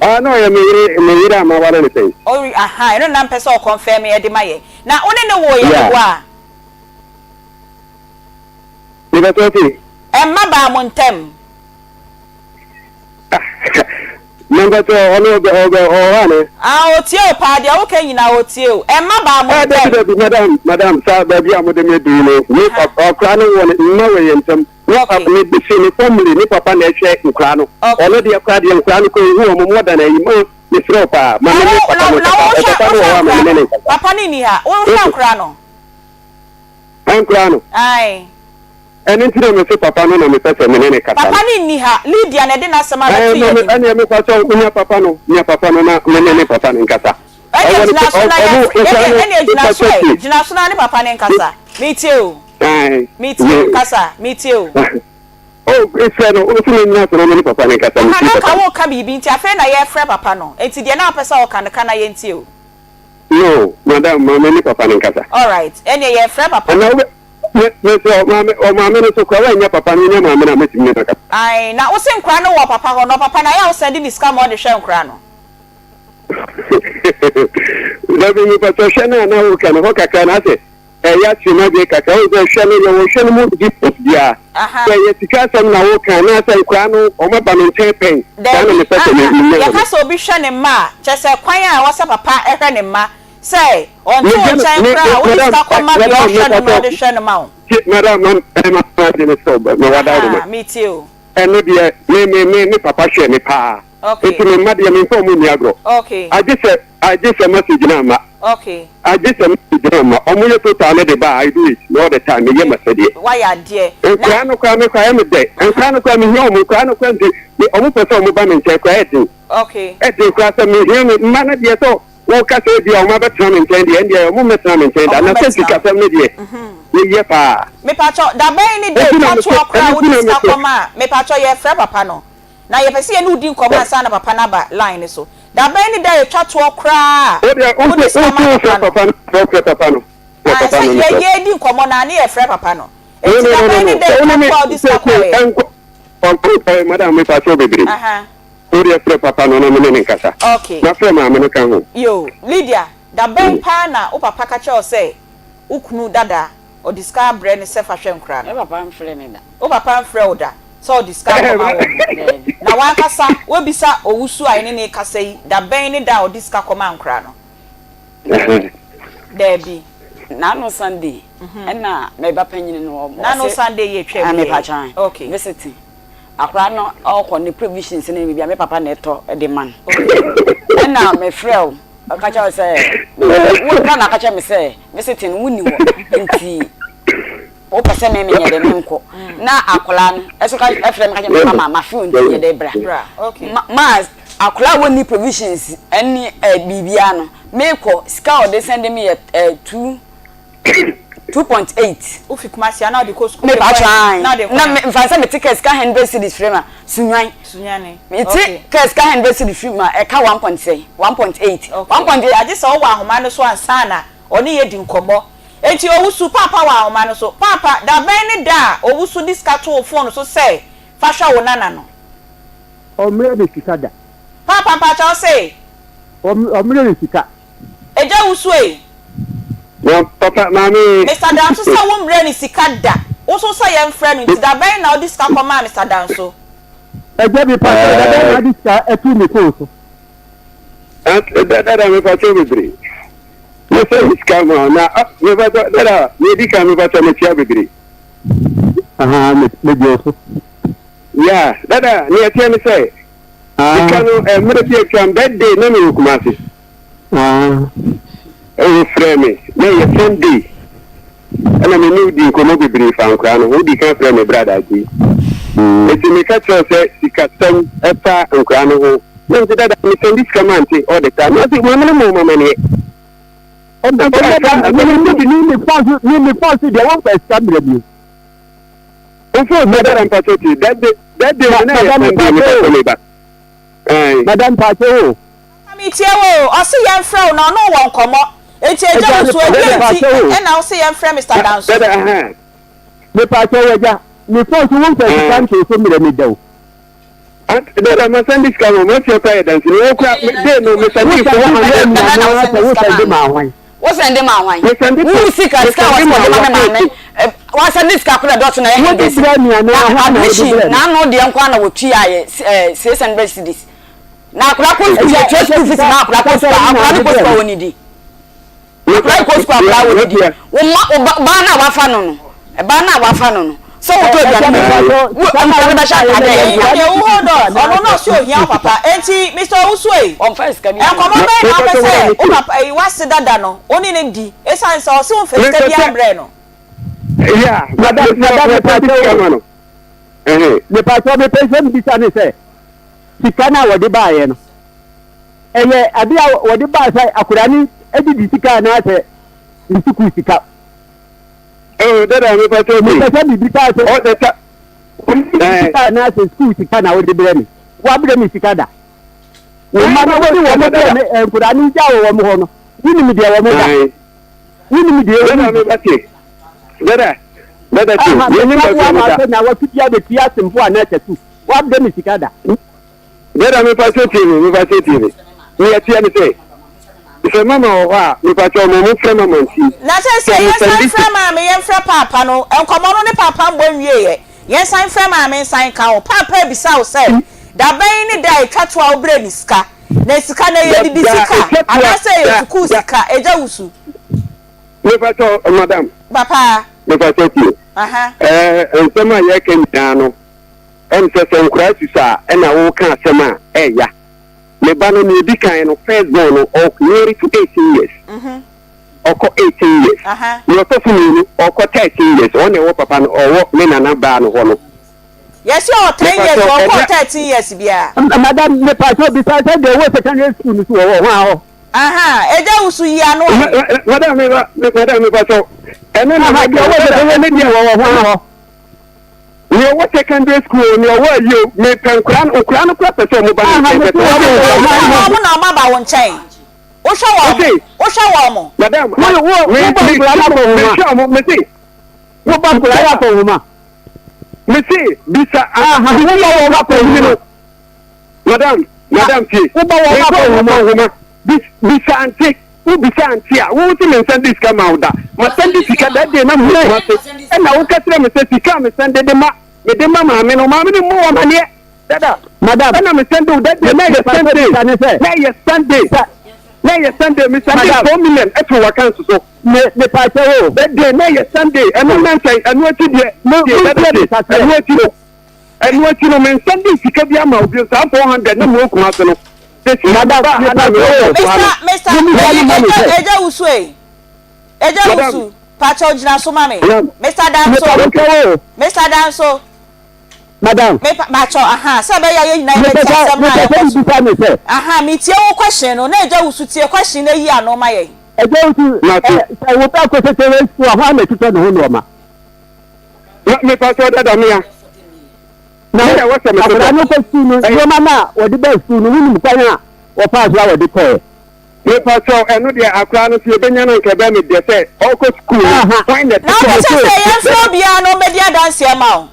S12: Ah na ɔyɛ me yere me yere a maware no sɛn.
S11: Oh aha ɛno na mpɛ sɛ ɔkɔnfɛm ɛde ma yɛn na wo ne no woo yɛ
S12: Yeah.
S11: meboa a.
S12: Mepakyɛw te.
S11: Ɛmma baa mo ntɛm.
S12: Na mpakyɛ ɔno ɔbɛ ɔbɛ ɔwɔ hɔ ana?
S11: Ah otie o paa deɛ woka nyinaa otie o ɛmma baa mo
S12: Ah dabi
S11: ntɛm.
S12: dabi madam madam saa baabi a mode me duru no me papa ɔkora no wɔ ne mma wɔ yɛn ntam ne papa
S11: Okay.
S12: ne bisi ne family ne papa na ɛhwɛ nkora no
S11: Okay.
S12: ɔno deɛ kora deɛ nkora no kɔ ehu wɔn more than ayi ma mesrɛ wo paa ma
S11: Na
S12: me
S11: wo
S12: ne
S11: na
S12: papa no
S11: na
S12: nkasa
S11: wohwɛ
S12: ɔpapa no
S11: wohwɛ
S12: wɔ hɔ a ma
S11: nkora
S12: me ne
S11: no
S12: ne nkasa
S11: papa no nni ha wohwɛ
S12: okay
S11: nkora no.
S12: nkora no.
S11: Ae.
S12: Ɛno nti na mese papa no na mepɛ sɛ me ne no kasa
S11: Papa
S12: no.
S11: no nni ha. Lydia na ɛde n'asɛm abɛto
S12: Ɛɛ,
S11: yɛn
S12: ma me,
S11: anim.
S12: ɛnneɛ mepa kyɛw, nya papa no, nya papa no na me ne ne papa no nkasa.
S11: Ɛnneɛ
S12: Ɔwɔ ne,
S11: gyina so
S12: ɔ,
S11: na
S12: ɔmo,
S11: yɛn,
S12: nkwadaa
S11: ɛnneɛ,
S12: no,
S11: ɛnneɛ gyina
S12: mepa
S11: so
S12: kyɛw
S11: ɛ,
S12: tie.
S11: gyina so na ne papa no nkasa. Metie o.
S12: Ae,
S11: Metie o,
S12: me,
S11: kasa, metie o.
S12: oh, frɛ no, wo se mennyina so na me ne papa no nkasa,
S11: Aha,
S12: metie
S11: na
S12: papa
S11: anka
S12: no.
S11: woreka biribi nti afei na yɛrefrɛ papa no. Enti deɛ na wopɛ sɛ ɔka no, ka na yɛntie o.
S12: No, madam, ma me ne papa no nkasa.
S11: Alright, ɛnneɛ yɛrefrɛ papa no.
S12: Anaa wobɛ, me, mesrɛ wo, maame, ɔmaame no so koraa, woannya papa no, wonya maame no a, mɛtumi ne no akasa.
S11: Ae, na wose nkora no wɔ papa hɔ, na ɔpapa no, ayɛ a wosan de ne sika ma ɔde hwɛ nkora no?
S12: Dabi, mepakyɛ, hwɛ no a na woka no, hɔ kakra no, asɛ ɛyɛ akyere m'adwene kakra, wohu sɛ hwɛ no, yɛwɔ hwɛ no mu difference biara. Sɛ ɛyɛ sika asɛm na woka, anaasɛ nkora no, wɔaba me nkyɛn pɛn, saa na
S11: Dabi,
S12: mepɛ sɛ me,
S11: aha,
S12: menya hɔ
S11: yɛka
S12: no.
S11: sɛ obi hwɛ ne mma a, kyerɛ sɛ kwan a ɛwɔ sɛ papa hwɛ ne mma, Sɛ ɔnte wo
S12: Megye no,
S11: nkyɛn
S12: me,
S11: koraa
S12: me,
S11: a, wode
S12: madam,
S11: sika kɔma deɛ
S12: madam,
S11: ɔhwɛ no na
S12: mepatɔ,
S11: ɔde hwɛ no ma wo.
S12: tie, madam, ma, eh, ma, ma, gye me sɛ, ma wada wo ma.
S11: Ahaa, metie o.
S12: Ɛno deɛ, me, me, me, me papa hwɛ me paa.
S11: Okay.
S12: Nti me mma deɛ, memfa ɔmo nni agorɔ.
S11: Okay.
S12: Agye sɛ, agye sɛ message no amma.
S11: Okay.
S12: Agye sɛ message no amma. Ɔmo yɛ total no de ba a, I do it all the time, meyɛ m'asɛdeɛ.
S11: Wayɛ adeɛ. Na.
S12: Nkoraa no koraa, me koraa, ɛyɛ me dɛ. Nkoraa no koraa, mehia ɔmo, nkoraa no koraa nti, me, ɔmo pɛ sɛ ɔmo ba me nkyɛn koraa, ɛyɛ den.
S11: Okay.
S12: Ɛden koraa sɛ mehia me mma no deɛ sɛ Woka sɛ ebia wɔabɛtena me nkyɛn deɛ, ɛndeɛ wɔmmɛtena me nkyɛn da, na sɛ sikasɛm no deɛ, meyɛ paa.
S11: Mepakyɛw, dabɛn ne da
S12: Enti na
S11: etwa
S12: mese,
S11: toɔ koraa a
S12: ɛno
S11: wode
S12: nti na
S11: sika
S12: mese.
S11: kɔmaa, mepakyɛw yɛrefrɛ papa no, na yɛpɛ sɛ yɛne wo di nkɔmmɔ ansa na papa no aba line no so. Dabɛn ne da a etwa toɔ koraa
S12: Wo deɛ,
S11: a
S12: wose,
S11: wode sika
S12: wose
S11: maa
S12: wofrɛ
S11: papa no?
S12: papa no, frɛ papa no. frɛ
S11: Ah,
S12: papa
S11: sɛ
S12: no
S11: yɛ
S12: mesrɛ.
S11: yɛredi nkɔmmɔ no a ne yɛfrɛ papa no.
S12: No
S11: Enti
S12: no
S11: da
S12: no no
S11: bɛn ne
S12: no
S11: da
S12: sɛ wo ne
S11: atwa
S12: me
S11: to a wode
S12: sɛ
S11: sika
S12: ko
S11: kɔeɛ?
S12: ɛnkɔ ɔnkɔ ɛɛ madam mepa kyɛw bebree.
S11: Aha.
S12: Wo deɛ frɛ papa no na me ne no nkasa.
S11: Okay.
S12: Na frɛ maame no ka ho.
S11: Yoo, Lydia, da bɛn paa na wo papa ka kyerɛɛ wo sɛ wo kunu dada ɔde sika abrɛ no sɛ fa hwɛ nkora no?
S7: Me papa mfrɛɛ me da.
S11: Wo papa mfrɛ wo da sɛ ɔde sika akɔma wo?
S7: Daabi.
S11: Na w'ankasa woabisa Owusu a yɛne no rekasa yi da bɛn ne da a ɔde sika kɔmaa nkora no? Daabi.
S7: N'ano Sunday ɛna me ba panyini no ɔse.
S11: N'ano Sunday yi atwam yi?
S7: Mepa kyɛw.
S11: Okay.
S7: Visiting. Akora no ɔkɔ ne provisions ne biribi a me papa na ɛtɔ de ma no. Ɛna mefrɛ wo ɔka kyerɛ wo sɛ wo ka na aka kyerɛ me sɛ visiting no wonni hɔ nti wopɛ sɛ me menyɛ dɛ menkɔ na akwadaa no ɛso ka ɛfrɛ me ka kyerɛ me mama mafe wo nti yɛ dɛ bra ma ma akwadaa a wɔnni provisions ɛne ɛ biribiara no mekɔ sika a ɔde sɛnde me yɛ ɛ 2 2.8.
S11: Wofi Kumasi a na wode kɔ sukuu?
S7: Me pa try na me nfa sɛ mete kɛ sika 100 cedis firi ma Sunyani
S11: Sunyani
S7: mete kɛ sika 100 cedis firi ma ɛka one point sɛn 1.8 1.8.
S11: Agye sɛ wowɔ ahoma no so ansa na ɔne yɛ di nkɔmmɔ. Enti Owusu, Paapa wɔ ahoma no so. Paapa, da bɛn ne da a Owusu de sika too wo fon so sɛ fa hwɛ wo nana no?
S12: Ɔmmrɛ me sika da.
S11: Paapa, mpakyɛw se?
S12: Ɔmmrɛ me sika.
S11: Agya Owusu ei.
S12: Na papa, maame.
S11: Mister Danso sɛ wo mmrɛ no sika da. Wo nso sɛ yɛmfrɛ no nti da bɛn na wode sika kɔmaa Mister Danso?
S12: Agya mepakyɛw da bɛn na wode sika too me fon so? Dada mepakyɛw bebree. Mesɛ me sika ma wo na mepakyɛw dada nea edi kan mepakyɛw mekyia bebree. Ahaa megye wo so. Yeah dada nea ɛteɛ ne sɛ sika no mmerɛ bi atwam that day na mewɔ Kumasi. Wofrɛɛ me na ɛyɛ Sunday ɛna me ne wo dii nkɔmmɔ bebree fa nkoraa no ho. Wodii kan frɛɛ me brada Agyei. Enti meka kyerɛɛ wo sɛ sikasɛm ɛfa nkoraa no ho. Na mese dada me sɛnde sika ma ante all the time. Na ɔse maame no mmɔ wo amaneɛ. Me me phone so deɛ womfa sika mmerɛ bio. Wo phone so dada mpakyɛ tie that day that day no na ɛyɛ Sunday mepakyɛ meba. Madam mpakyɛ o.
S11: Papa metie wo o, ɔse yɛnfrɛ wo na ɔne wo wɔ nkɔmmɔ, enti agya wo so ɛdeɛn nti ɛna wose yɛnfrɛ Mister Danso?
S12: Mepaakyɛw agya, me phone so womfa sika ntoo so mmerɛ me da o. Dada ma sɛnde sika ma matua kora yɛ danseni wo kora day no me sɛnde 400
S7: Wo
S12: na sɛ wo sɛnde ma hwan?
S7: Wo sɛnde ma hwan? Wo sika sika a wɔsɛ wɔde ma me maame wɔsɛnde sika kora dɔɔso na ɛyɛ hundred na admission na ano deɛ nko ara na wɔtua yɛ 600 cedis. Na akwadaa kɔ sukuu yɛ tua sukuu fees ma akwadaa kɔ sukuu akwadaa no kɔ sukuu a wɔn di akwadaa kɔ sukuu akwadaa wɔn di wɔn ma ɔba baa na wafa no no ɛbaa na wafa no no sɛ wɔtɔ aduane ma no wo nkwadaa no bɛhyɛ ataade a ɛyɛ
S11: Okay, wo hold on. Ɔno na ɔsi ohia wo papa. Enti Mr. Owusu ei,
S7: ɔnfa sika bi
S11: nkɔmɔ bɛn na wopɛ sɛ wo papa ei w'ase dada no wo ne no di esiane sɛ ɔse womfa sika biara mbrɛ no.
S12: Yeah, madam, madam, mepakyɛw o. Mepakyɛw, mepɛ sɛ mebisa ne sɛ, sika no a wɔde baeɛ no, ɛyɛ ade a wɔde baa sɛ akwadaa no adidi sika anaasɛ ne sukuu sika? Oh, dada, mepakyɛw bi. Mepɛ sɛ mebisa sɛ, oh, dada, sika anaasɛ sukuu sika na wode brɛ me? Woabrɛ me sika da? Wo mma no wode wɔn brɛ me, nkwadaa no gya wɔ wɔn hɔ no, wonim deɛ wɔn da? Wonim deɛ wɔn Dada, meba Dada, dada, tie. Yɛnim baabi a wɔda. Na wɔtwe bi abɛtua asemfo anaa kyɛtu. Woabrɛ me sika da. Dada mepakyɛ tie me mepakyɛ tie me nea ɛteɛ ne sɛ sɛ mama wɔ hɔ a mepakyɛ ɔmo ɔmo mfrɛ mama ntie
S11: Na
S12: sɛ
S11: seesei
S12: me
S11: yɛnsan
S12: sɛnde
S11: mfrɛ maame, yɛmfrɛ paapa no, nkɔmmɔ no ne paapa mmɔ nwieeɛ. Yɛnsan mfrɛ maame nsan nka ho. Paapa abisa wo sɛ, da bɛn ne da a ɛtwa to a wobrɛɛ no sika? Na sika no, ɛyɛ
S12: da
S11: adidi
S12: da
S11: sika
S12: ɛtwa to a
S11: anaasɛ ɛyɛ
S12: da
S11: sukuu
S12: da
S11: sika? Agya Wusu.
S12: Mepakyɛ madam
S11: Papa.
S12: mepakyɛ tie
S11: Aha.
S12: ɛɛ nsɛm a yɛreka nyinaa no Ɛm sɛ sɛ nkoraa susua a ɛna wo ka asɛm a ɛya. Me ba no nea edi kan no first born no ɔ nearing to 18 years. Ɔkɔ 18 years. Nea ɔtɔ so mienu ɔkɔ 13 years ɔno na ɛwɔ papa no ɔwɔ me nana baa no hɔ no.
S11: Yɛse ɔwɔ 10 years
S12: Mepakyɛw
S11: ɔnkɔɔ
S12: ɛda.
S11: 13 years biaa.
S12: Madam mepakyɛw bisa sɛ deɛ ɔwɔ secondary school no so wɔwɔ hwan hɔ.
S11: Ahaa agya wusu yi ano ɛ.
S12: Madam me madam mepakyɛw ɛno na mɛka
S14: Deɛ ɔwɔ
S12: ɛno
S14: secondary
S12: deɛ
S14: school wɔwɔ hwan hɔ.
S12: Nea ɔwɔ secondary school o, nea ɔwɔ ayi o, mepɛ nkoraa no, nkoraa no koraa pɛ sɛ ɔmo ba me nkyɛn, pɛ sɛ ɔmo
S11: Wo na ɔmo aba wo nkyɛn. Wohwɛ wɔn mo? Wohwɛ wɔn mo?
S12: Madam, wo wo wo ba nkura no akɔ nhoma.
S14: Mehwɛ wɔn, mese.
S12: Wo ba nkura no akɔ nhoma.
S14: Mese bisa.
S12: Aha, wo ba wɔn akɔ nhoma.
S14: Madam, madam tie.
S12: Wo ba wɔn akɔ nhoma.
S14: Bisa ante, wo bisa ante a, wo se me nsan de sika ma wo da. Ma send sika that day na me wɔ Kumasi. Ɛna wo ka kyerɛ me sɛ sika a me send de ma, me de ma maame no, maame no mmɔ wo amaneɛ. Dada,
S12: Madam,
S14: ɛna me send wo that day na ɛyɛ Sunday, na ɛyɛ Sunday, na ɛyɛ Sunday, me send 4 million ɛto w'account so.
S12: Me me pa kyɛ wo.
S14: That day na ɛyɛ Sunday, ɛno na nkyɛn, ɛno akyi deɛ,
S12: me
S14: dada tie, ɛno akyi no, ɛno akyi no, me nsa de sika bi ama obi saa 400 na me wɔ Kumasi no. Sisi
S12: Madam,
S14: ba
S12: me
S14: ha
S12: pa
S14: na me
S12: kyɛ
S14: wɔ
S12: wo.
S14: Kumasi no.
S11: Mr.
S12: Mo
S11: Mr.
S12: bisa no ma me sɛ.
S11: Eja Wusu e. Eja Wusu, pakyɛw gyina so ma me. Mr.
S12: Me
S11: Danso.
S12: pa kyɛ wo.
S11: Mr. Danso.
S12: Madam.
S11: Me pa pakyɛw aha sɛ ɛbɛyɛ a yɛn nyinaa yɛbɛte asɛm no a
S12: Mepɛ
S11: ɛkɔ
S12: sɛ
S11: so.
S12: mebisa no sɛ.
S11: Aha, metie wo question no, na Agya Wusu tie question no ayi ano ma yɛn.
S12: Agya Wusu,
S14: Mate.
S12: ɛ, sɛ wo ba kɔ secondary school a, hwan na ɛtotɔ ne ho nnoɔma?
S14: Ma, mepa kyɛw dada mea.
S12: Na
S14: Me na ɛwɔ sɛ metotɔ.
S12: akwadaa no kɔ sukuu no, nnoɔma no a wɔde baa sukuu no, wonim kwan a wɔfaa so a wɔde kɔɛ?
S14: Mepa kyɛw, ɛno deɛ akwadaa no sɛ yɛbɛnya no anka ɛbɛyɛ me dɛ sɛ ɔrekɔ sukuu no,
S12: Aha.
S14: hwan na
S11: Na
S14: ɛtotɔ?
S11: wopɛ sɛ sɛ yɛmfrɛ obiara na ɔmmɛdi adanseɛ ma wo?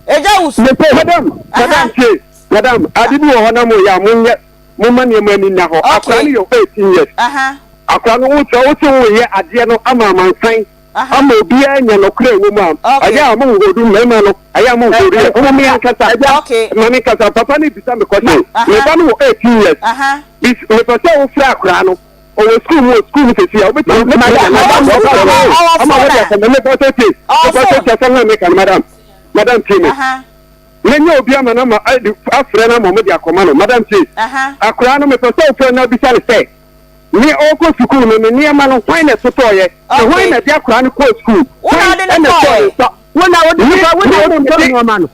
S11: Agya Wusu.
S12: Mese.
S14: Madam, madam
S11: Aha.
S14: tie, madam, ade bi wɔ hɔ na moyɛ a monyɛ, momma nneɛma ani nna hɔ. Akwadaa
S11: Okay.
S14: no yɛ 18 years.
S11: Aha.
S14: Akwadaa no, wo sɛ wo se woyɛ adeɛ no ama amansan,
S11: Aha.
S14: ama obiara anya nɔkorɛ a ɛwɔ mu a,
S11: Okay.
S14: ɛyɛ a monhodu mmarima no, ɛyɛ a monhodu yɛ. Momma me ankasa,
S12: Agya.
S11: Okay.
S14: ma me nkasa, papa no bisa me question.
S11: Aha.
S14: Me ba no wɔ 18 years.
S11: Aha.
S14: Bis, mepɛ sɛ wofrɛ akwadaa no, ɔwɔ sukuu mu, wɔ sukuu mu sɛsi a, wobɛtumi, mɛtumi
S12: Madam,
S14: anya
S12: madam,
S14: number
S11: Ɔwɔ
S14: no,
S11: sukuu mu, ɔwɔ
S14: ama
S11: phone
S14: wode
S11: a?
S14: asɛm, mepɛ sɛ tie,
S11: Ɔwɔ
S14: mepɛ sɛ
S11: phone?
S14: tie asɛm no a meka no, madam, madam tie me.
S11: Aha.
S14: Menya obi ama no ama adi afrɛ no ama wɔde akɔma no. Madam tie,
S11: Aha.
S14: akwadaa no mepɛ sɛ wofrɛ no na bisa no sɛ, ne ɔrekɔ sukuu no, ne nneɛma no, hwan na ɛtotɔeɛ? Na hwan
S11: Okay.
S14: na ɛde akwadaa no kɔɔ sukuu?
S11: Wo na
S14: Hwan
S11: wode no
S14: na ɛtɔɔ
S11: kɔɔɛ?
S14: ne nsa?
S12: Wo na wode
S14: Me,
S12: no kɔ, wo na
S14: me
S12: wode
S14: na
S12: totɔ
S14: mede
S12: nnoɔma no.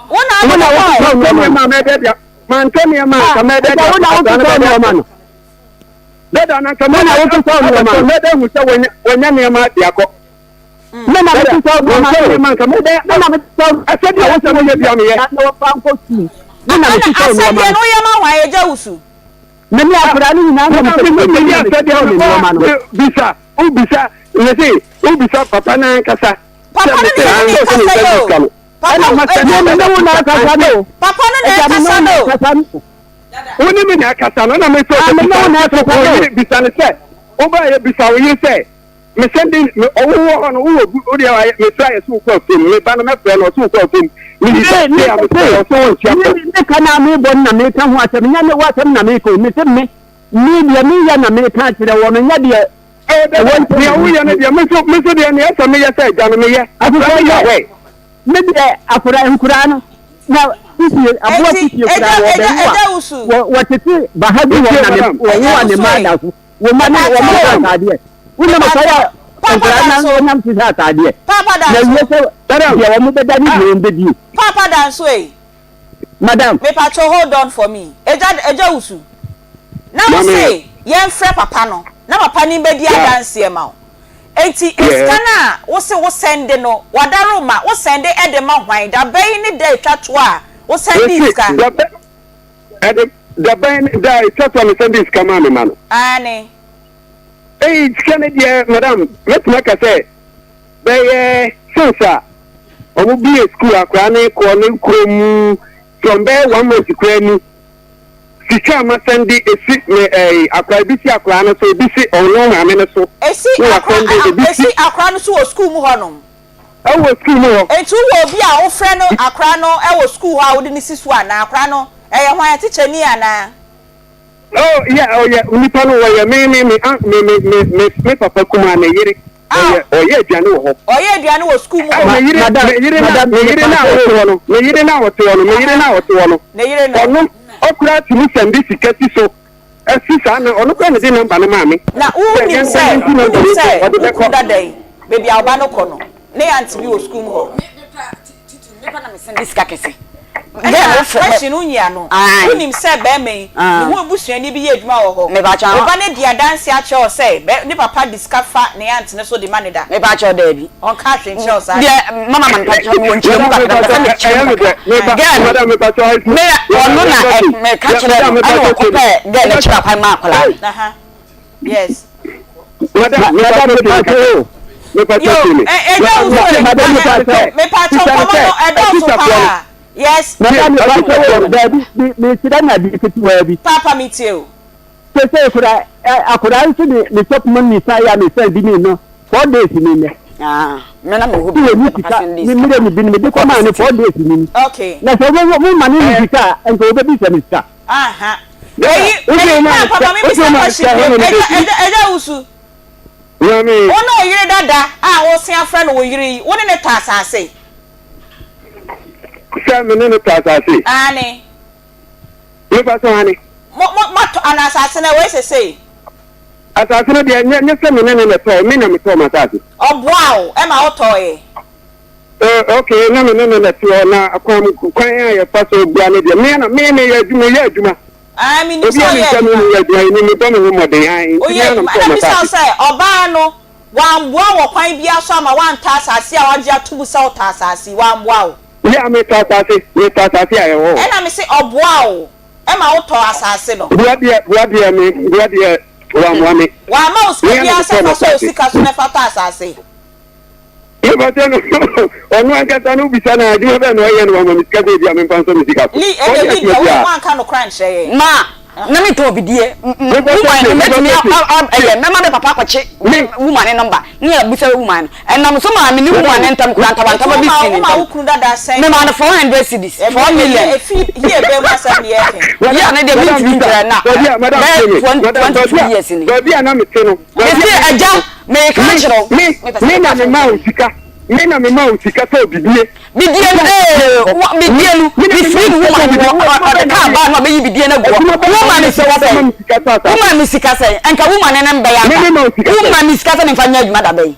S11: Wo na
S14: Wo
S11: wode
S14: na
S11: no
S14: wode
S11: kɔɔɛ?
S14: mantɔ nneɛma a mɛde de mantɔ nneɛma a
S12: Ah,
S14: nka mɛde
S12: agya,
S14: de
S12: wo na
S14: akwadaa no
S12: wototɔ
S14: bɛde
S12: nnoɔma
S14: akɔ.
S12: no.
S14: Dada na nka
S12: Wo na
S14: mɛde
S12: wototɔ nnoɔma
S14: abɛtɔ
S12: no.
S14: mɛde ahu sɛ wɔnya wɔnya nneɛma de akɔ.
S12: Me na
S14: Dada,
S12: metotɔ nnoɔma
S14: mantɔ
S12: no.
S14: nneɛma nka mɛde
S12: Me na metotɔ
S14: asɛdeɛ a wɔsɛ meyɛ bia meyɛ.
S12: na wɔfa nkɔ sukuu. Me na
S11: Ɛna
S12: metotɔ nnoɔma
S11: asɛdeɛ
S12: no.
S11: no woyɛ ma hwan Agya Wusu?
S12: Me ne akwadaa no nyinaa na
S14: Madam,
S12: mepɛ sɛ
S14: me
S12: me
S14: meyɛ
S12: na
S14: asɛdeɛ
S12: metotɔ ne nnoɔma no.
S14: mekɔ bisa wobisa mese wobisa papa no ankasa sɛ
S11: Papa no
S14: mese
S11: na yɛne ne
S14: sɛ
S11: kasa
S14: ne nsa
S11: yi
S14: di
S11: o.
S14: sika no.
S11: Papa
S14: Ɛna masɛ
S12: Me me ne wo na akasa no.
S11: Papa no na
S12: Agya, me ne
S11: ɛkasa
S12: wo na
S11: no.
S12: akasa no.
S14: Wo ne me na ɛkasa no na mesɛ
S12: Ah,
S14: sɛ
S12: me ne
S14: bisa
S12: wo na
S14: no
S12: akasa
S14: wo
S12: no.
S14: yere bisa no sɛ wobaeɛ bisa wo yere sɛ mesɛ de me ɔwo wɔ hɔ no wowɔ bu wodeɛ ayɛ mesrɛ ayɛ sɛ wokɔ afuom me ba no mɛfrɛ no ɔsɛ wokɔ afuom meyi
S12: Me
S14: ba
S12: me
S14: se a mesrɛ
S12: se
S14: ɔsɛ wonte
S12: me
S14: afuom
S12: me ka na mebɔ no na meka ho asɛm nyɛ ne w'asɛm na meka o mese me me deɛ meyɛ na meka akyerɛ wɔ no nyɛ deɛ
S14: Ɛwɔ dɛ
S12: ɛwɔ nkyɛn
S14: nea
S12: na
S14: woyɛ no
S12: metie
S14: deɛ me nso me nso deɛ nea ɛsɛ meyɛ sɛ agya no meyɛ akora
S12: Afoforo
S14: no yɛ
S12: yɛ
S14: aware
S12: me deɛ akora nkuraa no na kusie aboa
S11: Enti
S12: kusie
S11: Agya
S12: koraa wɔ
S11: Agya
S12: bɛwo a
S11: Agya Wusu.
S12: wɔ wɔtete baha bi wɔ
S14: metie
S12: na ne
S14: madam
S12: wɔwo
S11: Agya
S12: a ne
S11: Wusu
S12: mma
S11: ei.
S12: da so wo mma ne wɔn
S11: Mepakyɛw
S12: hyɛ
S11: o.
S12: ataadeɛ wonam
S11: Mepakyɛw.
S12: sɔre a
S11: Papa
S12: nkuraa na
S11: Danso.
S12: wɔnam hyehyɛ ataadeɛ
S11: Papa
S12: na
S11: Danso.
S12: wie sɛ
S14: madam
S12: deɛ wɔn bɛda ne
S14: ah
S12: deɛ wɔn bɛdie
S11: Papa Danso ei.
S12: madam
S11: Mepakyɛw hold on for me. Agya Agya Wusu. Na wo
S14: mame
S11: se yɛnfrɛ papa no na papa no mbɛdi
S14: yeah
S11: adanseɛ ma wo. Enti
S14: yeah
S11: sika no a wo se wo sɛnde no wadaroma wo sɛnde de ma hwan? Dabɛn ne da etwa toɔ a wo sɛndee
S14: mese
S11: sika?
S14: dabɛ ɛde dabɛn ne da etwa to a mesɛnde sika maa me ma no
S11: Aane.
S14: Ei sika no deɛ madam mɛtumi aka sɛ bɛyɛ since a wɔn bie school akwadaa no kɔ ne kurom from bɛyɛ one month koraa ni sika a masɛnde esi me ɛɛ akwadaa ebi si akwadaa no so ebi si ɔno maame no so
S11: Esi
S14: na
S11: akora
S14: wasɛnde
S11: a
S14: ebi
S11: esi
S14: si
S11: akora no so wɔ sukuu mu hɔ nom.
S14: ɛwɔ school mu hɔ.
S11: Enti wowɔ obi a wofrɛ no akora no wɔ sukuu hɔ a wode no si so anaa? Akora no ɛyɛ hwan? Tikyani anaa?
S14: Oh yeah, ɔyɛ nipa no wɔyɛ me me me ah me me me me me papa kumaa ne yere. Ɔyɛ ɔyɛ aduane wɔ hɔ.
S11: Ɔyɛ aduane wɔ sukuu mu
S14: Oh,
S11: hɔ.
S14: me yere
S12: Madam,
S14: me yere na
S12: madam,
S14: me yere na
S12: mepa
S14: ɔte hɔ no me yere na ɔte hɔ no me yere na ɔte hɔ no.
S11: Ne yere no.
S14: Ɔno ɔkura tumi sɛnde sika si so ɛsi saa na ɔno kura ne de namba no maa me.
S11: Na
S14: Sɛ
S11: wonim
S14: yɛn
S11: sɛ
S14: sɛnde nti namba
S11: wonim
S14: no so
S11: sɛ
S14: ɔde
S11: wo
S14: bɛkɔ.
S11: kunu dada yi baabi a wo ba no kɔ no ne aunt bi wɔ sukuu mu hɔ.
S7: Mepa na mesɛnde sika kɛse.
S11: Ɛna question no nyi ano. Wonim sɛ bɛrima yi ne ho abusuani bi yɛ adwuma wɔ hɔ. Wo ba no adi adanse akyerɛ wo sɛ bɛ ne papa de sika fa ne aunt no so de ma no da.
S7: Mepakyɛw daabi.
S11: Ɔnka hwee nkyerɛ wo saa da.
S7: Deɛ mama ma mepakyɛw mewɔ nkyerɛmu kakra mepɛ sɛ mekyerɛ mu kakra. Girl no me ɔno na meka kyerɛ no ɛna ɔkɔpɛɛ girl no kyerɛ kwan maa akwadaa no.
S11: Yes.
S14: Madam, madam, mepa kyɛw o. Mepa kyɛw tie me.
S11: Ɛgya wo so
S12: Madam, mepa kyɛw.
S11: Mepa kyɛw nkɔmɔ no ɛdɔɔso paa. Yes.
S12: Madam, mepa kyɛw o. Daabi, me me srɛ na bi ketewa bi.
S11: Papa me tie o.
S12: Sese kura akwadaa nso de ne shop money san ya me sɛ bi mi no four days ni nɛ.
S7: Ah, me na me hɔ bi.
S12: Ti sika me mire me bi no me de kɔ maa ne four days ni ni.
S11: Okay.
S12: Na sɛ wo mo ma ne ne sika a nka obebi sɛ me sika.
S11: Aha. Eyi eyi papa ma me bisa question bi. Ɛgya ɛgya ɛgya wusu.
S14: Nyame.
S11: Wo ne wo yere dada a wosen afrɛ no wo yere yi, wo ne no tɔ asase?
S14: Sɛ me ne no tɔ asase?
S11: Aane.
S14: Mepa so aane.
S11: Mo mo moatɔ ana asase no ɛwɔ sesei?
S14: Asase no deɛ nyɛ nyɛ sɛ me ne no na ɛtɔɔ, me na metɔɔ m'asase.
S11: Ɔboaa wo ɛma wotɔɔeɛ?
S14: Eh, okay, na me ne no na ɛte hɔ, na kwan kwan a yɛfa so bua no deɛ, me na me meyɛ adwuma, meyɛ adwuma.
S11: Ah, menim
S14: Obi
S11: sɛ
S14: anim
S11: woyɛ
S14: sɛ me
S11: adwuma.
S14: meyɛ adwuma, ɛni mebɔ me ho mmɔden, ae, nti
S11: Woyɛ
S14: me ara na
S11: adwuma.
S14: metɔɔ
S11: Ɛna mebisa wo
S14: m'asase.
S11: sɛ, ɔbaa no, wamboa wo wɔ kwan biara so ama woantɔ asase a wagye ato mu sɛ wotɔ asase yi, wamboa wo?
S14: Yeah, metɔ asase, metɔ asase a ɛwɔ hɔ.
S11: Ɛna mese ɔboaa wo ma wotɔɔ asase no.
S14: Boa deɛ, boa deɛ, me, boa deɛ, wammoa me.
S11: Wamma wo sika
S14: Me ara na
S11: biara
S14: metɔɔ
S11: sɛ fa sɔ wo
S14: m'asase.
S11: sika so na fa tɔ asase.
S14: Mepakyɛ no, ɔno ankasa no wobisa no a, adwuma bɛn na ɔyɛ na wama me sika sɛ ebia memfa nsɔ me sika so?
S11: Lee, ɛnde
S14: Ɔnyɛ
S11: Lee
S14: adwuma
S11: deɛ, wo
S14: biara.
S11: woanka nokorɛ ankyerɛ yɛn.
S7: Ma na me tɔn bidie
S14: Mepakyɛ
S7: woman
S14: tie,
S7: no mɛtumi
S14: mepakyɛ tie,
S7: ɛyɛ
S14: tie.
S7: mɛma me papa akɔkye
S14: Me.
S7: woman ne nɔmba ne abusa woman no ɛnam so maa me ne woman ne ntam kura
S11: Nti
S7: ntabantaba bi
S11: woma
S7: si ne
S11: woma wo
S7: ntam
S11: kunu dada sɛn?
S7: me maa no 400 cedis 4 million
S11: Efi yie bɛn mu asɛm ne yɛka yi?
S7: yɛ ne deɛ
S14: Madam
S7: mentumi
S14: bisa,
S7: nkyerɛ na
S14: baabi a, madam tie me,
S7: bɛyɛ
S14: madam,
S7: 22
S14: baabi a,
S7: years ni
S14: baabi a na mete no, baabi a
S7: mese
S14: na mete
S7: agya
S14: no,
S7: Meka
S14: Me,
S7: akyerɛ wo.
S14: me,
S7: Mepɛ sɛ
S14: me na
S7: meka
S14: me maa wo sika. Me na me maa wo sika tɔɔ bidie.
S7: Bidie no ee, wa bidie no,
S14: Me na me
S7: mefiri
S14: maa
S7: ne
S14: wo sika
S7: woman
S14: tɔɔ bidie.
S7: hɔ,
S14: Wo adwuma
S7: ɔde
S14: bɛn na
S7: kaa
S14: woyɛ?
S7: baa no abɛyi bidie no agu hɔ.
S14: Adwuma bɛn na
S7: Woma
S14: woyɛ
S7: me sika
S14: sɛ
S7: sɛn?
S14: wobɛma me sika tɔ asase?
S7: Woma me sika sɛn? Nka woman no ne mbɛyɛ
S14: Me
S7: anka.
S14: me ma wo sika sɛn?
S7: Woma me sika sɛ memfa nyɛ adwuma da bɛn?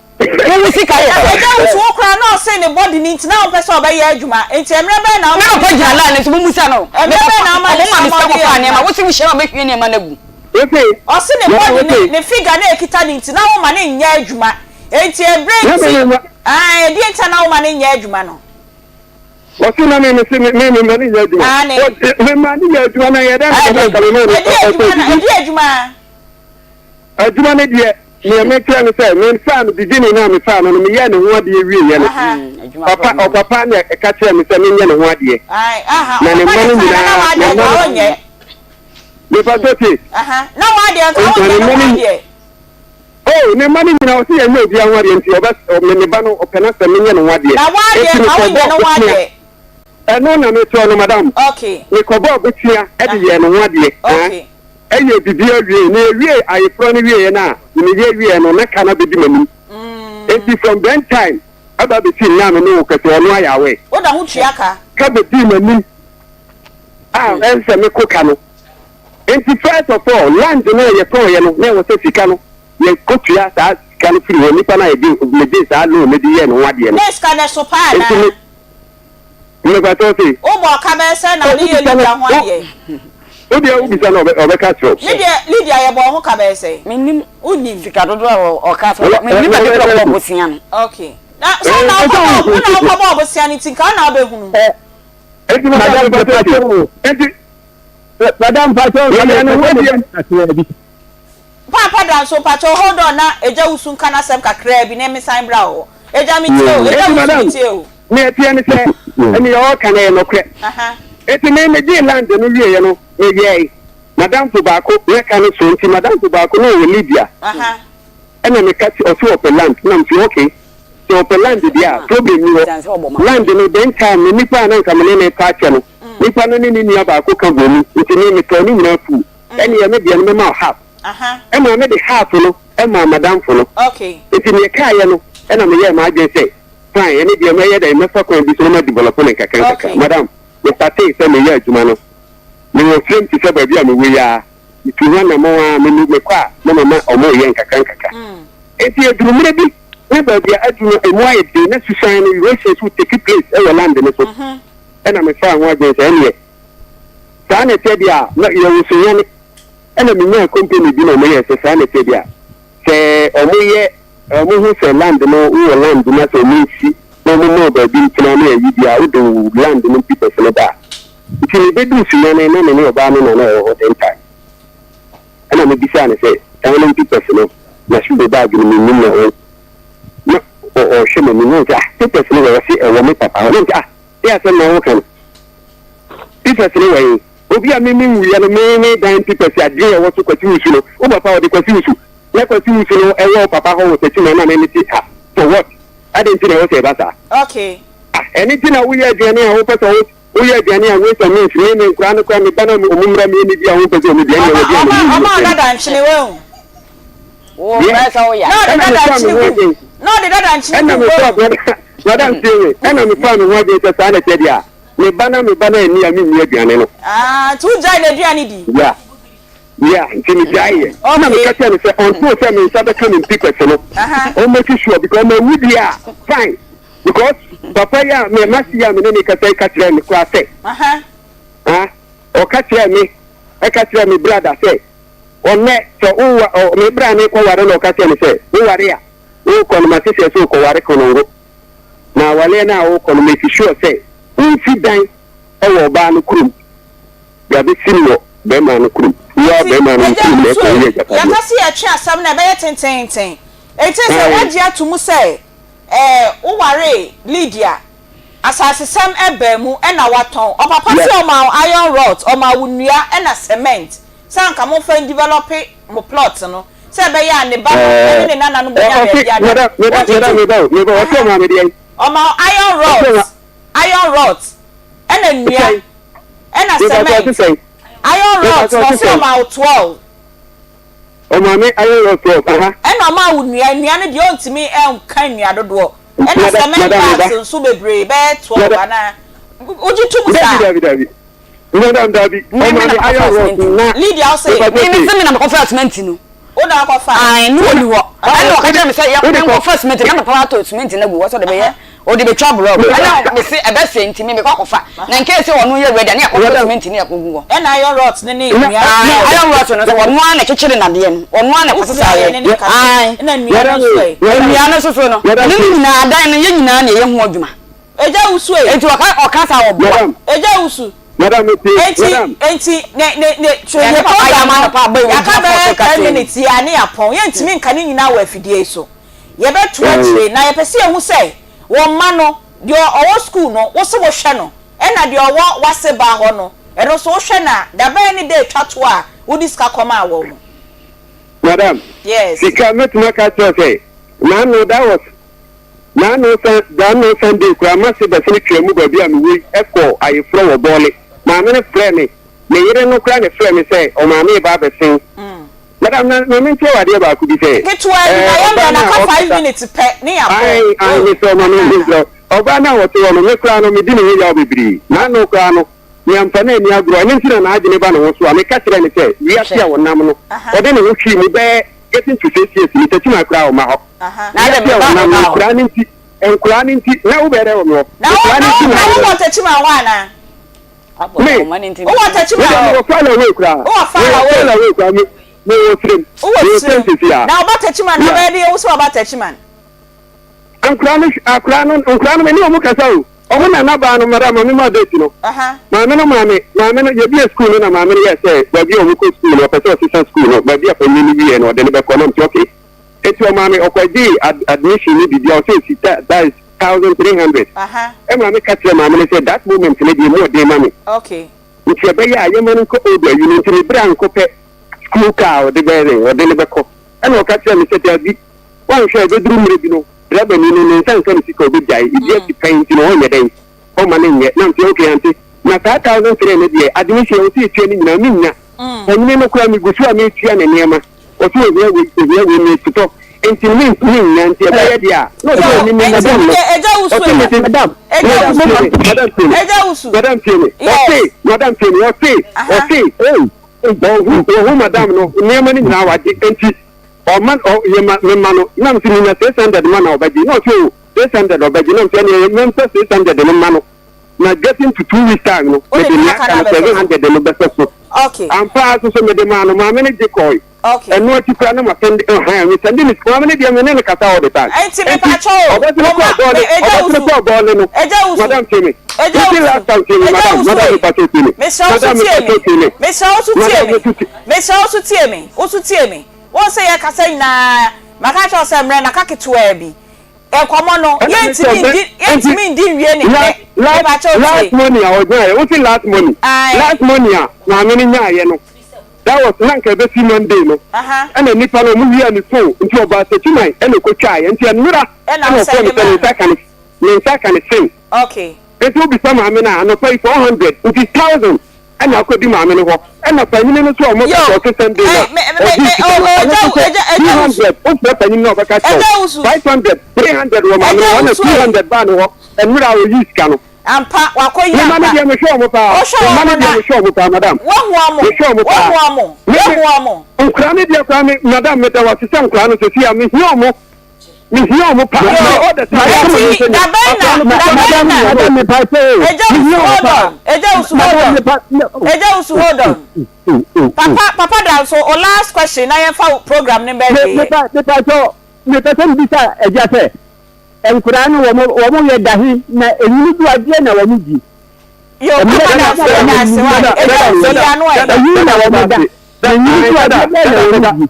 S7: Wo wo sika yɛ sɛn?
S11: Agya wo so wo koraa na ɔse ne body no nti na wompɛ sɛ ɔbɛyɛ adwuma nti ɛmmerɛ bɛn na
S7: Me
S11: woma ne
S7: papa
S11: sika?
S7: gyina line no so, mommisa no. Me
S11: Ɛmmerɛ
S7: papa,
S11: bɛn na woma ne
S7: ɔmo ma
S11: sika
S7: me
S11: ma
S7: sika
S11: ɔde yɛ
S7: kɔfaa nneɛma.
S11: adwuma?
S7: Wose wohyia me a mɛhwie nneɛma no agu.
S14: Wose,
S11: Ɔse ne
S14: Madam
S11: body ne
S14: wose.
S11: ne figure na ɛkita no nti na woma no nyɛ adwuma Enti ɛberɛ
S14: Na me
S11: nti,
S14: me ma.
S11: ae, ɛdeɛn nti a na woma no nyɛ adwuma no?
S14: Ɔse na me mese me me ma no nyɛ adwuma.
S11: Aane.
S14: Ɔ me ma no nyɛ adwuma na yɛ dɛn na mɛka ka me ma no
S11: Ɛdeɛ
S14: ɔtɔ
S11: adwuma na,
S14: biribi.
S11: ɛdeɛ adwuma?
S14: Adwuma no deɛ, neɛ mekyerɛ ne sɛ, me faa no beginning no a me faa no no, meyɛɛ ne ho adeɛ wieɛ no,
S11: Aha.
S14: papa, ɔpapa na ɛka kyerɛɛ me sɛ menyɛ ne ho adeɛ.
S11: Ae, aha,
S14: Na ne
S11: ɔpapa
S14: mma
S11: na
S14: no
S11: ɛkaa no na
S14: nyinaa, ne
S11: w'adeɛ
S14: mma
S11: nka
S14: no,
S11: wonyɛ.
S14: mepa kyɛw tie.
S11: Aha, na w'adeɛ nka
S14: Na
S11: wonyɛ
S14: ne
S11: ne
S14: mma
S11: ho
S14: no
S11: adeɛ.
S14: Oh, ne mma no nyinaa, ɔse yɛnyɛ obiara ho adeɛ nti ɔbɛ, me ne ba no, ɔpɛ n'asɛm, menyɛ ne ho adeɛ.
S11: Na w'adeɛ
S14: Enti
S11: nka wonyɛ
S14: mekɔbɔɔ
S11: ne ho
S14: bosea,
S11: adeɛ.
S14: ɛno na mekyerɛ no, madam.
S11: Okay.
S14: Mekɔbɔɔ bosea de yɛɛ ne ho adeɛ, ah,
S11: Okay.
S14: ɛyɛɛ biribiara wiei, na yɛwiee ayeforɔ no wieeɛ no a, meyɛ wieeɛ no, na ka no abɛdi m'anim. Enti from then time ɛba bɛsi nnɛ a me ne wo kasa yi, ɔno ayɛ aware.
S11: Woda ho tua ka?
S14: Ka bɛdii m'anim a ɛnsɛ sɛ meko ka no. Enti first of all land no a yɛtɔɔeɛ no na ɛwɔ sɛ sika no yɛkɔtua saa sika no firi hɔ, nipa no a yɛgye megyee saa loan no de yɛɛ ne ho adeɛ no.
S11: Ne sika no ɛso paa
S14: Enti
S11: anaa?
S14: me mepakyɛw se.
S11: Wobɔɔ ka bɛyɛ sɛn na wode yɛɛ
S14: Wobisa no
S11: Lydia ho
S14: wo
S11: adeɛ?
S14: wo deɛ wobisa no ɔbɛ ɔbɛka akyerɛ wo.
S11: Me deɛ Lydia yɛbɔɔ ho ka bɛyɛ sɛn?
S7: Mennim
S11: Wonnim?
S7: sika dodoɔ a ɔkaa sɛ mennim baabi koraa ɔbɔɔ bosea no.
S11: Okay. Na sɛ wo na wokɔbɔɔ wo na wokɔbɔɔ bosea no nti nka wo na wobɛhunu.
S14: Enti madam mepakyɛw tie enti
S12: Madam mpakyɛw nka
S14: Yɛyɛ ne ho adeɛ.
S12: kakraa bi.
S11: Paapa Danso mpakyɛw hold on na Agya Wusu nka n'asɛm kakraa bi na me san bra wo hɔ. Agya me tie o, Agya
S14: Enti
S11: Wusu
S14: madam,
S11: me tie o.
S14: nea ɛteɛ ne sɛ, nea ɔreka no ɛyɛ nokorɛ. Enti me megyee land no wieeɛ no, meyɛe. M'adamfo baako, na ka no so nti m'adamfo baako na ɔwɔ Libya. Ɛna meka kye ɔse ɔpɛ land, ɛna mese okay, sɛ ɔpɛ land deɛ a, problem nni hɔ. Land no, then time no, nipa a na nka me ne no retɔ akyɛ no, Nipa no ne ne nua baako ka bɔɔ mu, nti me metɔɔ ne nyinaa fuu. Ɛneɛ me deɛ no mɛma wo half. Ɛmaa mede half no maa madamfo no. Nti neɛ ɛkaeɛ no ɛna meyɛɛ m'adwene sɛ fine ɛne deɛ mɛyɛ dɛn mɛfa kwan bi so na ma develop no nkakra nkakra. Madam, me startee sɛ meyɛ adwuma no, mewɔ frame te sɛ baabi a mewɔ yi ara, metu ho anamɔn ara, me mekɔ a na mama ɔmo reyɛ nkakra nkakra. Nti ɛduru mmerɛ bi na baabi a aduru no ɛmu ayɛ den na susan no erosion nso take place wɔ land no so. Ɛnna mefaa ho adwene sɛ, ɛnneɛ, saa na ɛteɛ deɛ a, na yɛwɔ Sunyani. Ɛnna menyaa company bi na wɔyɛɛ sɛ saa na ɛteɛ deɛ a, sɛ wɔyɛ, wɔhu sɛ land no, wowɔ land na sɛ wɔnsi na wɔmma wo baabi ntena ne ayi deɛ a, wode wo land no papers no ba a. Nti mebɛduu Sunyani na me ne ɔbaa no na na ɛwɔ hɔ then time. Ɛnna mebisaa no sɛ, dan no papers.
S12: bag no mennim na ɔ na ɔhwɛ m'anim na ɔsɛ ah papers no wɔ ɔse ɛwɔ me papa hɔ na ɔsɛ ah deɛ asɛm na woka no papers no wɔ he obi a me me nwuiɛ no me me dan papers adeɛ ɛwɔ so Kwasi Wusu no wo papa ɔde Kwasi Wusu na Kwasi Wusu no ɛwɔ wo papa hɔ wɔ Techiman na me me te ha for what adɛn nti na ɛwɔ sɛ ɛba saa
S11: okay
S12: ah ɛne nti na woyɛ aduane a wopɛ sɛ wo Woyɛ aduane a waste on means me me nkoraa no koraa me ba na ɔmo mmra me ɛni di a ɔmo pɛ sɛ ɔmo di ɛnneɛ
S11: Ɔma
S12: w'aduane
S11: ɔma
S12: no
S11: ɔma
S12: nyɛ
S11: ɔdada nkyene wahu.
S7: Wo
S12: Deɛ
S7: bɛyɛ sɛ woyɛ.
S11: Na ɔde
S12: ɛna
S11: dada
S12: mefaa me
S11: nkyene
S12: ho
S11: gu
S12: adwen
S11: na ɔde dada nkyene
S12: ɛna
S11: gu
S12: mefaa
S11: wahu.
S12: brada madam tie me ɛna mefaa me ho adwen sɛ saa na ɛteɛ deɛ a me ba na me ba no anni a menni aduane no.
S11: Ah nti wo gyae n'aduane di.
S12: Yeah yeah nti me gyae yɛ ɛna
S11: Okay.
S12: meka kyerɛ no sɛ until sɛ me nsa bɛka me mpipɛs no
S11: Aha.
S12: ɔmmake sure because mawu deɛ a fine Because papa yi a me masi yi a me ne ne kasa yi ka kyerɛɛ me koraa sɛ, ah, ɔka kyerɛɛ me, ɛka kyerɛɛ me brada sɛ, ɔnɛ sɛ wowa, ɔ, me bra ne kɔware na ɔka kyerɛɛ me sɛ, woware a, wokɔ no mate sɛ sɛ wokɔware Konongo. Na awareɛ no a wokɔ no, make sure sɛ wonsi dan wɔ ɔbaa no kurom, yɛabɛsi no wɔ bɛrima no kurom. Woa
S11: Enti,
S12: bɛrima no
S11: Agya
S12: kurom na ɛkɔ
S11: Wusu
S12: woyɛ
S11: ei,
S12: agyapadeɛ.
S11: yɛka sɛ yɛtwe asɛm no a, ɛbɛyɛ tenteenten. Enti sɛ
S12: Ae.
S11: woagye ato mu sɛ Ɛɛ, wowaree Lydia, asasesɛm baa mu na woatɔn. Ɔpapa
S12: Yeah.
S11: se ɔmaa wo iron rods, ɔmaa wo nnua na cement sɛ anka momfa ndevelope mo plot no sɛ ɛbɛyɛ a ne ba no ne
S12: Ɛɛ,
S11: ne nana no
S12: ɔ
S11: bɛnya
S12: ɔse,
S11: baabi ada.
S12: madam, meba,
S11: Wogye
S12: madam,
S11: tom?
S12: meba o, meba o, ɔse
S11: Aha.
S12: ɔmaa me deɛn?
S11: Ɔmaa wo iron
S12: Ɔse ɔma,
S11: rods, iron rods, ɛna nnua,
S12: sɛn?
S11: ɛna
S12: Mepa kyɛw, ɔse
S11: cement.
S12: sɛn?
S11: Iron
S12: Mepa
S11: rods,
S12: kyɛw, ɔse
S11: ɔse
S12: sɛn?
S11: ɔmaa wo 12.
S12: Ɔmaa me iron rod 12, aha.
S11: Ɛna ɔmaa wo nnua, nnua no deɛ ɔntumi nka nnua dodoɔ, ɛna
S12: Madam,
S11: cement
S12: madam,
S11: bags
S12: meba.
S11: nso bebree, bɛyɛ 12
S12: Madam,
S11: anaa? Wogye to mu
S12: dabi,
S11: saa?
S12: dabi, dabi. Madam, dabi.
S7: Me me
S12: Ɔmaa
S7: na
S12: me
S7: mekɔfaa
S12: iron rod
S7: cement no.
S12: na,
S11: Lydia, wo se?
S12: mepa
S7: Me
S12: kyɛw
S7: me
S12: tie.
S7: se me na mekɔfaa cement no.
S11: Wo na wakɔfa?
S7: Ae, ne ɔni hɔ. Ɛna ɔka kyerɛ me sɛ yɛ
S12: Wode kɔ.
S7: menkɔfa cement na papa atɔ cement no agu hɔ sɛ ɔde bɛyɛ ɔde bɛtwa blɔk. Ɛna me se ɛbɛsɛe nti me mekɔ akɔfa. Na nkɛyɛ sɛ ɔno yɛ ready a ne yɛakɔtɔ
S12: Madam,
S7: cement ne yɛakɔgu hɔ.
S11: Ɛna iron rods no ne
S12: na,
S11: nnua no
S7: Ae,
S12: na,
S7: iron rods no nso ɔno ara na ɛkyekyere nnadeɛ no. Ɔno ara na
S11: Wofiri
S7: ɛkɔsesa
S11: ayɛ ne
S7: yɛ.
S11: ne kasa.
S7: Ae.
S11: Ɛna nnua no
S12: Madam,
S11: nso ɛ?
S12: madam,
S7: Nnua no nso so no,
S12: madam,
S7: ɛno ne nyinaa dan no yɛn nyinaa na ɛyɛ ho adwuma.
S11: Agya wusu e.
S7: Enti ɔka ɔka saa ɔboa.
S12: Madam,
S11: Agya wusu.
S12: madam, metie,
S11: Enti
S12: madam.
S11: enti ne ne ne twe
S7: Yɛne
S11: yɛ
S7: papa yɛ
S11: program
S7: ama
S11: no
S7: anɔpa aba yi
S11: yɛaka
S7: ogyina fɔɔ so
S11: bɛyɛ
S7: ka
S11: ten
S7: kyerɛ me.
S11: minutes yi a ne yɛapɔn yɛntumi nka ne nyinaa wɔ afidie yi so yɛbɛto
S12: Ɛɛ,
S11: akyire na yɛpɛ sɛ yɛhu sɛ wo mma no deɛ ɔwɔ school no wo se wohwɛ no ɛna deɛ ɔwɔ w'ase baa hɔ no ɛno nso wohwɛ no a dabɛn ne da ɛtwa toɔ a wode sika kɔmaa wɔn mo.
S12: Madam,
S11: Yes.
S12: sika mɛtumi aka akyerɛ wo sɛ n'ano that was N'ano san N'ano Sunday koraa m'ase bɛsene twaa mu baabi a mewɔ yi kɔɔ ayeforɔ wɔ Bɔɔle. Maame no frɛɛ me, ne yere no koraa na ɛfrɛɛ me sɛ ɔmaame reba abɛsen. Madam, na ma menkyerɛ wo adeɛ baako bi sɛ,
S11: Ketewa bi,
S12: ɛɛ,
S11: na yɛ
S12: ɔbaa
S11: mmerɛ
S12: no
S11: no
S12: a
S11: aka five
S12: ɔkasa,
S11: minutes pɛ ne yɛabɔ.
S12: ae, ae,
S11: Oh,
S12: mesrɛ wo ma me,
S11: aha.
S12: mesrɛ wo. Ɔbaa no a ɔte hɔ no, me koraa no, medi ne ho yaw bebree. N'ano koraa no, meamfa no anni agorɔ, ɛno nti na n'adwene ba ne ho so a, meka kyerɛɛ no sɛ, wiase a ɔnam no, ɔde ne ho hwee mu bɛyɛ getting to 6 years ni, Techiman koraa ɔmma hɔ.
S7: Na adɛ
S12: Wiase
S7: me
S12: a
S7: ba
S12: ɔnam no,
S7: ɔba hɔ.
S12: nkoraa no nti, nkoraa no nti, na wobɛyɛ dɛ wɔ me hɔ?
S11: Na wo
S12: Nkoraa
S11: na
S12: no
S11: wo
S12: nti na
S11: na
S12: ayɛ
S11: wowɔ
S12: dɛn?
S11: Techiman hɔ anaa?
S7: Abɔ
S12: Me,
S7: na ɔma ne nti
S11: Wowɔ
S7: me.
S12: me
S11: Techiman
S12: deɛ
S11: hɔ?
S12: mewɔ far away koraa.
S11: Wowɔ far
S12: Mewɔ
S11: away?
S12: far away koraa, me, mewɔ Sirem.
S11: Wowɔ
S12: Mewɔ
S11: Sirem.
S12: Sirem seesei ara.
S11: Na woba Techiman na
S12: Yeah.
S11: wobɛyɛ dɛ yɛhu sɛ woaba Techiman?
S12: Nkoraa no, akoraa no, nkoraa no, me ne wɔn kasa o. Wɔn nana baa no, madam, ma me ma date no. Maame no maa me, maame no, yɛbie sukuu no na maame no yɛɛ sɛ baabi a wɔkɔ sukuu no, ɔpɛ sɛ ɔsesa sukuu no, baabi a panyin no wieɛ no, ɔde no bɛkɔ. Na mete okay. Enti ɔmaa me, ɔkɔgyee ad, admission ne biribiara, ɔsɛ osi ta, that is 1,300. Ɛmaa me ka kyerɛɛ maame no sɛ that moment no deɛ emu ɔden ma me. Nti ɛbɛyɛ a yɛma no nkɔ old ayi no, nti me bra nkɔpɛ school car a ɔde bɛyɛ dɛn, ɔde no bɛkɔ. Ɛna ɔka kyerɛɛ me sɛ daabi, woanhwɛ a ɛbɛduru mmerɛ bi no, driver ni no ne nsa nka ne sika a ɔbɛgyae, ebi asi pɛn nti no ɔnyɛ dɛn, ɔmma no nyɛ. Na mese okay ante, na saa 1,300 no deɛ admission a ɔsɛ yɛtua no nyinaa mennya. Panyini no koraa megu so a metua ne nneɛma. Ɔse ohia wei, ohia wei, metotɔ nti no mentumi nnya nti ɛbɛyɛ deɛ a na ɔse
S11: Yo,
S12: ɔne me
S11: enti
S12: madam no
S11: wode agya wusu
S12: ɔse
S11: ɛ?
S12: mese
S11: Madam, Agya
S12: madam
S11: wusu.
S12: tie me madam tie me
S11: Agya wusu.
S12: madam tie me
S11: Yes.
S12: ɔse madam tie me ɔse
S11: Aha.
S12: ɔse ei ɔhu ɔhu madam no nneɛma no nyinaa wagye nti ɔma ɔ yɛ ma mema no na mese menya 600 ma na ɔbɛgye na ɔse o 600 ɔbɛgye na mese ɛneɛ mɛmfa 600 no ma no na getting to 2 weeks time no
S11: Wode
S12: mede
S11: nea
S12: nea
S11: aka
S12: aka
S11: no
S12: no
S11: abɛsɔ so.
S12: 700 no bɛsɔ so
S11: Okay.
S12: Ampa ara nso so mede maa no, maame no gye kɔe.
S11: Okay.
S12: Ɛno akyi koraa na masɛnde, ɛhɛn, mesɛnde ne sika. Maame no deɛ me ne no kasa all the time.
S11: Enti
S12: Enti,
S11: mepakyɛ o,
S12: ɔbɛsene
S11: wo
S12: kɔɔ
S11: ma,
S12: bɔɔle,
S11: me, Agya
S12: ɔbɛsene
S11: Wusu,
S12: kɔɔ bɔɔle no.
S11: Agya Wusu,
S12: Madam tie me.
S11: Agya
S12: Tete
S11: Wusu,
S12: last time tie me,
S11: Agya
S12: madam,
S11: Wusu
S12: madam
S11: ei,
S12: mepakyɛ tie me.
S11: mesrɛ wo so
S12: Madam
S11: tie
S12: mepakyɛ
S11: me,
S12: tie me.
S11: mesrɛ wo so tie
S12: Madam
S11: me,
S12: meto tie.
S11: mesrɛ wo so tie me, wo so tie me. Wohu sɛ yɛkasa nyinaa,
S5: Maka akyerɛ wo sɛ mmerɛ no aka ketewaa bi. Nkɔmmɔ no, yɛntumi ndi, yɛntumi ndi nwie ne nnɛ. Mepakyɛw tie.
S14: Last money a ɔnyaeɛ, wosi last money? Last money a maame no nyaeɛ no, that was na nka ɛbɛsi Monday no, ɛna nipa no ɔmo wia ne phone, nti ɔbaa Techiman ɛna ɛkɔtwaeɛ, nti ɛnora ɛna ɔfrɛ me sɛ ne nsa ka ne, ne nsa ka ne sim.
S5: Okay.
S14: Nti wobisa maame no a, anɔpa yi 400, nti 1000. Ɛna akɔdi maame no hɔ ɛna panyini no nso a ɔmo kasa ɔte Sunday no a ɔgye sika no ɔno nso sɛ 200 wofrɛ panyini no a ɔbɛka kyerɛ wo 500 300 wɔ maame no hɔ ɛna 200 baa ne hɔ mmerɛ a ɔyii sika no.
S5: Ampa wakɔ yi
S14: Me mma no
S5: ampa.
S14: deɛ mehwɛ ɔmo paa
S5: Wohwɛ
S14: me mma no
S5: wɔn
S14: deɛ
S5: na
S14: mehwɛ ɔmo paa madam
S5: woahu wɔn
S14: mehwɛ ɔmo paa
S5: woahu wɔn
S14: me me
S5: woahu wɔn.
S14: nkwadaa no deɛ koraa me madam meda wo ase sɛ nkwadaa no sɛsi a mehia ɔmo Mehia ɔmo paa.
S5: Yo,
S14: Me order sɛ
S5: eti
S14: ɔmo sɛ
S5: da bɛn
S14: akora
S5: na
S14: no
S5: da
S14: papa
S5: bɛn
S14: madam
S5: na
S14: madam
S12: me pa sɛ o.
S5: Agya
S14: Mehia
S5: Wusu
S14: ɔmo
S5: hold
S14: paa.
S5: on Agya Wusu hold
S12: Madam
S5: on
S12: me pa
S5: Agya Wusu hold on Papa Papa Danso o last question na yɛn fa program ne bɛ
S12: Me
S5: wie
S12: me
S5: yɛ.
S12: pa me pa kyɛw me pɛ sɛ me bisa agya sɛ nkoraa no wɔn wɔn yɛ dahe na enyini du adeɛ na wɔn di.
S5: Yo
S12: Mmerɛ
S5: Papa
S12: bi
S5: Danso
S12: na
S5: yɛ
S12: wɔn
S5: da ase
S12: nyini
S5: wa Agya Wusu yi ano ɛ.
S12: enyini na wɔn da na enyini du adeɛ bɛɛ na wɔn di.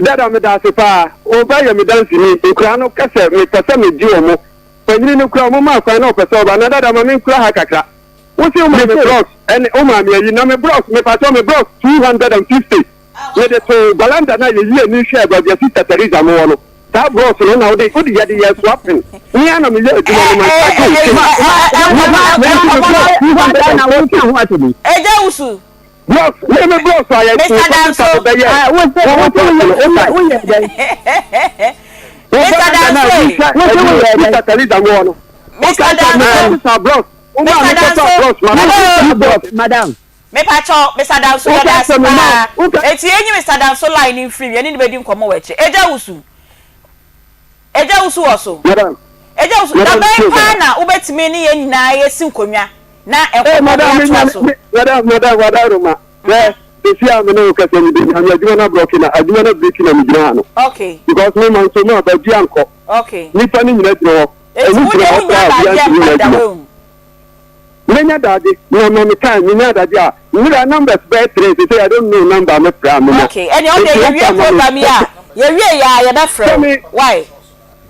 S14: Dada medase paa wo ba yɛ me danseni nkoraa no kɛsɛ mepɛ sɛ megye ɔmo panyini no koraa ɔmo maa kwan na ɔpɛ sɛ ɔba na dada ma menkura ha kakra wo se wo maa me brɔs ɛne wo maa me ayi na me brɔs mepakyɛw me brɔs 250 mede too valanda no a yɛyi ani hwɛɛ baabi a sister Teresa mo wɔ no saa brɔs no na wode wode yɛde yɛ swapping me ara na meyɛ adwuma no ma charge wo ma me brɔs 250.
S5: Agya Wusu
S14: Bros, me me bros a yɛ
S5: Mr. Danso.
S14: bɛyɛ.
S12: Wo sɛ wo sɛ woyɛ woyɛ dɛn?
S5: Mr. Danso.
S14: Wo sɛ woyɛ dɛn? Mr. Teresa mo no.
S5: Mr. Danso.
S14: Bros.
S5: Mr. Danso.
S12: Hello. Madam.
S5: Mepakyɛw, Mr. Danso yɛda ase paa. Eti enyi Mr. Danso line no mfiri mu, yɛne no bɛdi nkɔmmɔ wɔ akyire. Agya Wusu. Agya Wusu wɔ so.
S14: Madam.
S5: Agya Wusu, da bɛn paa na wobɛtumi ne yɛn nyinaa yɛasi nkonnwa na nkɔmmɔ no yɛatoa so?
S14: Madam, madam, madam Roma, hwɛ, sɛsi a me ne wo kasa yi, mede nyame adwuma no abrɔke na adwuma no abiriki na megyina ha no.
S5: Okay.
S14: Because me ma nso ma baabi ankɔ.
S5: Okay.
S14: Nnipa no nyina gyina hɔ.
S5: Eti
S14: Ɛmu
S5: wo
S14: gyina
S5: deɛ
S14: hɔ
S5: wonnya
S14: koraa a obiara
S5: adagyeɛ
S14: ntumi
S5: mpa
S14: nyɛ
S5: da
S14: adwuma.
S5: wahu.
S14: Menya daagye na ma me time menya daagye a mmerɛ numbers bɛyɛ tre sesei I don't know number a mɛfrɛ a menya
S5: Okay ɛneɛ wo deɛ
S14: nti
S5: yɛwie
S14: wofa ma me
S5: program yi a yɛwie yi a yɛbɛfrɛ
S14: sɛ
S5: wo
S14: me
S5: wai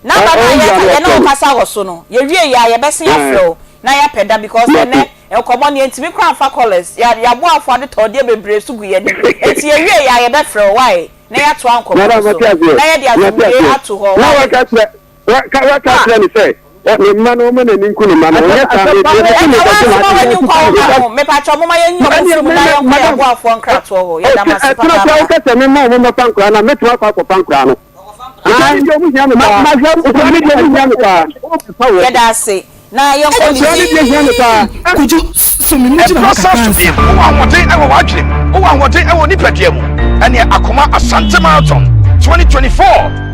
S5: number no a
S14: ɔwura
S5: yɛka
S14: no
S5: yɛne
S14: ɔfrɛ
S5: wo
S14: me
S5: kasa wɔ so no yɛwie yi a yɛbɛsen afrɛ
S14: ɛɛ
S5: wo na yɛapɛ da because
S14: mate
S5: ɛnɛ nkɔmmɔ no yɛntumi koraa mfa callers yɛ yɛaboafo adetɔdeɛ bebree so gu yɛn anim nti yɛwie yi a yɛbɛfrɛ wo wai na yɛatoa nkɔmmɔ no
S14: madam
S5: so
S14: mate aseɛ
S5: na yɛde
S14: mate
S5: asomdwie
S14: aseɛ
S5: ato hɔ
S14: na
S5: wai
S14: waka kyerɛ Waka waka akyerɛ no sɛ ne mma no ɔmma n'ani nku ne mma no ɔnyɛ saa me deɛ mete
S5: Ɛnna
S14: me kɔte
S5: wɔn
S14: m'asɛm
S5: asɛm a wɔani nkwa wo
S14: because
S5: ho. Mepakyɛw momma yɛnyi wɔn
S14: ɛnneɛ
S5: mfiri mu
S14: me
S5: na
S14: me
S5: yɛnkɔ yɛn
S14: madam
S5: aboafoɔ nkratoɔ hɔ. Yɛda mo ase
S14: ɛtena koraa
S5: papaapa.
S14: woka sɛ memma wɔn mmɛfa nkoraa no a mɛtumi akɔ akɔfa nkoraa no nkoraa no deɛ ɔmo hia me paa nkoraa no deɛ ɔmo hia me paa
S5: Yɛda ase. Na yɛnkɔ
S14: nkoraa no deɛ hia me paa.
S15: Kojo, so me mu gyina hɔ
S3: Ɛberɛ san
S15: kakra
S3: so
S15: ansa?
S3: bio. Wowɔ ahoɔden wɔ w'adwene mu, wowɔ ahoɔden wɔ wo nipadua mu. Ɛneɛ Akoma Asante Marathon 2024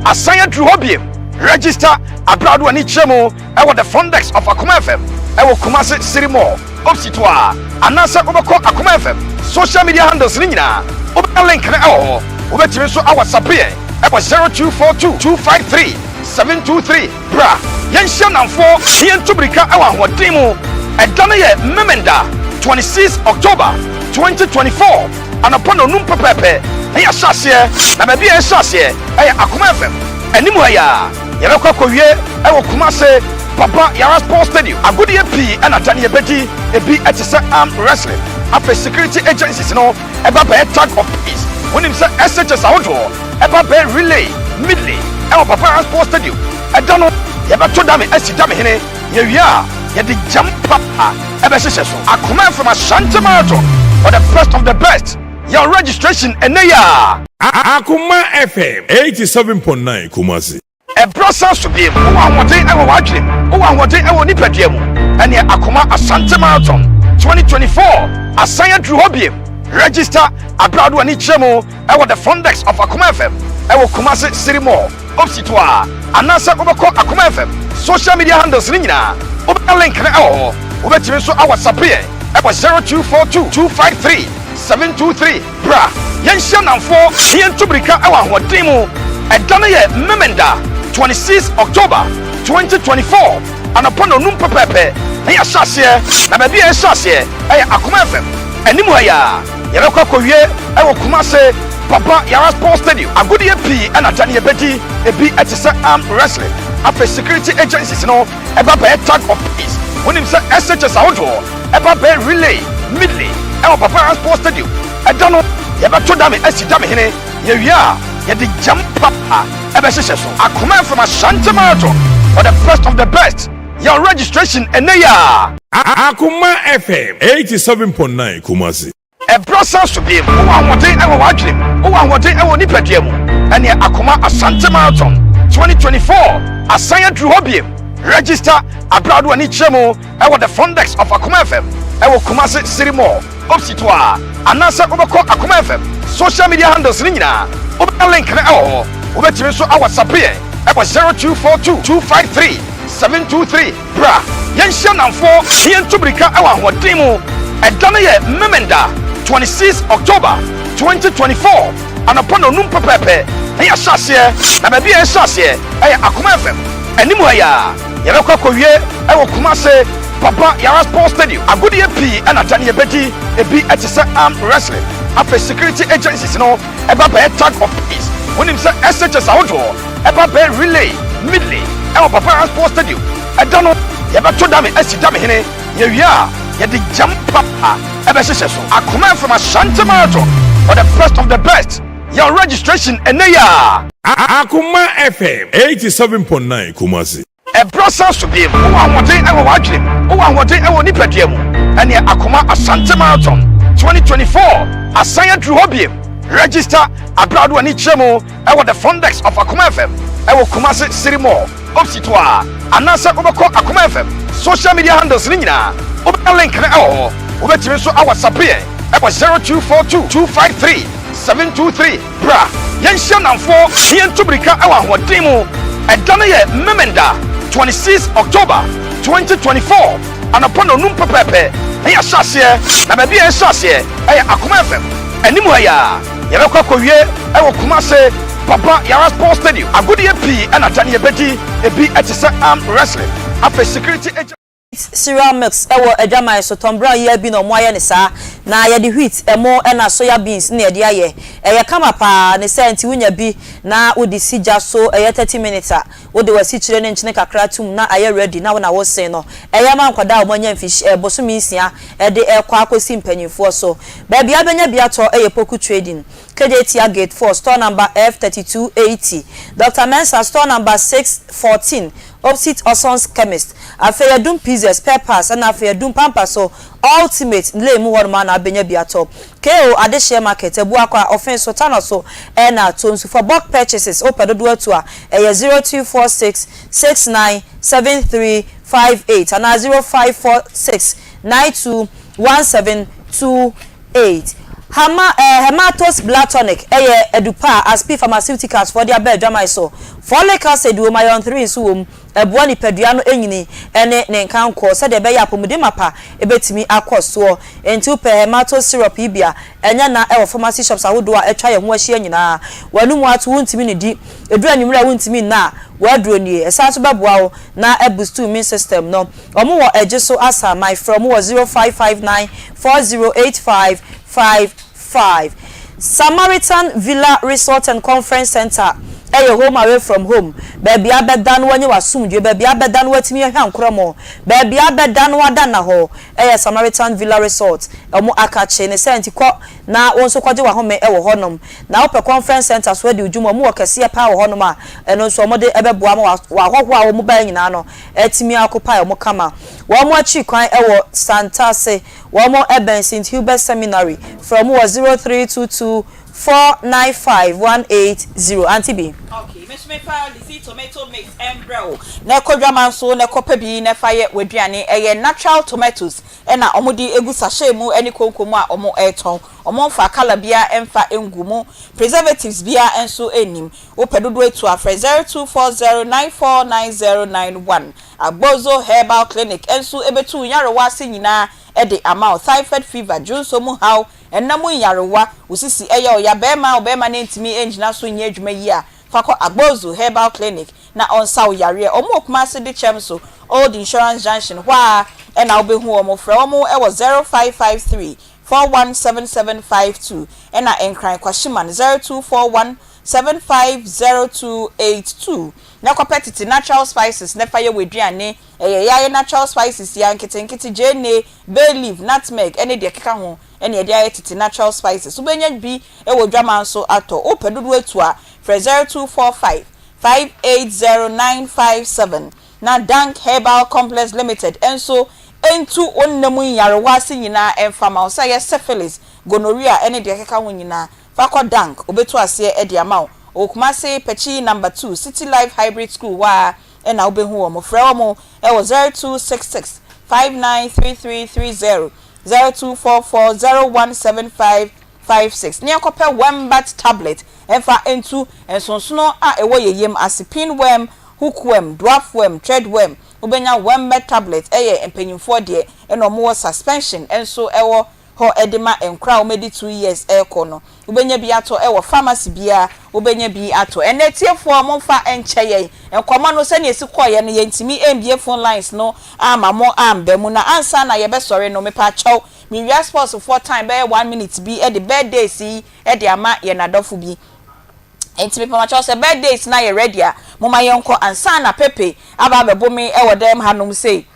S3: asan aduru hɔ bio. Register aberɛ a wode w'ani kyerɛ mu wɔ the front desk of Akoma FM wɔ Kumasi City Mall opposite hɔ ara anaasɛ wobɛkɔ Akoma FM social media handles no nyinaa wobɛnya link no wɔ hɔ. Wobɛtumi nso a WhatsApp yɛn wɔ 0242 253 723. Bra yɛnhyia nnamfoɔ na yɛntu mmirika wɔ ahoɔden mu. Ɛda no yɛ Memenda 26 October 2024 anɔpa nnɔnum pɛpɛɛpɛ na yɛahyɛ aseɛ na baabi a yɛhyɛ aseɛ yɛ Akoma FM anim ha yi ara. Yɛbɛkɔ akɔwie wɔ Kumase Baba Yara Sports Stadium. Agodeɛ pii na da no yɛbɛdi, ebi te sɛ arm wrestling, afei security agencies no ba bɛyɛ tug of peace. Wonim sɛ SHS ahodoɔ ba bɛyɛ relay, medley wɔ Baba Yara Sports Stadium. Ɛda no yɛbɛto dame asi dame hene, yɛwie a yɛde gyam pa bɛhyehyɛ so. Akoma FM Ashanti Marathon for the best of the best. Yɛ wo registration ɛnnɛ yi ara.
S4: Akoma FM 87.9 Kumasi.
S3: Ɛberɛ san so bio. Wowɔ ahoɔden wɔ w'adwene mu, wowɔ ahoɔden wɔ wo nipadua mu. Ɛneɛ Akoma Asante Marathon 2024 asan aduru hɔ bio. Register aberɛ a wode w'ani kyerɛ mu wɔ the front desk of Akoma FM wɔ Kumasi City Mall opposite hɔ ara anaasɛ wobɛkɔ Akoma FM social media handles no nyinaa wobɛnya link no wɔ hɔ. Wobɛtumi nso a WhatsApp yɛn wɔ 0242 253 723. Bra yɛnhyia nnamfoɔ na yɛntu mmirika wɔ ahoɔden mu. Ɛda no yɛ Memenda 26 October 2024 anɔpa nnɔnum pɛpɛɛpɛ na yɛahyɛ aseɛ. Na baabi a yɛhyɛ aseɛ yɛ Akoma FM anim ha yi ara. Yɛbɛkɔ akɔwie wɔ Kumase. Baba Yara Sports Stadium. Agodie pii na da no yɛbɛdi, ebi te sɛ arm wrestling, afei security agencies no ɛba bɛyɛ tug of peace. Wonim sɛ SHS ahodoɔ ɛba bɛyɛ relay, medley ɛwɔ Baba Yara Sports Stadium. Ɛda no yɛbɛto dame asi dame hene, yɛwie a yɛde gyam papa ɛbɛhyehyɛ so. Akoma FM Ashanti Marathon for the best of the best. Yɛ wo registration ɛnnɛ yi ara.
S4: Akoma FM 87.9 Kumasi.
S3: Ɛberɛ san so bio. Wowɔ ahoɔden wɔ w'adwene mu, wowɔ ahoɔden wɔ wo nipadua mu. Ɛneɛ Akoma Asante Marathon 2024 asan aduru hɔ bio. Register aberɛ a wode w'ani kyerɛ mu wɔ the front desk of Akoma FM wɔ Kumasi City Mall opposite hɔ ara, anaasɛ wobɛkɔ Akoma FM social media handles no nyinaa, wobɛnya link no wɔ hɔ. Wobɛtumi nso a WhatsApp yɛn wɔ 0242 253 723. Bra, yɛnhyia nnamfoɔ na yɛntu mmirika wɔ ahoɔden mu. Ɛda no yɛ Memenda, 26 October, 2024, anɔpa nnɔnnum pɛpɛɛpɛ na yɛahyɛ aseɛ, na baabi a yɛhyɛ aseɛ yɛ Akoma FM anim ha yi ara. Yɛbɛkɔ akɔwie wɔ Kumase Baba Yara Sports Stadium. Agodie pii na da no yɛbɛdi, ebi te sɛ arm wrestling, afei security agencies no ba bɛyɛ tug of peace. Wonim sɛ SHS ahodoɔ ɛba bɛyɛ relay, medley ɛwɔ Baba Yara Sports Stadium. Ɛda no, yɛbɛto dame asi dame hene. Yɛwie a, yɛde gyam papa ɛbɛhyehyɛ so. Akoma FM Ashanti Marathon for the best of the best. Yɛ wo registration ɛnnɛ yi ara.
S4: Akoma FM 87.9 Kumasi.
S3: Ɛberɛ san so bio. Wowɔ ahoɔden wɔ w'adwene mu, wowɔ ahoɔden wɔ wo nipadua mu. Ɛneɛ Akoma Asante Marathon 2024 asan aduru hɔ bio. Register aberɛ a wode w'ani kyerɛ mu wɔ the front desk of Akoma FM wɔ Kumasi City Mall opposite hɔ ara, anaasɛ wobɛkɔ Akoma FM social media handles no nyinaa, wobɛnya link no wɔ hɔ. Wobɛtumi nso a WhatsApp yɛn wɔ 0242 253 723. Bra, yɛnhyia nnamfoɔ na yɛntu mmirika wɔ ahoɔden mu. Ɛda no yɛ Memenda, 26 October, 2024, anɔpa nnɔnnum pɛpɛɛpɛ na yɛahyɛ aseɛ, na baabi a yɛhyɛ aseɛ yɛ Akoma FM anim ha yi ara. Yɛbɛkɔ akɔwie wɔ Kumase Baba Yara Sports Stadium. Agodie pii na da no yɛbɛdi, ebi te sɛ arm wrestling, afei security agent.
S1: Cereal mix wɔ adwaman so, Tom Brown yi ara bi na wɔayɛ no saa. Na yɛde wheat, ɛmo ɛna soya beans na yɛde ayɛ. Ɛyɛ kama paa, ne saa nti wonya bi na wode si gya so ɛyɛ 30 minutes a, wode w'asikyire ne nkyene kakra to mu na ayɛ ready na wo na wosen no. Ɛyɛ ma nkwadaa a wɔanya mfihy eh, bosome nsia de rekɔ akɔsi mpanyinfoɔ so. Baabi a wobɛnya bi atɔ yɛ Poku Trading, Kejetia Gate 4, store number F3280, Doctor Mensah, store number 614, Opsit Oson's Chemist, afei Adum Pizza, Spare Parts ɛna afei Adum Pampa so Ultimate lane mu hɔnom ara na wobɛnya bi atɔ. KO Adehyeɛ Market, Abuakwa, Ɔfen so, Tanɔ so ɛna atɔ nsu. For bulk purchases, wopɛ dodoɔ atu a, ɛyɛ 0246 69 73 58 anaa 0546 92 17 28. Hama eh, Hematos Blood Tonic yɛ adupa a Aspi Pharmaceuticals foɔ de aba adwaman so. Folic acid wom, iron 3 nso wom. Ɛboa nipadua no nyini ne ne nkankɔ sɛdeɛ ɛbɛyɛ a apɔmuden mapa bɛtumi akɔ soɔ. Enti wopɛ Hematos syrup yi bi a, ɛnyɛ na ɛwɔ pharmacy shops ahodoɔ a atwa yɛn ho ahyia nyinaa. W'anomu ato, wontumi nnidi, ɛduru anwummerɛ a wontumi nna a, w'aduro nie. Ɛsan nso bɛboa wo na abustu immune system no. Wɔn wɔ Ɛgye so Asaman. Frɛ wɔn wɔ 0559 4085 55. Samaritan Villa Resort and Conference Centre yɛ home away from home, baabi a bɛda na wɔanya w'asomdwoe, baabi a bɛda na wɔatumi ahwɛ ankorɔmɔ, baabi a bɛda na wɔada nna hɔ yɛ Samaritan Villa Resort. Wɔn akakye ne saa nti kɔ na wo nso kɔgye w'ahome wɔ hɔnom. Na wopɛ conference centre so adi wo dwuma, wɔn wɔ kɛseɛ paa wɔ hɔnom a ɛno nso wɔde bɛboa ma w'ahɔhoɔ a wɔbaeɛ nyinaa no atumi akopae wɔn kama. Wɔn akyiri kwan wɔ Santase. Wɔn bɛn St. Hubert Seminary. Frɛ wɔn wɔ 0322 495 180. Auntie B.
S11: Okay, me nso mefa Lizzy tomato mix mbrɛ wo na kɔ dwaman so na kɔ pɛ bi na fa yɛ w'aduane. Ɛyɛ natural tomatoes na wɔn de egu sachet mu ne konko mu a wɔn retɔn. Wɔn nfa colour biara mfa ngu mu, preservatives biara nso nnim. Wo pɛ dodoɔ etu a frɛ 0240949091. Agbozo Herbal Clinic nso bɛtu wo nyarewa ase nyinaa de ama wo, thyphoid fever, dwonsɔ mu haw, nna mu nyarewa, wo sisi yɛ wo ya, barima a wo barima no ntumi ngyina so nyɛ adwuma yie a, fa kɔ Agbozo Herbal Clinic na ɔnsa wo yareɛ. Wɔn wɔ Kumasi Dekyɛm so, Old Insurance Junction, hɔ ara na wobɛhu wɔn. Frɛ wɔn wɔ 0553. 417752 ɛna Nkran Kwashiman 0241 750282 na kɔpɛ Tete Natural Spices na fa yɛ w'aduane. Ɛyɛ yɛayɛ natural spices yi a nketenkete, gyeene, bay leaf, nutmeg ɛne deɛ ɛkeka ho ɛna yɛde ayɛ Tete Natural Spices. Wobɛnya bi wɔ dwaman so atɔ. Wopɛ dodoɔ atu a, frɛ 0245 580957. Na Dank Herbal Complex Limited nso ntu wo nna mu nyarewa ase nyinaa mfa ma wo, sɛ ɛyɛ syphilis, gonorrhea ɛne deɛ ɛkeka ho nyinaa. Fa kɔ Dank, obetu aseɛ de ama wo. Ɔwɔ Kumasi, Pɛkyi Number 2, City Life Hybrid School hɔ ara na wobɛhu wɔn. Frɛ wɔn wɔ 0266 593330, 0244 017556 na yɛnkɔpɛ Wembat tablet mfa ntu nsonsono a ɛwɔ yɛn yam ase, pinworm, hookworm, dwarfworm, threadworm. Wobɛnya Wembat tablet, ɛyɛ mpanyinfoɔ deɛ, ɛna wɔwɔ suspension nso ɛwɔ hɔ de ma nkora a wɔadi 2 years rekɔ no. Wobɛnya bi atɔ wɔ pharmacy biara, wobɛnya bi atɔ. Ɛnnɛ atiefoɔ, momfa nkyɛ yɛn. Nkɔmmɔ no, sɛnea ɛsi kɔeɛ no, yɛntumi ambue phone lines no amma mo amba mu. Na ansa na yɛbɛsɔre no, mepaakyɛw, mewia sportsfoɔ time bɛyɛ one minute bi de birthdays yi de ama yɛn adɔfo bi. Nti mepamakyɛw, sɛ birthdays na yɛ ready a, momma yɛnkɔ ansa na Pepe aba abɛbo me wɔ dɛm hanom sei.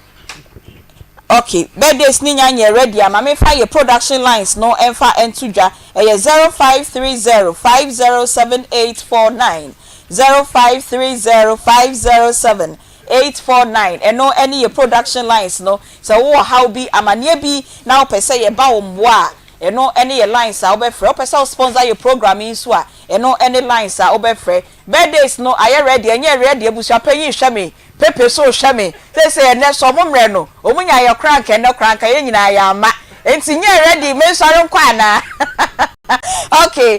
S11: Ok, birthdays ne nya nyɛ ready a, ma memfa yɛ production lines no mfa nto dwa. Ɛyɛ 0530 507849, 0530 507849. Ɛno ɛne yɛ production lines no. Sɛ wowɔ haw bi, amanneɛ bi na wopɛ sɛ yɛba wo mmoa a, ɛno ɛne yɛ lines a wobɛfrɛ. Wopɛ sɛ wo sponsor yɛ program yi nso a, ɛno ɛne lines a wobɛfrɛ. Birthdays no ayɛ ready, ɛnyɛ ready? Abusua panyin hwɛ me, Pepe so hwɛ me sese. Ɛnɛ sɛ ɔmo mmerɛ no ɔmo nya yɛ kora nka ɛnɛ kora nka yɛn nyinaa yɛ ama nti nyɛ ready. Me nsɔre nkɔ anaa? Okay,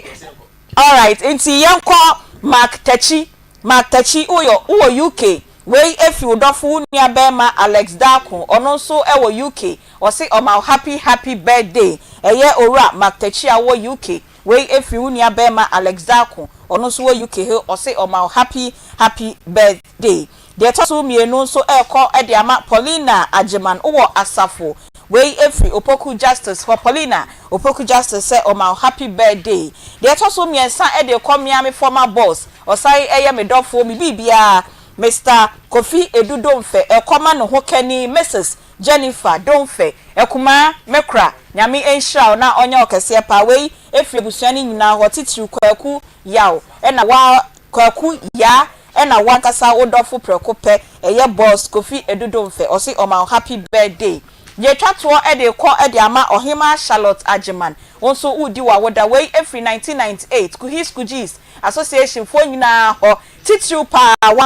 S11: alright, nti yɛnkɔ Mark Tachi. Mark Tachi, woyɛ wowɔ UK. Wei efi wo dɔfo, wo nua bɛrima Alex Darko, ɔno nso ɛwɔ UK. Ɔsi ɔma wo happy happy birthday. Ɛyɛ owura Mark Tachi a wɔ UK. Wei efi wo nua bɛrima Alex Darko, ɔno nso wɔ UK he. Ɔsi ɔma wo happy happy birthday. Deɛ ɛtɔ so mmienu nso ɛrekɔ ɛde ama Paulina Agyeman, wowɔ Asafo. Wei efiri Opoku Justice hɔ. Paulina Opoku Justice sɛ ɔma wo happy birthday. Deɛ ɛtɔ so mmiɛnsa ɛde kɔ Miami former boss, ɔsan ɛyɛ me dɔfo, me biribiara, Mr Kofi Edu Domfɛ. Ɛkɔma ne ho kɛni Mrs Jennifer Domfɛ Ɛkumaa Mekra. Nyame nhyira wo na ɔnyɛ ɔkɛseɛ paa. Wei efiri abusua no nyinaa hɔ, titiriw Kwaku Yaw ɛna wa Kwaku Yaa ɛna wankasa wo dɔfo prɛko pɛ, ɛyɛ boss Kofi Edu Domfɛ. Ɔsi ɔma wo happy birthday. Yɛtwa toɔ ɛde kɔ ɛde ama Ɔhema Charlotte Agyeman, wɔn nso wodi w'awoda. Wei efiri 1998 Kuhis Kujis Association foɔ nyinaa hɔ, titiriw paa.